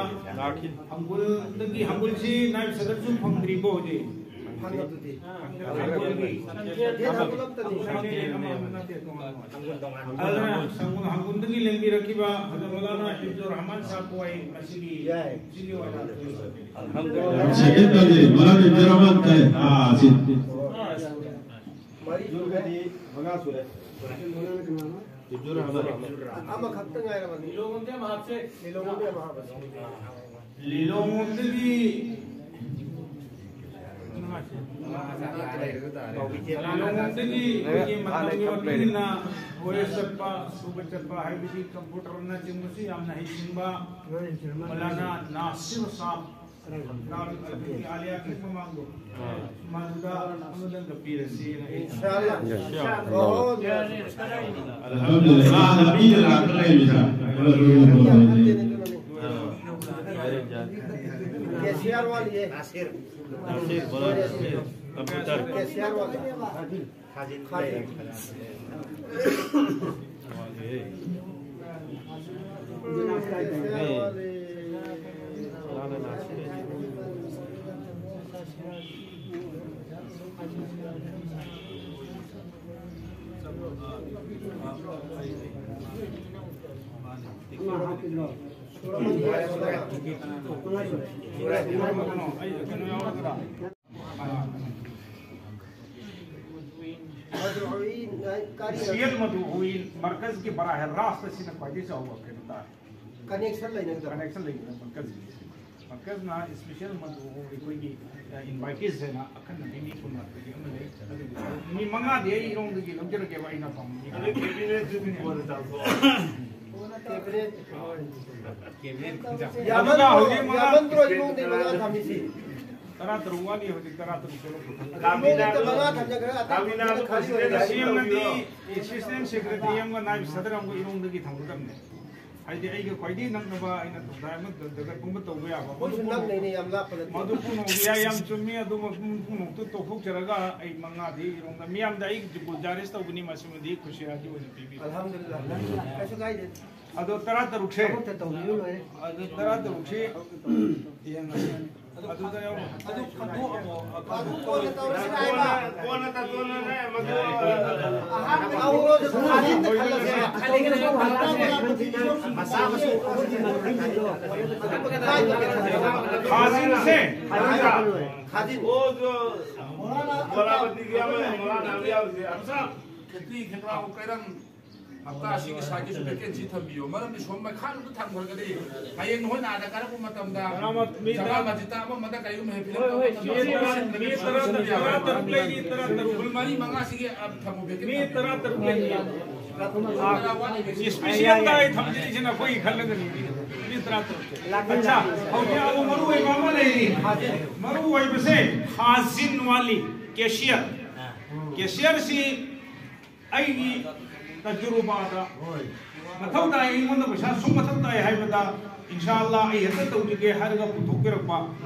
ꯍꯪꯒꯨꯜꯗꯒꯤ, ꯍꯪꯒꯨꯜꯁꯤ ꯅꯥꯏꯕ ꯁꯗꯔꯁꯨ ꯐꯪꯗ꯭ꯔꯤꯕꯣ ꯍꯧꯖꯤꯛ? ꯐꯪꯉꯕꯗꯨꯗꯤ꯫ ꯍꯪꯒꯨꯜꯒꯤ꯫ ꯁꯟꯖꯦꯟ ꯍꯪꯒꯨꯜ ꯑꯃ, ꯑꯃ ꯅꯠꯇꯦ, ꯇꯣꯉꯥꯟꯕ꯫ ꯑꯗꯨꯅ ꯍꯪꯒꯨꯜ, ꯍꯪꯒꯨꯜꯗꯒꯤ ꯂꯦꯡꯕꯤꯔꯛꯈꯤꯕ ꯍꯖꯔꯠ ꯃꯧꯂꯥꯅꯥ ꯍꯤꯐꯖꯨꯔ ꯔꯍꯃꯥꯟ ꯁꯥꯍꯕꯄꯨ ꯑꯩ ꯉꯁꯤꯒꯤ, ꯌꯥꯏ꯫ ꯁꯤꯒꯤ ꯑꯣꯏꯅ ꯁꯦꯀꯦꯟ ꯇꯧꯖꯔꯤ, ꯃꯧꯂꯥꯅꯥ ꯍꯤꯐꯖꯨꯔ ꯔꯍꯃꯥꯟ ꯇꯥꯏ꯫ ꯑꯥ, ꯁꯤ꯫ ꯃꯔꯤ ꯁꯨꯔꯦ꯫ ꯃꯉꯥ ꯁꯨꯔꯦ꯫ ꯍꯤꯐꯖꯨꯔ ꯔꯍꯃꯥꯟ꯫ ꯑꯃꯈꯛꯇ ꯉꯥꯏꯔꯕꯅꯤ꯫ ꯂꯤꯂꯣꯡꯂꯣꯝꯗꯤ ꯑꯃ ꯍꯥꯞꯁꯦ꯫ ꯂꯤꯂꯣꯡꯂꯣꯝꯗꯤ ꯑꯃ ꯍꯥꯞꯄꯁꯤ꯫ ꯂꯤꯂꯣꯡꯂꯣꯝꯗꯒꯤ, ꯂꯤꯂꯣꯡꯂꯣꯝꯗꯒꯤ ꯑꯩꯈꯣꯏꯒꯤ ꯃꯇꯝꯒꯤ ꯃꯇꯨꯡ ꯏꯟꯅ ꯀꯣꯂꯦꯖ ꯆꯠꯄ, ꯁ꯭ꯀꯨꯜ ꯆꯠꯄ, ꯍꯥꯏꯕꯗꯤ ꯀꯝꯄ꯭ꯌꯨꯇꯔꯅꯆꯤꯡꯕꯁꯤ ꯌꯥꯝꯅ ꯍꯩꯁꯤꯡꯕ ꯃꯧꯂꯥꯅꯥ ꯅꯥꯁꯤꯔ ꯁꯥꯍꯕ, ꯗꯥꯔꯨꯜ ꯍꯗꯤꯁꯀꯤ ꯑꯥꯂꯤꯌꯥꯒꯤ ꯃꯃꯥꯡꯗꯣ, ꯃꯗꯨꯗ ꯑꯃꯗꯪꯒ ꯄꯤꯔꯁꯤ꯫ ꯏꯟꯁꯥ ꯑꯜꯂꯥ꯫ ꯏꯟꯁꯥ ꯑꯜꯂꯥ꯫ ꯑꯣ, ꯑꯜꯍꯝꯗꯨꯂꯤꯜꯂꯥ, ꯃꯤꯅ ꯂꯥꯛꯄ ꯂꯩꯔꯤꯗ꯫ ꯀꯦꯁꯤꯌꯥꯔ ꯋꯥꯠꯂꯤꯌꯦ꯫ ꯅꯥꯁꯤꯔ꯫ ꯅꯥꯁꯤꯔ, ꯕꯣꯂꯥ ꯅꯥꯁꯤꯔ, ꯀꯝꯄ꯭ꯌꯨꯇꯔ꯫ ꯀꯦꯁꯤꯌꯥꯔ ꯋꯥꯠꯂꯤ꯫ ꯈꯥꯖꯤꯟ ꯂꯩꯔꯦ꯫ ꯋꯥꯠꯂꯤꯌꯦ꯫ ꯀꯦꯁꯤꯌꯥꯔ ꯋꯥꯠꯂꯤ꯫ ꯕꯣꯂꯥꯅ ꯅꯥꯁꯤꯔ꯫ ꯃꯗꯨ ꯍꯨꯏ, ꯀꯔꯤ? ꯁꯤꯌꯦꯠ ꯃꯗꯨ ꯍꯨꯏ ꯃꯔꯀꯖꯀꯤ ꯕꯔꯥꯍ ꯔꯥꯁꯇ ꯁꯤꯅ ꯈ꯭ꯋꯥꯏꯗꯒꯤ ꯆꯥꯎꯕ ꯀꯩꯅꯣ ꯇꯥꯔꯦ꯫ ꯀꯅꯦꯛꯁꯟ ꯂꯩꯅꯒꯗꯕ꯫ ꯀꯅꯦꯛꯁꯟ ꯂꯩꯒꯗꯕ ꯃꯔꯀꯖꯀꯤ꯫ ꯃꯔꯀꯖꯅ ꯏꯁꯄꯤꯁꯦꯜ ꯃꯗꯨ ꯑꯩꯈꯣꯏꯒꯤ, ꯑ, ꯏꯟꯚꯥꯏꯇꯤꯁ ꯍꯥꯏꯅ ꯑꯈꯟꯅꯕꯤ ꯃꯤ ꯀꯨꯟꯃꯥꯊꯣꯏꯒꯤ ꯑꯃ ꯂꯩ꯫ ꯑꯗꯨꯕꯨ ꯃꯤ ꯃꯉꯥꯗꯤ ꯑꯩ ꯏꯔꯣꯡꯗꯒꯤ ꯂꯧꯖꯔꯒꯦꯕ ꯑꯩꯅ ꯄꯥꯝꯕ ꯃꯤ꯫ ꯑꯗꯨ ꯀꯦꯕꯤꯅꯦꯠꯇꯨꯗꯤ ꯀꯣꯟꯅ ꯇꯧꯊꯣꯛꯑꯣ꯫ ꯀꯦꯕꯤꯅꯦꯠ꯫ ꯀꯦꯕꯤꯅꯦꯠ ꯈꯨꯟꯖꯥ꯫ ꯌꯥꯝꯃꯟꯗ꯭ꯔꯣ? ꯑꯗꯨꯅ ꯍꯧꯖꯤꯛ ꯃꯉꯥ ꯌꯥꯝꯃꯟꯗ꯭ꯔꯣ? ꯏꯃꯨꯡꯗꯤ ꯃꯉꯥ ꯊꯝꯃꯤꯁꯤ꯫ ꯇꯔꯥ ꯇꯔꯨꯛ ꯋꯥꯠꯂꯤ, ꯍꯧꯖꯤꯛ ꯇꯔꯥ ꯇꯔꯨꯛ ꯁꯨꯔꯛꯄ ꯈꯛꯇ꯫ ꯏꯃꯨꯡꯗꯤ ꯃꯉꯥ ꯊꯝꯖꯈ꯭ꯔꯦ, ꯑꯇꯩ ꯀꯥꯃꯤꯅꯥꯗꯨ ꯈꯥꯂꯤ ꯑꯣꯏꯔꯦ꯫ ꯁꯤ ꯑꯦꯝꯅꯗꯤ ꯑꯦꯁꯤꯁꯇꯦꯟ ꯁꯦꯀ꯭ꯔꯦꯇꯔꯤ ꯑꯃꯒ ꯅꯥꯏꯕ ꯁꯗꯔ ꯑꯃꯒ ꯏꯔꯣꯡꯗꯒꯤ ꯊꯝꯒꯗꯕꯅꯦ꯫ ꯍꯥꯏꯗꯤ ꯑꯩꯒ ꯈ꯭ꯋꯥꯏꯗꯒꯤ ꯅꯛꯅꯕ ꯑꯩꯅ ꯊꯧꯗꯥꯏ ꯑꯃ ꯗꯔꯀꯥꯔ ꯄꯨꯝꯕ ꯇꯧꯕ ꯌꯥꯕ꯫ ꯃꯣꯏꯁꯨ ꯅꯛꯅꯩꯅꯦ, ꯌꯥꯝ ꯂꯥꯞꯄ ꯅꯠꯇꯦ꯫ ꯃꯗꯨ ꯄꯨꯝꯅꯃꯛ ꯌꯥꯏ, ꯌꯥꯝ ꯆꯨꯝꯃꯤ꯫ ꯑꯗꯨꯒ ꯄꯨꯝ-, ꯄꯨꯝꯅꯃꯛꯇꯨ ꯇꯣꯛꯊꯣꯛꯆꯔꯒ ꯑꯩ ꯃꯉꯥꯗꯤ ꯏꯔꯣꯡꯗ ꯃꯤꯌꯥꯝꯗ ꯑꯩ ꯒꯨꯖꯥꯔꯤꯁ ꯇꯧꯕꯅꯤ, ꯃꯁꯤꯃꯗꯤ ꯈꯨꯁꯤꯌꯥꯒꯤ ꯑꯣꯏꯅ ꯄꯤꯕꯤꯌꯨ꯫ ꯑꯜꯍꯝꯗꯨꯂꯤꯜꯂꯥꯍ, ꯀꯩꯁꯨ ꯀꯥꯏꯗꯦ꯫ ꯑꯗꯣ ꯇꯔꯥ ꯇꯔꯨꯛꯁꯦ, ꯊꯕꯛꯇ ꯇꯧꯕꯤꯌꯨ ꯂꯣꯏꯔꯦ꯫ ꯑꯗꯣ ꯇꯔꯥ ꯇꯔꯨꯛꯁꯦ ꯌꯦꯡꯉꯁꯤ꯫ ꯑꯗꯨꯗ ꯌꯥꯎꯔꯣ꯫ ꯑꯗꯨ ꯈꯟꯗꯣꯛꯑꯃꯣ, ꯑꯗꯨ ꯀꯣꯟꯅ ꯇꯧꯔꯁꯤ ꯍꯥꯏꯕ꯫ ꯀꯣꯟꯅ, ꯀꯣꯟꯅ ꯇꯥꯇꯣꯟꯅꯅꯦ, ꯃꯗꯨ ꯑꯍꯥꯟꯕ ꯍꯧꯔꯣ, ꯑꯗꯨ ꯈꯥꯖꯤꯟꯗ ꯈꯜꯂꯁꯦ꯫ ꯃꯆꯥ ꯃꯁꯨ꯫ ꯈꯥꯖꯤꯟꯁꯦ꯫ ꯈꯥꯖꯤꯟ꯫ ꯑꯣ, ꯖꯣ, ꯃꯣꯂꯥꯕꯇꯤꯒꯤ ꯑꯃ, ꯃꯣꯂꯥꯅꯥ ꯌꯥꯎꯔꯤꯁꯦ꯫ ꯈꯦꯇ꯭ꯔꯤ ꯈꯦꯇ꯭ꯔꯥꯎ ꯀꯩꯔꯝ ꯍꯞꯇꯥ ꯑꯁꯤꯒꯤ ꯁꯥꯏꯠꯀꯤꯁꯨ ꯚꯦꯀꯦꯟꯁꯤ ꯊꯝꯕꯤꯌꯣ꯫ ꯃꯔꯝꯗꯤ ꯁꯣꯝ ꯃꯈꯥꯗ ꯊꯝꯈ꯭ꯔꯒꯗꯤ ꯍꯌꯦꯡ ꯅꯈꯣꯏꯅ ꯑꯥꯗ ꯀꯥꯔꯛꯄ ꯃꯇꯝꯗ ꯃꯤ ꯖꯒꯥ ꯇꯔꯥ, ꯃꯁꯖꯤꯗ ꯑꯃ ꯑꯃꯗ ꯀꯩꯒꯨꯝꯕ ꯍꯦꯛ ꯍꯣꯏ, ꯍꯣꯏ, ꯃꯤ ꯇꯔꯥ, ꯃꯤ ꯇꯔꯥ, ꯇꯔꯥ ꯇꯔꯨꯛ ꯂꯩꯔꯤ, ꯇꯔꯥ ꯇꯔꯨꯛ꯫ ꯐꯨꯜ ꯃꯔꯤ ꯃꯉꯥꯁꯤꯒꯤ ꯊꯝꯃꯣ ꯚꯦꯀꯦꯟꯁꯤ꯫ ꯃꯤ ꯇꯔꯥ ꯇꯔꯨꯛ ꯂꯩꯔꯤ꯫ ꯏꯁꯄꯤꯁꯤꯌꯦꯜ ꯇꯥꯏ ꯊꯝꯖꯔꯤꯁꯤꯅ ꯑꯩꯈꯣꯏꯒꯤ ꯈꯜꯂꯒꯅꯤ꯫ ꯃꯤ ꯇꯔꯥ ꯇꯔꯨꯛ꯫ ꯑꯠꯆꯥ, ꯍꯧꯖꯤꯛ ꯑꯃꯨꯛ ꯃꯔꯨ ꯑꯣꯏꯕ ꯑꯃ ꯂꯩꯔꯤ꯫ ꯃꯔꯨ ꯑꯣꯏꯕꯁꯦ ꯈꯥꯖꯤꯟ ꯋꯥꯠꯂꯤ, ꯀꯦꯁꯤꯌꯔ꯫ ꯀꯦꯁꯤꯌꯔꯁꯤ ꯑꯩꯒꯤ ꯇꯖꯨꯔꯨꯕꯥꯗ ꯃꯊꯧ ꯇꯥꯏ, ꯑꯩꯉꯣꯟꯗ ꯄꯩꯁꯥ ꯁꯨꯛ ꯃꯊꯧ ꯇꯥꯏ ꯍꯥꯏꯕꯗ, ꯏꯟꯁꯥ ꯑꯜꯂꯥ ꯑꯩ ꯍꯦꯛꯇ ꯇꯧꯖꯒꯦ ꯍꯥꯏꯔꯒ ꯄꯨꯊꯣꯛꯄꯤꯔꯛꯄ꯫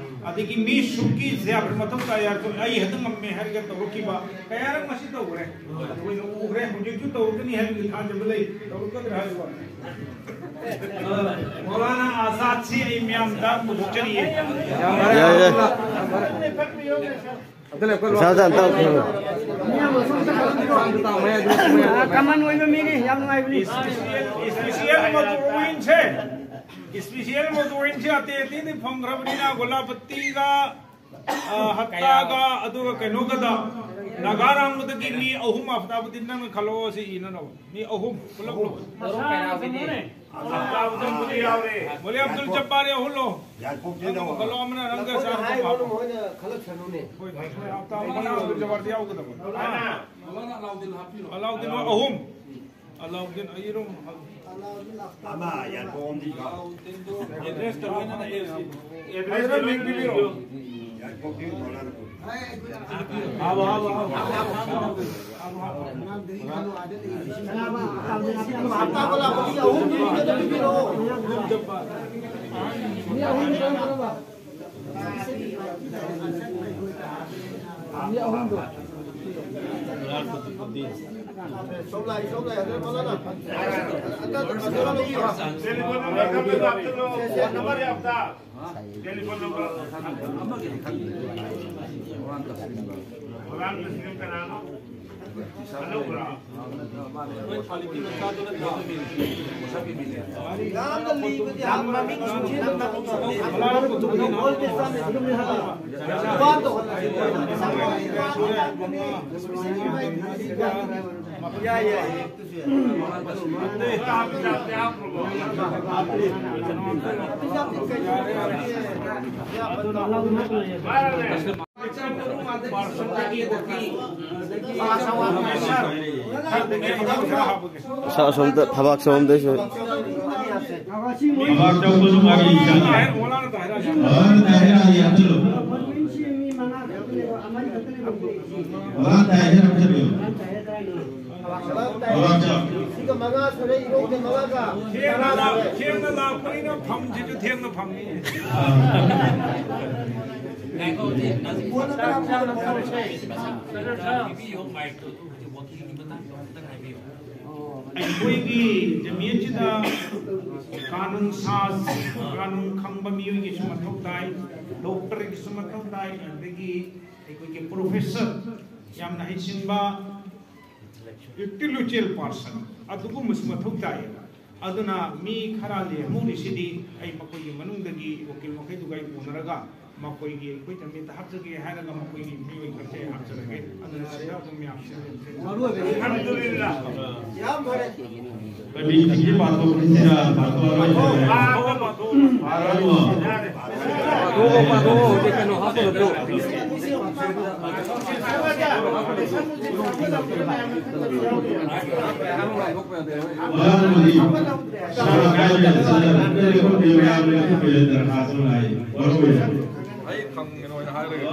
ꯑꯗꯒꯤ ꯃꯤ ꯁꯨꯛꯀꯤ ꯖꯤꯌꯥꯐꯠ ꯃꯊꯧ ꯇꯥꯏ ꯍꯥꯏꯔꯁꯨ ꯑꯩ ꯍꯦꯛꯇ ꯉꯝꯃꯦ ꯍꯥꯏꯔꯒ ꯇꯧꯔꯛꯈꯤꯕ ꯀꯌꯥꯔꯛ ꯃꯁꯤ ꯇꯧꯈ꯭ꯔꯦ꯫ ꯑꯩꯈꯣꯏꯅ ꯎꯈ꯭ꯔꯦ, ꯍꯧꯖꯤꯛꯁꯨ ꯇꯧꯔꯛꯀꯅꯤ ꯍꯥꯏꯕꯒꯤ ꯊꯥꯖꯕ ꯂꯩ꯫ ꯇꯧꯔꯛꯀꯗ꯭ꯔꯥ ꯍꯥꯏꯕ ꯋꯥꯅꯤ꯫ ꯑ, ꯃꯧꯂꯥꯅꯥ ꯑꯥꯖꯥꯗꯁꯤ ꯑꯩ ꯃꯤꯌꯥꯝꯗ ꯄꯨꯊꯣꯛꯆꯔꯤꯌꯦ꯫ ꯌꯥꯏ, ꯌꯥꯏ꯫ ꯄꯩꯁꯥ ꯇꯥꯟ ꯇꯧ꯫ ꯀꯃꯟ ꯑꯣꯏꯕ ꯃꯤꯅꯤ, ꯌꯥꯝ ꯅꯨꯡꯉꯥꯏꯕꯅꯤ꯫ ꯏꯁꯄꯤꯁꯤꯌꯦꯜ, ꯏꯁꯄꯤꯁꯤꯌꯦꯜ ꯃꯣꯇꯣꯔ ꯑꯣꯏꯜꯁꯦ, ꯏꯁꯄꯤꯁꯤꯌꯦꯜ ꯃꯣꯇꯣꯔ ꯑꯣꯏꯜꯁꯦ ꯑꯇꯩ ꯑꯇꯩꯗꯤ ꯐꯪꯈ꯭ꯔꯕꯅꯤꯅ, ꯒꯣꯂꯥꯄꯇꯤꯒ, ꯑ, ꯍꯞꯇꯥꯒ, ꯑꯗꯨꯒ ꯀꯩꯅꯣꯒꯗ, ꯅꯥꯒꯥꯔꯥꯝꯒꯗꯒꯤ ꯃꯤ ꯑꯍꯨꯝ, ꯍꯞꯇꯥꯕꯨꯗꯤ ꯅꯪꯅ ꯈꯜꯂꯣ, ꯁꯤ ꯏꯅꯅꯕ꯫ ꯃꯤ ꯑꯍꯨꯝ ꯄꯨꯂꯞ ꯂꯣ꯫ ꯃꯔꯨꯞ ꯀꯌꯥꯒꯤꯅꯤ? ꯍꯞꯇꯥꯕꯨꯗꯤ ꯌꯥꯎꯔꯦ꯫ ꯃꯣꯂꯤ ꯑꯕꯗꯨꯜ ꯖꯕꯥꯔ ꯌꯥꯎꯍꯜꯂꯣ꯫ ꯌꯥꯏꯄꯣꯛꯇꯩ ꯂꯧ꯫ ꯈꯜꯂꯣ ꯑꯃꯅ ꯅꯪꯒ ꯃꯣꯏꯅ ꯆꯥꯔꯣ꯫ ꯍꯥꯏꯕ ꯍꯥꯞꯄꯣ꯫ ꯃꯣꯏꯅ ꯈꯜꯂꯛꯁꯅꯨꯅꯦ꯫ ꯍꯣꯏ, ꯍꯣꯏ, ꯍꯣꯏ, ꯍꯞꯇꯥ ꯑꯃꯅ ꯑꯕꯗꯨꯜ ꯖꯕꯥꯔꯗꯤ ꯌꯥꯎꯒꯗꯕ꯫ ꯑꯅꯥ꯫ ꯑꯂꯥꯎꯗꯤꯟ ꯑꯍꯨꯝ꯫ ꯑꯂꯥꯎꯗꯤꯟ ꯑꯌꯤꯔꯨꯝ꯫ ꯑꯃ ꯌꯥꯏꯄꯣꯛ ꯑꯃꯗꯤ ꯌꯥꯎ꯫ ꯑꯦꯗ꯭ꯔꯦꯁꯇ ꯂꯣꯏꯅꯅ ꯑꯦꯗ꯭ꯔꯦꯁꯇ ꯂꯣꯏꯅ ꯄꯤꯕꯤꯔꯣ꯫ ꯌꯥꯏꯄꯣꯛꯇꯤ ꯃꯣꯂꯥꯅ ꯄꯨ꯫ ꯑꯁ, ꯑꯁꯣꯝꯗ ꯊꯕꯥꯛ ꯁꯣꯝꯗꯩꯁꯨ꯫ ꯊꯕꯥꯛ ꯇꯧꯕꯁꯨ ꯃꯔꯤ ꯆꯪꯉꯦ꯫ ꯑꯣꯔ ꯇꯥꯍꯤꯔ ꯑꯂꯤ ꯍꯥꯞꯆꯤꯜꯂꯨ꯫ ꯑꯣꯔ ꯇꯥꯍꯤꯔ ꯍꯥꯞꯆꯤꯜꯂꯨ꯫ ꯁꯤꯒ ꯃꯉꯥ ꯁꯨꯔꯦ, ꯏꯔꯣꯏꯁꯦ ꯃꯉꯥꯒ ꯊꯦꯡꯅ ꯇꯔꯥ ꯂꯥꯛ-, ꯁꯨꯔꯦ꯫ ꯊꯦꯡꯅ ꯂꯥꯛꯄꯅꯤꯅ ꯐꯝꯁꯤꯁꯨ ꯊꯦꯡꯅ ꯐꯝꯃꯤ꯫ ꯉꯥꯏꯈꯣ, ꯍꯧꯖꯤꯛ, ꯍꯧꯖꯤꯛ ꯄꯤꯕꯤꯌꯣ, ꯃꯥꯏꯛꯇꯣ ꯑꯗꯨ ꯍꯧꯖꯤꯛ ꯋꯥꯀꯤꯜꯒꯤ ꯃꯇꯥꯡꯗ ꯑꯃꯨꯛꯇꯪ ꯍꯥꯏꯕꯤꯌꯣ꯫ ꯑꯩꯈꯣꯏꯒꯤ ꯖꯃꯤꯌꯠꯁꯤꯗ ꯀꯥꯅꯨꯟ ꯁꯥꯖ, ꯀꯥꯅꯨꯟ ꯈꯪꯕ ꯃꯤꯑꯣꯏꯒꯤꯁꯨ ꯃꯊꯧ ꯇꯥꯏ, ꯗꯣꯛꯇꯔꯒꯤꯁꯨ ꯃꯊꯧ ꯇꯥꯏ, ꯑꯗꯒꯤ ꯑꯩꯈꯣꯏꯒꯤ ꯄ꯭ꯔꯣꯐꯦꯁꯔ, ꯌꯥꯝꯅ ꯍꯩꯁꯤꯡꯕ, intellectual person, ꯑꯗꯨꯒꯨꯝꯕꯁꯨ ꯃꯊꯧ ꯇꯥꯏꯌꯦꯕ꯫ ꯑꯗꯨꯅ ꯃꯤ ꯈꯔ ꯂꯦꯝꯍꯧꯔꯤꯁꯤꯗꯤ ꯑꯩ ꯃꯈꯣꯏꯒꯤ ꯃꯅꯨꯡꯗꯒꯤ ꯋꯀꯤꯜ ꯃꯈꯩꯗꯨꯒ ꯑꯩ ꯎꯅꯔꯒ ꯃꯈꯣꯏꯒꯤ ꯑꯩꯈꯣꯏ ꯇꯃꯤꯠꯇ ꯍꯥꯞꯆꯒꯦ ꯍꯥꯏꯔꯒ ꯃꯈꯣꯏꯒꯤ ꯃꯤꯑꯣꯏ ꯈꯔꯁꯦ ꯍꯥꯞꯆꯔꯒꯦ꯫ ꯑꯗꯨꯅ ꯁꯤꯗ ꯑꯗꯨꯝ ꯌꯥꯝ ꯃꯔꯨ ꯑꯣꯏꯕ ꯑꯜꯍꯝꯗꯨꯂꯤꯜꯂꯥ꯫ ꯌꯥꯝ ꯐꯔꯦ꯫ ꯀꯃꯤꯇꯤꯒꯤ ꯄꯥꯊꯣꯛꯄꯁꯤꯗ ꯄꯥꯊꯣꯛꯑꯔꯣꯏ ꯍꯥꯏꯔꯦ꯫ ꯄꯥꯊꯣꯛꯑꯣ, ꯄꯥꯊꯣꯛꯑꯣ꯫ ꯄꯥꯔꯅꯨ꯫ ꯄꯥꯊꯣꯛꯑꯣ, ꯄꯥꯊꯣꯛꯑꯣ꯫ ꯍꯧꯖꯤꯛ ꯀꯩꯅꯣ ꯍꯥꯞꯄꯗꯣ꯫ ꯃꯔꯝꯗꯤ ꯁꯥꯔ ꯀꯥꯏꯗ ꯆꯠꯂꯒ ꯂꯩꯔꯛꯄ ꯃꯌꯥꯝꯅ ꯑꯩꯈꯣꯏ ꯗꯔꯈꯥꯁ ꯂꯥꯛꯏ꯫ ꯃꯔꯨ ꯑꯣꯏꯅ ꯑꯩ ꯈꯪꯉꯦꯅ ꯑꯣꯏꯅ ꯍꯥꯏꯔꯒꯦ꯫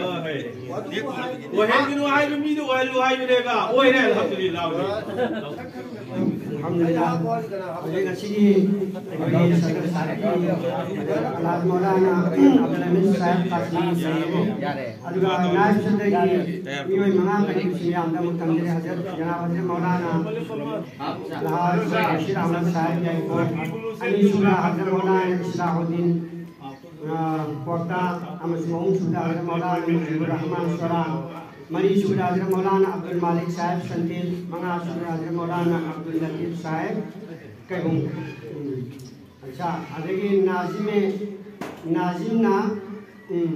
ꯑꯣꯏꯍꯟꯒꯅꯨ ꯍꯥꯏꯕ ꯃꯤꯗꯣ ꯑꯣꯏꯍꯜꯂꯨ ꯍꯥꯏꯕꯅꯦꯕ꯫ ꯑꯣꯏꯔꯦ, ꯑꯜꯍꯝꯗꯨꯂꯤꯜꯂꯥ꯫ ꯑꯜꯍꯝꯗꯨꯂꯤꯜꯂꯥ꯫ ꯍꯧꯖꯤꯛ ꯉꯁꯤꯒꯤ ꯑꯩꯈꯣꯏꯒꯤ ꯁꯗꯔ ꯁꯥꯍꯤꯕꯀꯤ ꯑꯜꯍꯥꯖ ꯃꯧꯂꯥꯅꯥ ꯑꯕꯗꯨꯜ ꯍꯃꯤꯗ ꯁꯥꯍꯤꯕ ꯀꯥꯁꯤꯝ, ꯑꯗꯨꯒ ꯅꯥꯏꯕ ꯁꯗꯔꯒꯤ ꯃꯤꯑꯣꯏ ꯃꯉꯥ ꯀꯔꯤꯕꯁꯤꯡ ꯌꯥꯝꯅ ꯑꯃꯨꯛ ꯊꯝꯖꯔꯤ꯫ ꯍꯖꯔꯠ ꯖꯅꯥꯕ ꯍꯖꯔꯠ ꯃꯧꯂꯥꯅꯥ ꯑꯜꯍꯥꯖ ꯔꯁꯤꯗ ꯑꯍꯃꯗ ꯁꯥꯍꯤꯕ ꯌꯥꯏꯐꯧ, ꯑꯅꯤꯁꯨꯕ ꯍꯖꯔꯠ ꯃꯧꯂꯥꯅꯥ ꯏꯁꯂꯥꯍꯨꯗꯤꯟ, ꯑ, ꯀ꯭ꯋꯥꯛꯇꯥ, ꯑꯃꯁꯨꯡ ꯑꯍꯨꯝꯁꯨꯕꯗ ꯍꯖꯔꯠ ꯃꯧꯂꯥꯅꯥ ꯃꯨꯖꯤꯕꯨꯔ ꯔꯍꯃꯥꯟ ꯁꯣꯔꯥ, ꯃꯔꯤꯁꯨꯕꯗ ꯍꯖꯔꯠ ꯃꯧꯂꯥꯅꯥ ꯑꯕꯗꯨꯜ ꯃꯥꯂꯤꯛ ꯁꯥꯍꯦꯕ ꯁꯟꯇꯦꯜ, ꯃꯉꯥꯁꯨꯕꯗ ꯍꯖꯔꯠ ꯃꯧꯂꯥꯅꯥ ꯑꯕꯗꯨꯜ ꯂꯇꯤꯐ ꯁꯥꯍꯦꯕ ꯀꯩꯕꯨꯡ꯫ ꯎꯝ꯫ ꯑꯠꯆꯥ, ꯑꯗꯒꯤ ꯅꯥꯖꯤꯝ, ꯅꯥꯖꯤꯝꯅ, ꯎꯝ,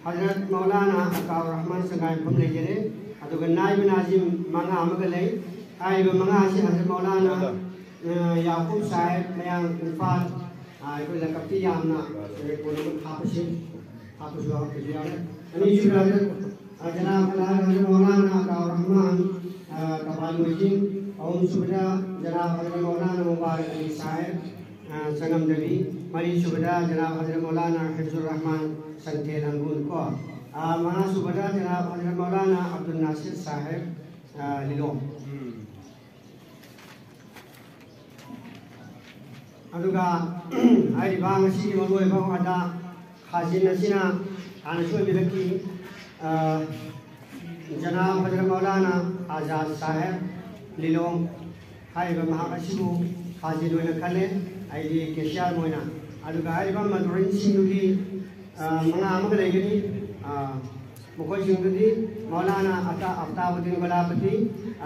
ꯍꯖꯔꯠ ꯃꯧꯂꯥꯅꯥ ꯑꯇꯥꯎꯔ ꯔꯍꯃꯥꯟ ꯁꯉꯥꯏꯌꯨꯝꯐꯝ ꯂꯩꯖꯔꯦ꯫ ꯑꯗꯨꯒ ꯅꯥꯏꯕ ꯅꯥꯖꯤꯝ ꯃꯉꯥ ꯑꯃꯒ ꯂꯩ꯫ ꯍꯥꯏꯔꯤꯕ ꯃꯉꯥ ꯑꯁꯤ ꯍꯖꯔꯠ ꯃꯧꯂꯥꯅꯥ, ꯑ, ꯌꯥꯀꯨꯕ ꯁꯥꯍꯦꯕ ꯃꯌꯥꯡ ꯏꯝꯐꯥꯜ, ꯑ, ꯑꯩꯈꯣꯏ ꯂꯀꯞꯇꯤ ꯌꯥꯝꯅ ꯔꯦꯀꯣꯔꯗ ꯑꯃ ꯍꯥꯞꯄꯁꯤ꯫ ꯍꯥꯞꯄꯁꯨ ꯍꯥꯞꯄꯁꯨ ꯌꯥꯔꯦ꯫ ꯑꯅꯤꯁꯨꯕꯗ ꯍꯖꯔꯠ, ꯑ, ꯖꯅꯥꯕ ꯑꯜꯍꯥꯖ ꯍꯖꯔꯠ ꯃꯧꯂꯥꯅꯥ ꯑꯇꯥꯎꯔ ꯔꯍꯃꯥꯟ, ꯑ, ꯀꯕꯥꯏ ꯃꯣꯏꯖꯤꯡ꯫ ꯑꯍꯨꯝꯁꯨꯕꯗ ꯖꯅꯥꯕ ꯍꯖꯔꯠ ꯃꯧꯂꯥꯅꯥ ꯃꯨꯕꯥꯔꯛ ꯑꯂꯤ ꯁꯥꯍꯦꯕ, ꯑ, ꯆꯉꯝꯗꯕꯤ꯫ ꯃꯔꯤꯁꯨꯕꯗ ꯖꯅꯥꯕ ꯍꯖꯔꯠ ꯃꯧꯂꯥꯅꯥ ꯍꯤꯐꯖꯨꯔ ꯔꯍꯃꯥꯟ ꯁꯟꯊꯦꯜ ꯍꯪꯒꯨꯟ ꯀꯣ꯫ ꯑ, ꯃꯉꯥꯁꯨꯕꯗ ꯖꯅꯥꯕ ꯍꯖꯔꯠ ꯃꯧꯂꯥꯅꯥ ꯑꯕꯗꯨꯜ ꯅꯥꯁꯤꯔ ꯁꯥꯍꯦꯕ꯫ ꯑ, ꯂꯤꯂꯣꯡ꯫ ꯑꯗꯨꯒ ꯍꯥꯏꯔꯤꯕ ꯉꯁꯤꯒꯤ ꯃꯔꯨꯑꯣꯏꯕ ꯑꯣꯖꯥ ꯈꯥꯖꯤꯟ ꯑꯁꯤꯅ ꯍꯥꯟꯅꯁꯨ ꯑꯣꯏꯕꯤꯔꯛꯈꯤ, ꯑ, ꯖꯅꯥꯕ ꯍꯖꯔꯠ ꯃꯧꯂꯥꯅꯥ ꯑꯖꯥꯗ ꯁꯥꯍꯦꯕ ꯂꯤꯂꯣꯡ ꯍꯥꯏꯔꯤꯕ ꯃꯍꯥꯛ ꯑꯁꯤꯕꯨ ꯈꯥꯖꯤꯟ ꯑꯣꯏꯅ ꯈꯜꯂꯦ, ꯑꯩꯗꯤ ꯀꯦꯁꯤꯌꯥꯔ ꯑꯣꯏꯅ꯫ ꯑꯗꯨꯒ ꯍꯥꯏꯔꯤꯕ ꯃꯗꯨꯔꯤꯟꯁꯤꯡꯗꯨꯒꯤ, ꯑ, ꯃꯉꯥ ꯑꯃꯒ ꯂꯩꯒꯅꯤ꯫ ꯑ, ꯃꯈꯣꯏꯁꯤꯡꯗꯨꯗꯤ ꯃꯧꯂꯥꯅꯥ ꯑꯇꯥ ꯑꯐꯇꯥꯕꯨꯗꯤꯟ ꯒꯣꯂꯥꯄꯇꯤ,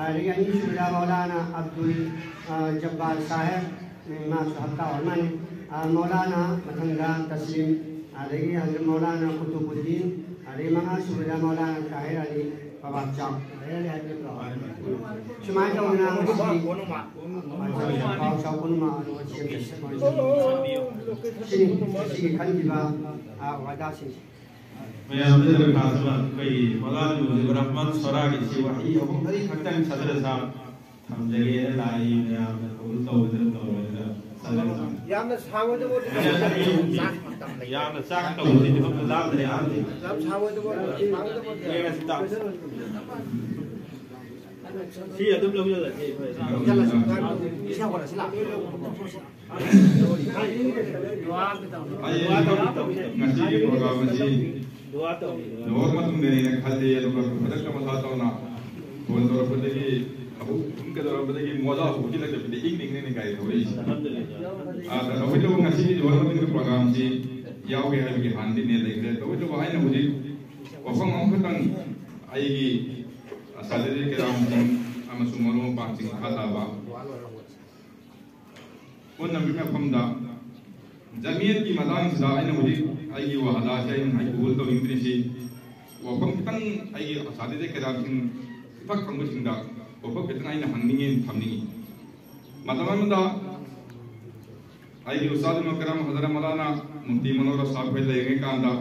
ꯑꯗꯒꯤ ꯑꯅꯤꯁꯨꯕꯗ ꯃꯧꯂꯥꯅꯥ ꯑꯕꯗꯨꯜ, ꯑ, ꯖꯕꯥꯔ ꯁꯥꯍꯦꯕ, ꯎꯝ, ꯃꯥꯁꯨ ꯍꯞꯇꯥ ꯑꯣꯏꯔ ꯃꯥꯜꯂꯦ꯫ ꯑ, ꯃꯧꯂꯥꯅꯥ, ꯃꯊꯪꯗ ꯇꯁꯂꯤꯝ, ꯑꯗꯒꯤ ꯍꯖꯔꯠ ꯃꯧꯂꯥꯅꯥ ꯀꯨꯇꯨꯕꯨꯗꯤꯟ, ꯑꯗꯒꯤ ꯃꯉꯥꯁꯨꯕꯗ ꯃꯧꯂꯥꯅꯥ ꯇꯥꯍꯤꯔ ꯑꯂꯤ ꯕꯕꯥ ꯆꯥꯎ꯫ ꯇꯥꯍꯤꯔ ꯑꯂꯤ ꯍꯥꯏꯕ ꯅꯠꯇ꯭ꯔꯣ? ꯁꯨꯃꯥꯏꯅ ꯇꯧꯗꯅ ꯉꯁꯤ ꯄꯥꯎ ꯆꯥꯎ ꯄꯨꯝꯅꯃꯛ ꯑꯗꯨ ꯁꯦꯝꯕꯤꯌꯨ꯫ ꯁꯤꯅꯤ ꯉꯁꯤꯒꯤ ꯈꯟꯈꯤꯕ, ꯑ, ꯋꯥꯗꯥꯁꯤꯡꯁꯦ꯫ ꯃꯌꯥꯝꯗ ꯗꯔꯈꯥꯁ ꯑꯃ, ꯑꯩꯈꯣꯏꯒꯤ ꯃꯧꯂꯥꯅꯥ ꯃꯨꯖꯤꯕꯨꯔ ꯔꯍꯃꯥꯟ ꯁꯣꯔꯥꯒꯤꯁꯤ ꯋꯥꯍꯩ ꯑꯍꯨꯝ ꯃꯔꯤ ꯈꯛꯇꯪ ꯁꯗꯔ ꯁꯥꯍꯦꯕ ꯊꯝꯖꯒꯦꯅ ꯂꯥꯛꯏ, ꯃꯌꯥꯝꯅ ꯀꯕꯨꯜ ꯇꯧꯒꯗ꯭ꯔꯥ ꯇꯧꯔꯣꯏꯗ꯭ꯔꯥ ꯁꯗꯔ ꯁꯥꯍꯦꯕ꯫ ꯌꯥꯝꯅ ꯁꯥꯡꯉꯣꯏꯗꯕ ꯑꯣꯏꯔꯗꯤ ꯌꯥꯝꯅ ꯆꯥꯛ ꯃꯇꯝ ꯂꯩ꯫ ꯌꯥꯝꯅ ꯆꯥꯛ ꯇꯧꯕꯁꯤꯗꯤ ꯃꯐꯝꯗꯨ ꯂꯥꯞꯇ꯭ꯔꯦ ꯑꯍꯟꯁꯤ꯫ ꯌꯥꯝ ꯁꯥꯡꯉꯣꯏꯗꯕ ꯑꯣꯏꯔꯗꯤ ꯁꯥꯡꯒꯗꯕ ꯑꯣꯏꯔꯗꯤ ꯌꯦꯡꯉꯁꯤ ꯇꯥꯎ꯫ ꯁꯤ ꯑꯗꯨꯝ ꯂꯧꯁꯤꯜꯂꯁꯤ ꯑꯩꯈꯣꯏ꯫ ꯂꯧꯁꯤꯜꯂꯁꯤ꯫ ꯏꯁꯩ ꯍꯧꯒꯠꯂꯁꯤ ꯂꯥꯛꯑꯣ꯫ ꯍꯌꯦꯡ ꯉꯁꯤꯒꯤ ꯄ꯭ꯔꯣꯒ꯭ꯔꯥꯝ ꯑꯁꯤ ꯂꯣꯏꯔ ꯃꯇꯨꯡꯗꯅꯦꯅ ꯈꯜꯂꯤ, ꯑꯗꯨꯒ ꯈꯨꯗꯛꯇ ꯃꯁꯥ ꯇꯧꯅ ꯐꯣꯟ ꯇꯧꯔꯛꯄꯗꯒꯤ, ꯑꯃꯨꯛ ꯁꯨꯝ ꯀꯩꯗꯧꯔꯛꯄꯗꯒꯤ ꯃꯣꯖꯥ ꯍꯨꯛꯀꯤꯂꯛꯇꯕꯤꯗ ꯏꯪ ꯏꯪꯅ ꯒꯥꯔꯤ ꯊꯧꯔꯛꯏꯁꯦ꯫ ꯑ, ꯇꯧꯕꯇꯕꯨ ꯉꯁꯤꯒꯤ ꯂꯣꯏꯔ ꯃꯇꯨꯡꯗ ꯄ꯭ꯔꯣꯒ꯭ꯔꯥꯝꯁꯤ ꯌꯥꯎꯒꯦ ꯍꯥꯏꯕꯒꯤ ꯍꯥꯟꯅꯗꯤ ꯅꯦ ꯂꯩꯈ꯭ꯔꯦ꯫ ꯇꯧꯕꯇꯕꯨ ꯑꯩꯅ ꯍꯧꯖꯤꯛ ꯋꯥꯐꯝ ꯑꯃꯈꯛꯇꯪ ꯑꯩꯒꯤ ꯁꯥꯇ꯭ꯔ ꯀꯌꯥꯝꯁꯤꯡ ꯑꯃꯁꯨꯡ ꯃꯔꯨꯞ ꯃꯄꯥꯡꯁꯤꯡ ꯃꯈꯥ ꯇꯥꯕ ꯄꯨꯟꯅ ꯃꯐꯝꯗ ꯖꯃꯤꯌꯠꯀꯤ ꯃꯇꯥꯡꯁꯤꯗ ꯑꯩꯅ ꯍꯧꯖꯤꯛ ꯑꯩꯒꯤ ꯋꯥꯍꯗꯥꯁꯦ ꯑꯩꯅ ꯉꯁꯥꯏ ꯀꯕꯨꯜ ꯇꯧꯅꯤꯡꯗ꯭ꯔꯤꯁꯤ, ꯋꯥꯐꯝ ꯈꯤꯇꯪ ꯑꯩꯒꯤ ꯁꯥꯇ꯭ꯔ ꯀꯌꯥꯝꯁꯤꯡ ꯏꯊꯛ ꯊꯪꯕꯁꯤꯡꯗ ꯋꯥꯐꯝ ꯈꯤꯇꯪ ꯑꯩꯅ ꯍꯪꯅꯤꯡꯉꯤ, ꯊꯝꯅꯤꯡꯉꯤ꯫ ꯃꯇꯝ ꯑꯃꯗ ꯑꯩꯒꯤ ꯎꯁꯇꯥꯗ ꯃꯨꯀꯔꯝ ꯍꯖꯔꯠ ꯃꯧꯂꯥꯅꯥ ꯃꯨꯐꯇꯤ ꯃꯅꯣꯔ ꯁꯥꯍꯦꯕ ꯍꯣꯏ ꯂꯩꯔꯤꯉꯩ ꯀꯥꯟꯗ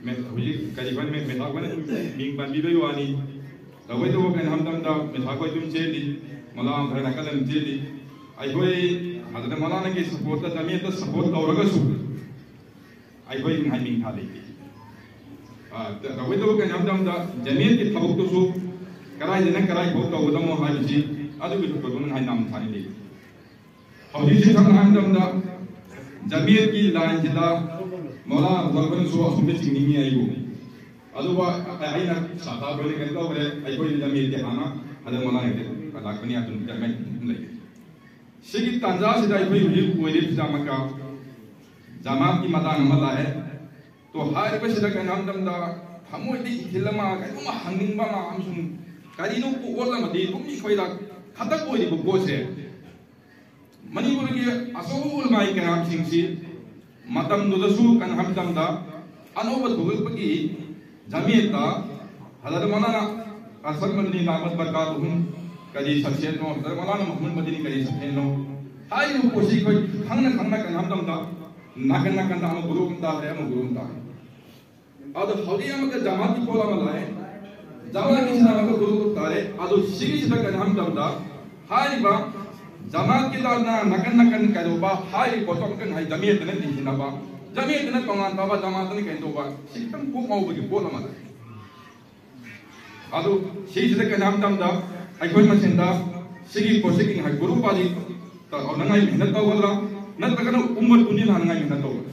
ꯃꯦ-, ꯍꯧꯖꯤꯛ ꯀꯔꯤ ꯈꯟ-, ꯃꯦ-, ꯃꯦꯊꯥꯛ ꯈꯣꯏꯅ ꯃꯤꯡ ꯄꯟꯕꯤꯕꯒꯤ ꯋꯥꯅꯤ꯫ ꯇꯧꯕꯇꯕꯨ ꯀꯩꯅꯣ ꯍꯥꯏꯕ ꯃꯇꯝꯗ ꯃꯦꯊꯥꯛ ꯈꯣꯏ ꯑꯗꯨꯝ ꯆꯦꯜꯂꯤ, ꯃꯧꯂꯥꯅꯥ ꯈꯔ ꯅꯥꯀꯜ ꯑꯗꯨꯝ ꯆꯦꯜꯂꯤ꯫ ꯑꯩꯈꯣꯏ ꯍꯖꯔꯠ ꯃꯧꯂꯥꯅꯥꯒꯤ ꯁꯄꯣꯔꯠꯇ ꯖꯃꯤꯌꯠꯇ ꯁꯄꯣꯔꯠ ꯇꯧꯔꯒꯁꯨ ꯑꯩꯈꯣꯏ ꯉꯥꯏ ꯃꯤꯡꯊꯥ ꯂꯩꯇꯦ꯫ ꯑ, ꯇ-, ꯇꯧꯒꯗꯕ ꯀꯩꯅꯣ ꯍꯥꯏꯕ ꯃꯇꯝꯗ ꯖꯃꯤꯌꯠꯀꯤ ꯊꯕꯛꯇꯨꯁꯨ ꯀꯗꯥꯏꯗꯅ ꯀꯗꯥꯏ ꯐꯥꯎ ꯇꯧꯒꯗꯕꯅꯣ ꯍꯥꯏꯕꯁꯤ ꯑꯗꯨꯒꯤ ꯊꯕꯛꯇꯨ ꯉꯥꯏ ꯅꯝ ꯊꯥꯅꯤꯡꯗꯦ꯫ ꯍꯧꯖꯤꯛꯁꯤ ꯁꯝꯅ ꯍꯥꯏꯕ ꯃꯇꯝꯗ ꯖꯃꯤꯌꯠꯀꯤ ꯂꯥꯏꯟꯁꯤꯗ ꯃꯣꯂꯥ ꯃꯨꯖꯥꯐꯔꯅꯁꯨ ꯑꯁꯣꯝꯗ ꯆꯤꯡꯅꯤꯡꯉꯤ ꯑꯩꯕꯨ꯫ ꯑꯗꯨꯒ ꯑꯩꯅ ꯁꯥꯇ꯭ꯔ ꯑꯩꯈꯣꯏꯅ ꯀꯩꯅꯣ ꯇꯧꯈ꯭ꯔꯦ, ꯑꯩꯈꯣꯏ ꯖꯃꯤꯌꯠꯀꯤ ꯍꯥꯟꯅ ꯍꯟꯗꯛ ꯃꯣꯂꯥ ꯂꯥꯛꯀꯅꯤ, ꯑꯗꯨꯝ ꯂꯩ꯫ ꯁꯤꯒꯤ ꯇꯥꯟꯖꯥꯁꯤꯗ ꯑꯩꯈꯣꯏ ꯍꯧꯖꯤꯛ ꯑꯣꯏꯔꯤꯕꯁꯤꯗ ꯑꯃꯨꯛꯀ ꯖꯃꯥꯠꯀꯤ ꯃꯇꯥꯡ ꯑꯃ ꯂꯥꯛꯑꯦ꯫ ꯇꯣ ꯍꯥꯏꯔꯤꯕꯁꯤꯗ ꯀꯩꯅꯣ ꯍꯥꯏꯕ ꯃꯇꯝꯗ ꯊꯃꯣꯏꯗ ꯏꯊꯤꯜ ꯑꯃ, ꯀꯩꯅꯣꯝꯃ ꯍꯪꯅꯤꯡꯕ ꯑꯃ ꯑꯃꯁꯨꯡ ꯀꯔꯤꯅꯣ ꯄꯣꯛꯍꯜꯂꯝꯃꯗꯤ ꯑꯗꯨꯝ ꯑꯩꯈꯣꯏꯗ ꯈꯇꯛ ꯑꯣꯏꯔꯤꯕ ꯄꯣꯠꯁꯦ꯫ ꯃꯅꯤꯄꯨꯔꯒꯤ ꯑꯆꯧꯕ ꯎꯂꯃꯥꯏ ꯀꯌꯥꯝꯁꯤꯡꯁꯤ ꯃꯇꯝꯗꯨꯗꯁꯨ ꯀꯩꯅꯣ ꯍꯥꯏꯕ ꯃꯇꯝꯗ ꯑꯅꯧꯕ ꯊꯣꯛꯂꯛꯄꯒꯤ ꯖꯃꯤꯌꯠꯇ ꯍꯖꯔꯠ ꯃꯧꯂꯥꯅꯥ ꯑꯁꯔ ꯃꯗꯅꯤ ꯗꯥꯃꯠ ꯕꯔꯀꯥꯇꯨꯍꯨꯝ ꯀꯔꯤ ꯁꯛꯁꯦꯟꯅꯣ, ꯍꯖꯔꯠ ꯃꯧꯂꯥꯅꯥ ꯃꯨꯍꯝꯃꯗ ꯃꯗꯅꯤ ꯀꯔꯤ ꯁꯛꯁꯦꯟꯅꯣ ꯍꯥꯏꯔꯤꯕ ꯄꯣꯠꯁꯤ ꯑꯩꯈꯣꯏ ꯈꯪꯅ ꯈꯪꯅ ꯀꯩꯅꯣ ꯍꯥꯏꯕ ꯃꯇꯝꯗ ꯅꯥꯀꯟ ꯅꯥꯀꯟꯗ ꯑꯃ ꯒ꯭ꯔꯨꯞ ꯑꯃ ꯇꯥꯔꯦ, ꯑꯃ ꯒ꯭ꯔꯨꯞ ꯑꯃ ꯇꯥꯔꯦ꯫ ꯑꯗꯣ ꯍꯧꯖꯤꯛ ꯑꯃꯨꯛꯀ ꯖꯃꯥꯠꯀꯤ ꯄꯣꯠ ꯑꯃ ꯂꯥꯛꯑꯦ, ꯖꯃꯥꯠꯀꯤꯁꯤꯅ ꯑꯃꯨꯛꯀ ꯒ꯭ꯔꯨꯞ ꯇꯥꯔꯦ꯫ ꯑꯗꯣ ꯁꯤꯒꯤꯁꯤꯗ ꯀꯩꯅꯣ ꯍꯥꯏꯕ ꯃꯇꯝꯗ ꯍꯥꯏꯔꯤꯕ ꯖꯃꯥꯠꯀꯤ ꯂꯥꯟꯅ ꯅꯥꯀꯟ ꯅꯥꯀꯟ ꯀꯩꯗꯧꯕ ꯍꯥꯏꯔꯤꯕ ꯄꯣꯠꯇꯣ ꯑꯃꯨꯛꯀ ꯉꯥꯏ ꯖꯃꯤꯌꯠꯇꯅ ꯂꯤꯡꯁꯤꯟꯅꯕ, ꯖꯃꯤꯌꯠꯇꯅ ꯇꯣꯉꯥꯟ ꯇꯥꯕ, ꯖꯃꯥꯠꯇꯅ ꯀꯩꯅꯣ ꯇꯧꯕ, ꯁꯤ ꯈꯤꯇꯪ ꯀꯣꯛ ꯉꯥꯎꯕꯒꯤ ꯄꯣꯠ ꯑꯃ ꯂꯥꯛꯑꯦ꯫ ꯑꯗꯨ ꯁꯤꯁꯤꯗ ꯀꯩꯅꯣ ꯍꯥꯏꯕ ꯃꯇꯝꯗ ꯑꯩꯈꯣꯏ ꯃꯁꯦꯟꯗ ꯁꯤꯒꯤ ꯄꯣꯠꯁꯤꯒꯤ ꯉꯥꯏ ꯒ꯭ꯔꯨꯞ ꯄꯥꯔꯇꯤ ꯇꯧꯅꯉꯥꯏ ꯃꯦꯍꯅꯠ ꯇꯧꯒꯗ꯭ꯔꯥ, ꯅꯠꯇ꯭ꯔꯒꯅ ꯎꯝꯃꯠ ꯄꯨꯟꯁꯤꯟ ꯍꯟꯅꯉꯥꯏ ꯃꯦꯍꯅꯠ ꯇꯧꯒꯗ꯭ꯔꯥ?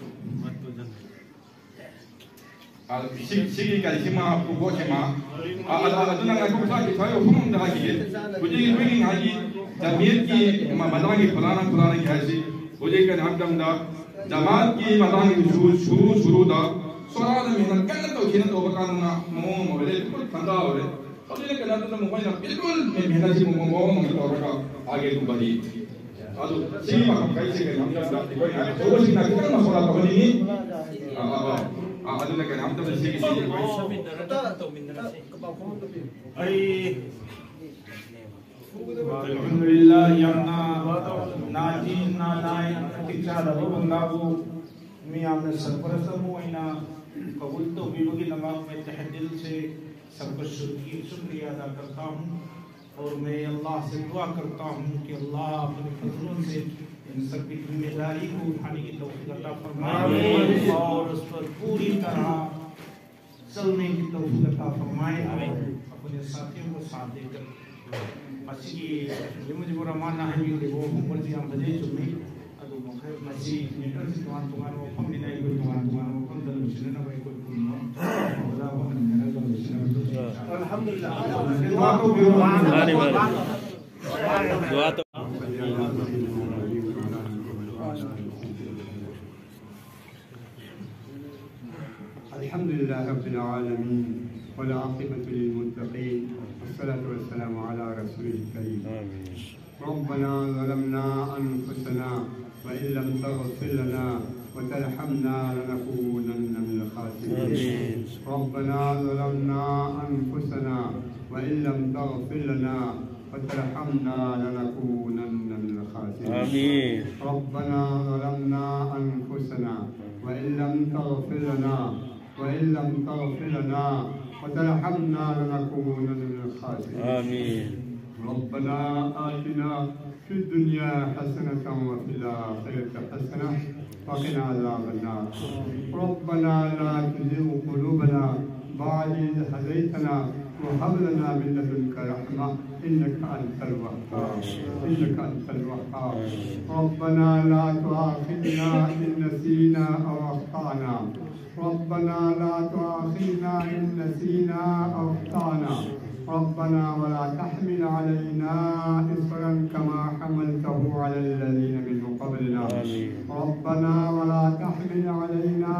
ꯑ, ꯁꯤ-, ꯁꯤꯒꯤ ꯀꯔꯤꯁꯤꯃ, ꯄꯣꯠꯁꯤꯃ, ꯑ, ꯑ, ꯑ, ꯑꯗꯨꯅ ꯉꯥꯏꯈꯣ, ꯏꯁꯥꯒꯤ, ꯏꯁꯥꯒꯤ ꯋꯥꯐꯝ ꯑꯝꯇ ꯍꯥꯏꯈꯤꯒꯦ꯫ ꯍꯧꯖꯤꯛ ꯑꯩꯈꯣꯏꯒꯤ ꯉꯥꯏꯒꯤ ꯖꯃꯤꯌꯠꯀꯤ ꯃ-, ꯃꯇꯥꯡꯒꯤ ꯐꯂꯥꯅ ꯐꯂꯥꯅꯒꯤ ꯍꯥꯏꯁꯤ ꯍꯧꯖꯤꯛ ꯀꯩꯅꯣ ꯍꯥꯏꯕ ꯃꯇꯝꯗ ꯖꯃꯥꯠꯀꯤ ꯃꯇꯥꯡꯒꯤꯁꯨ ꯁꯨꯔꯨ ꯁꯨꯔꯨꯗ ꯁꯣꯔꯥꯗ ꯃꯦꯍꯅꯠ ꯀꯟꯅ ꯇꯧꯁꯤꯅ ꯇꯧꯕ ꯀꯥꯟꯗ ꯃꯑꯣꯡ ꯑꯃ ꯑꯣꯏꯔꯦ, ꯈꯟꯊꯍꯧꯔꯦ꯫ ꯍꯧꯖꯤꯛꯅ ꯀꯩꯅꯣꯗꯨꯅ ꯃꯈꯣꯏꯅ ꯕꯤꯜꯀꯨꯜ ꯃꯦꯍꯅꯠꯁꯤ ꯃꯑꯣꯡ ꯑꯃ ꯇꯧꯔꯒ ꯑꯥꯒꯦ ꯇꯨ ꯕꯔꯤ꯫ ꯑꯗꯨ ꯁꯤꯒꯤ ꯃꯈꯩꯁꯦ ꯀꯩꯅꯣ ꯍꯥꯏꯕ ꯃꯇꯝꯗ ꯑꯩꯈꯣꯏꯅ ꯑꯆꯧꯕꯁꯤꯡꯅ ꯈꯤꯇꯪ ꯃꯁꯣꯔꯥ ꯇꯧꯍꯟꯅꯤꯡꯉꯤ꯫ ꯑꯥ, ꯑꯥ, ꯑꯥ꯫ ꯑꯥ, ꯑꯗꯨꯅ ꯀꯩꯅꯣ ꯍꯥꯏꯕ ꯃꯇꯝꯗ ꯁꯤꯒꯤꯁꯤ ꯑꯩꯈꯣꯏ ꯑꯩ ꯑꯜꯍꯝꯗꯨꯂꯤꯜꯂꯥꯍ, ꯌꯥꯝꯅ ꯅꯥꯖꯤ ꯅꯥꯂꯥꯏ ꯃꯇꯤꯛ ꯆꯥꯗꯕ ꯕꯟꯗꯥꯕꯨ ꯃꯤꯌꯥꯝꯅ ꯁꯔꯄ꯭ꯔꯁ ꯑꯃ ꯑꯣꯏꯅ ꯀꯕꯨꯜ ꯇꯧꯕꯤꯕꯒꯤꯗꯃꯛ ꯃꯦ ꯇꯍꯦ ꯗꯤꯜ ꯁꯦ ꯁꯕꯀ ꯁꯨꯀꯤ-, ꯁꯨꯀ꯭ꯔꯤꯌꯥ ꯑꯗꯥ ꯀꯔꯇꯥ ꯍꯨ꯫ और मैं अल्लाह से दुआ करता हूँ कि अल्लाह अपने फजलों से इन सब की जिम्मेदारी को उठाने की तौफीक अता फरमाए और उस पर पूरी तरह चलने की तौफीक अता फरमाए। अपने साथियों को साथ देकर मसीह मुजीबुर रहमान ने हमें वो बोल दिया, मुझे चुम्मी। ꯑꯗꯨ ꯃꯈꯜ ꯃꯁꯤ ꯃꯦꯇꯔꯁꯤ ꯇꯣꯉꯥꯟ ꯇꯣꯉꯥꯟꯕ ꯃꯐꯝꯅꯤꯅ ꯑꯩꯈꯣꯏ ꯇꯣꯉꯥꯟ ꯇꯣꯉꯥꯟꯕ ꯃꯐꯝꯗ ꯂꯣꯏꯁꯤꯟꯅꯅꯕ ꯑꯩꯈꯣꯏ ꯄꯨꯝꯅꯃꯛ ꯑꯣꯖꯥ ꯐꯝꯃꯤꯟꯅꯔꯒ ꯂꯣꯏꯁꯤꯟꯅꯕꯗꯨ ꯑꯜꯍꯝꯗꯨꯂꯤꯜꯂꯥꯍ꯫ ꯃꯥꯅꯤ, ꯃꯥꯅꯤ꯫ ꯗꯨꯋꯥ ꯇꯧ꯫ الحمد لله رب العالمين، والعاقبة للمتقين، والصلاة والسلام على رسوله الكريم. آمين. ربنا ظلمنا أنفسنا وإن لم تغفر لنا وترحمنا لنكونن من الخاسرين. آمين. ربنا ظلمنا أنفسنا وإن لم تغفر لنا وترحمنا لنكونن من الخاسرين. آمين. ربنا ظلمنا أنفسنا وإن لم تغفر لنا وإن لم تغفر لنا وترحمنا لنكونن من الخاسرين. آمين. ربنا آتنا في الدنيا حسنة وفي الآخرة حسنة وقنا عذاب النار. ربنا لا تزغ قلوبنا بعد إذ هديتنا وهب لنا من لدنك رحمة إنك أنت الوهاب. إنك أنت الوهاب. ربنا لا تؤاخذنا إن نسينا أو أخطأنا. ربنا لا تؤاخذنا إن نسينا أو أخطأنا. ربنا ولا تحمل علينا إصرا كما حملته على الذين من قبلنا. آمين. ربنا ولا تحمل علينا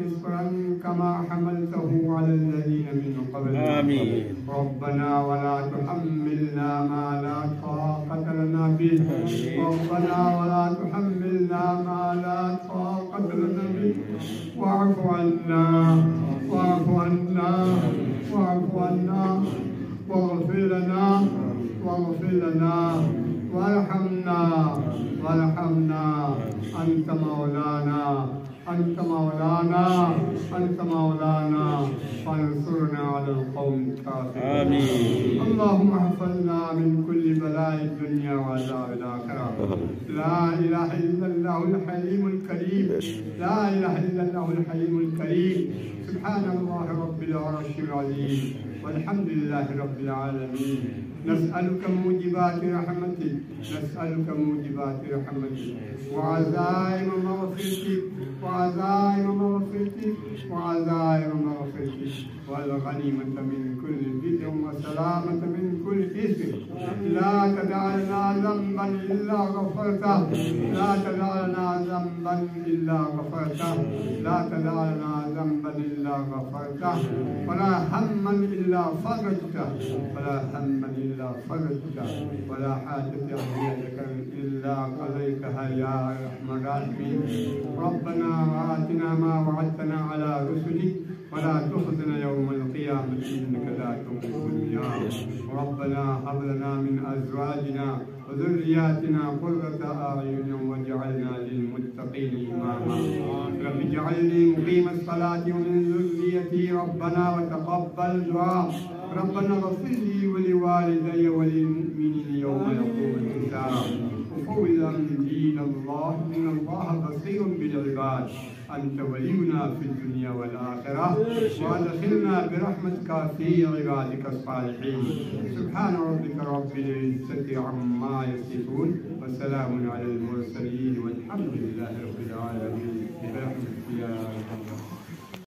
إصرا كما حملته على الذين من قبلنا. آمين. ربنا ولا تحملنا ما لا طاقة لنا به. آمين. ربنا ولا تحملنا ما لا طاقة لنا به. واعف عنا، واعف عنا، واعف عنا، واغفر لنا، واغفر لنا، وارحمنا، وارحمنا. أنت مولانا، أنت مولانا، أنت مولانا، فانصرنا على القوم الكافرين. آمين. اللهم احفظنا من كل بلاء الدنيا وعذاب الآخرة. لا إله إلا الله الحليم الكريم. لا إله إلا الله الحليم الكريم. سبحان الله رب العرش العظيم، والحمد لله رب العالمين. نسألك موجبات رحمتك، نسألك موجبات رحمتك، وعزائم مغفرتك، وعزائم مغفرتك، وعزائم مغفرتك، والغنيمة من كل بر، والسلامة من كل إثم. لا تدع لنا ذنبا إلا غفرته، لا تدع لنا ذنبا إلا غفرته، لا تدع لنا ذنبا إلا غفرته، ولا هما إلا فرجته، ولا هما إلا فرجته، ولا حاجة هي لك إلا قضيتها يا أرحم الراحمين. ربنا وآتنا ما وعدتنا على رسلك ولا تخزنا يوم القيامة إنك لا تخلف الميعاد. ربنا هب لنا من أزواجنا وذرياتنا قرة أعين واجعلنا للمتقين إماما. رب اجعلني مقيم الصلاة ومن ذريتي، ربنا وتقبل دعاء. ربنا اغفر لي ولوالدي وللمؤمنين يوم يقوم الحساب. أفوض أمري إلى الله إن الله بصير بالعباد. أنت ولينا في الدنيا والآخرة، وأدخلنا برحمتك في عبادك الصالحين. سبحان ربك رب العزة عما يصفون، وسلام على المرسلين، والحمد لله رب العالمين. برحمتك يا أرحم الراحمين.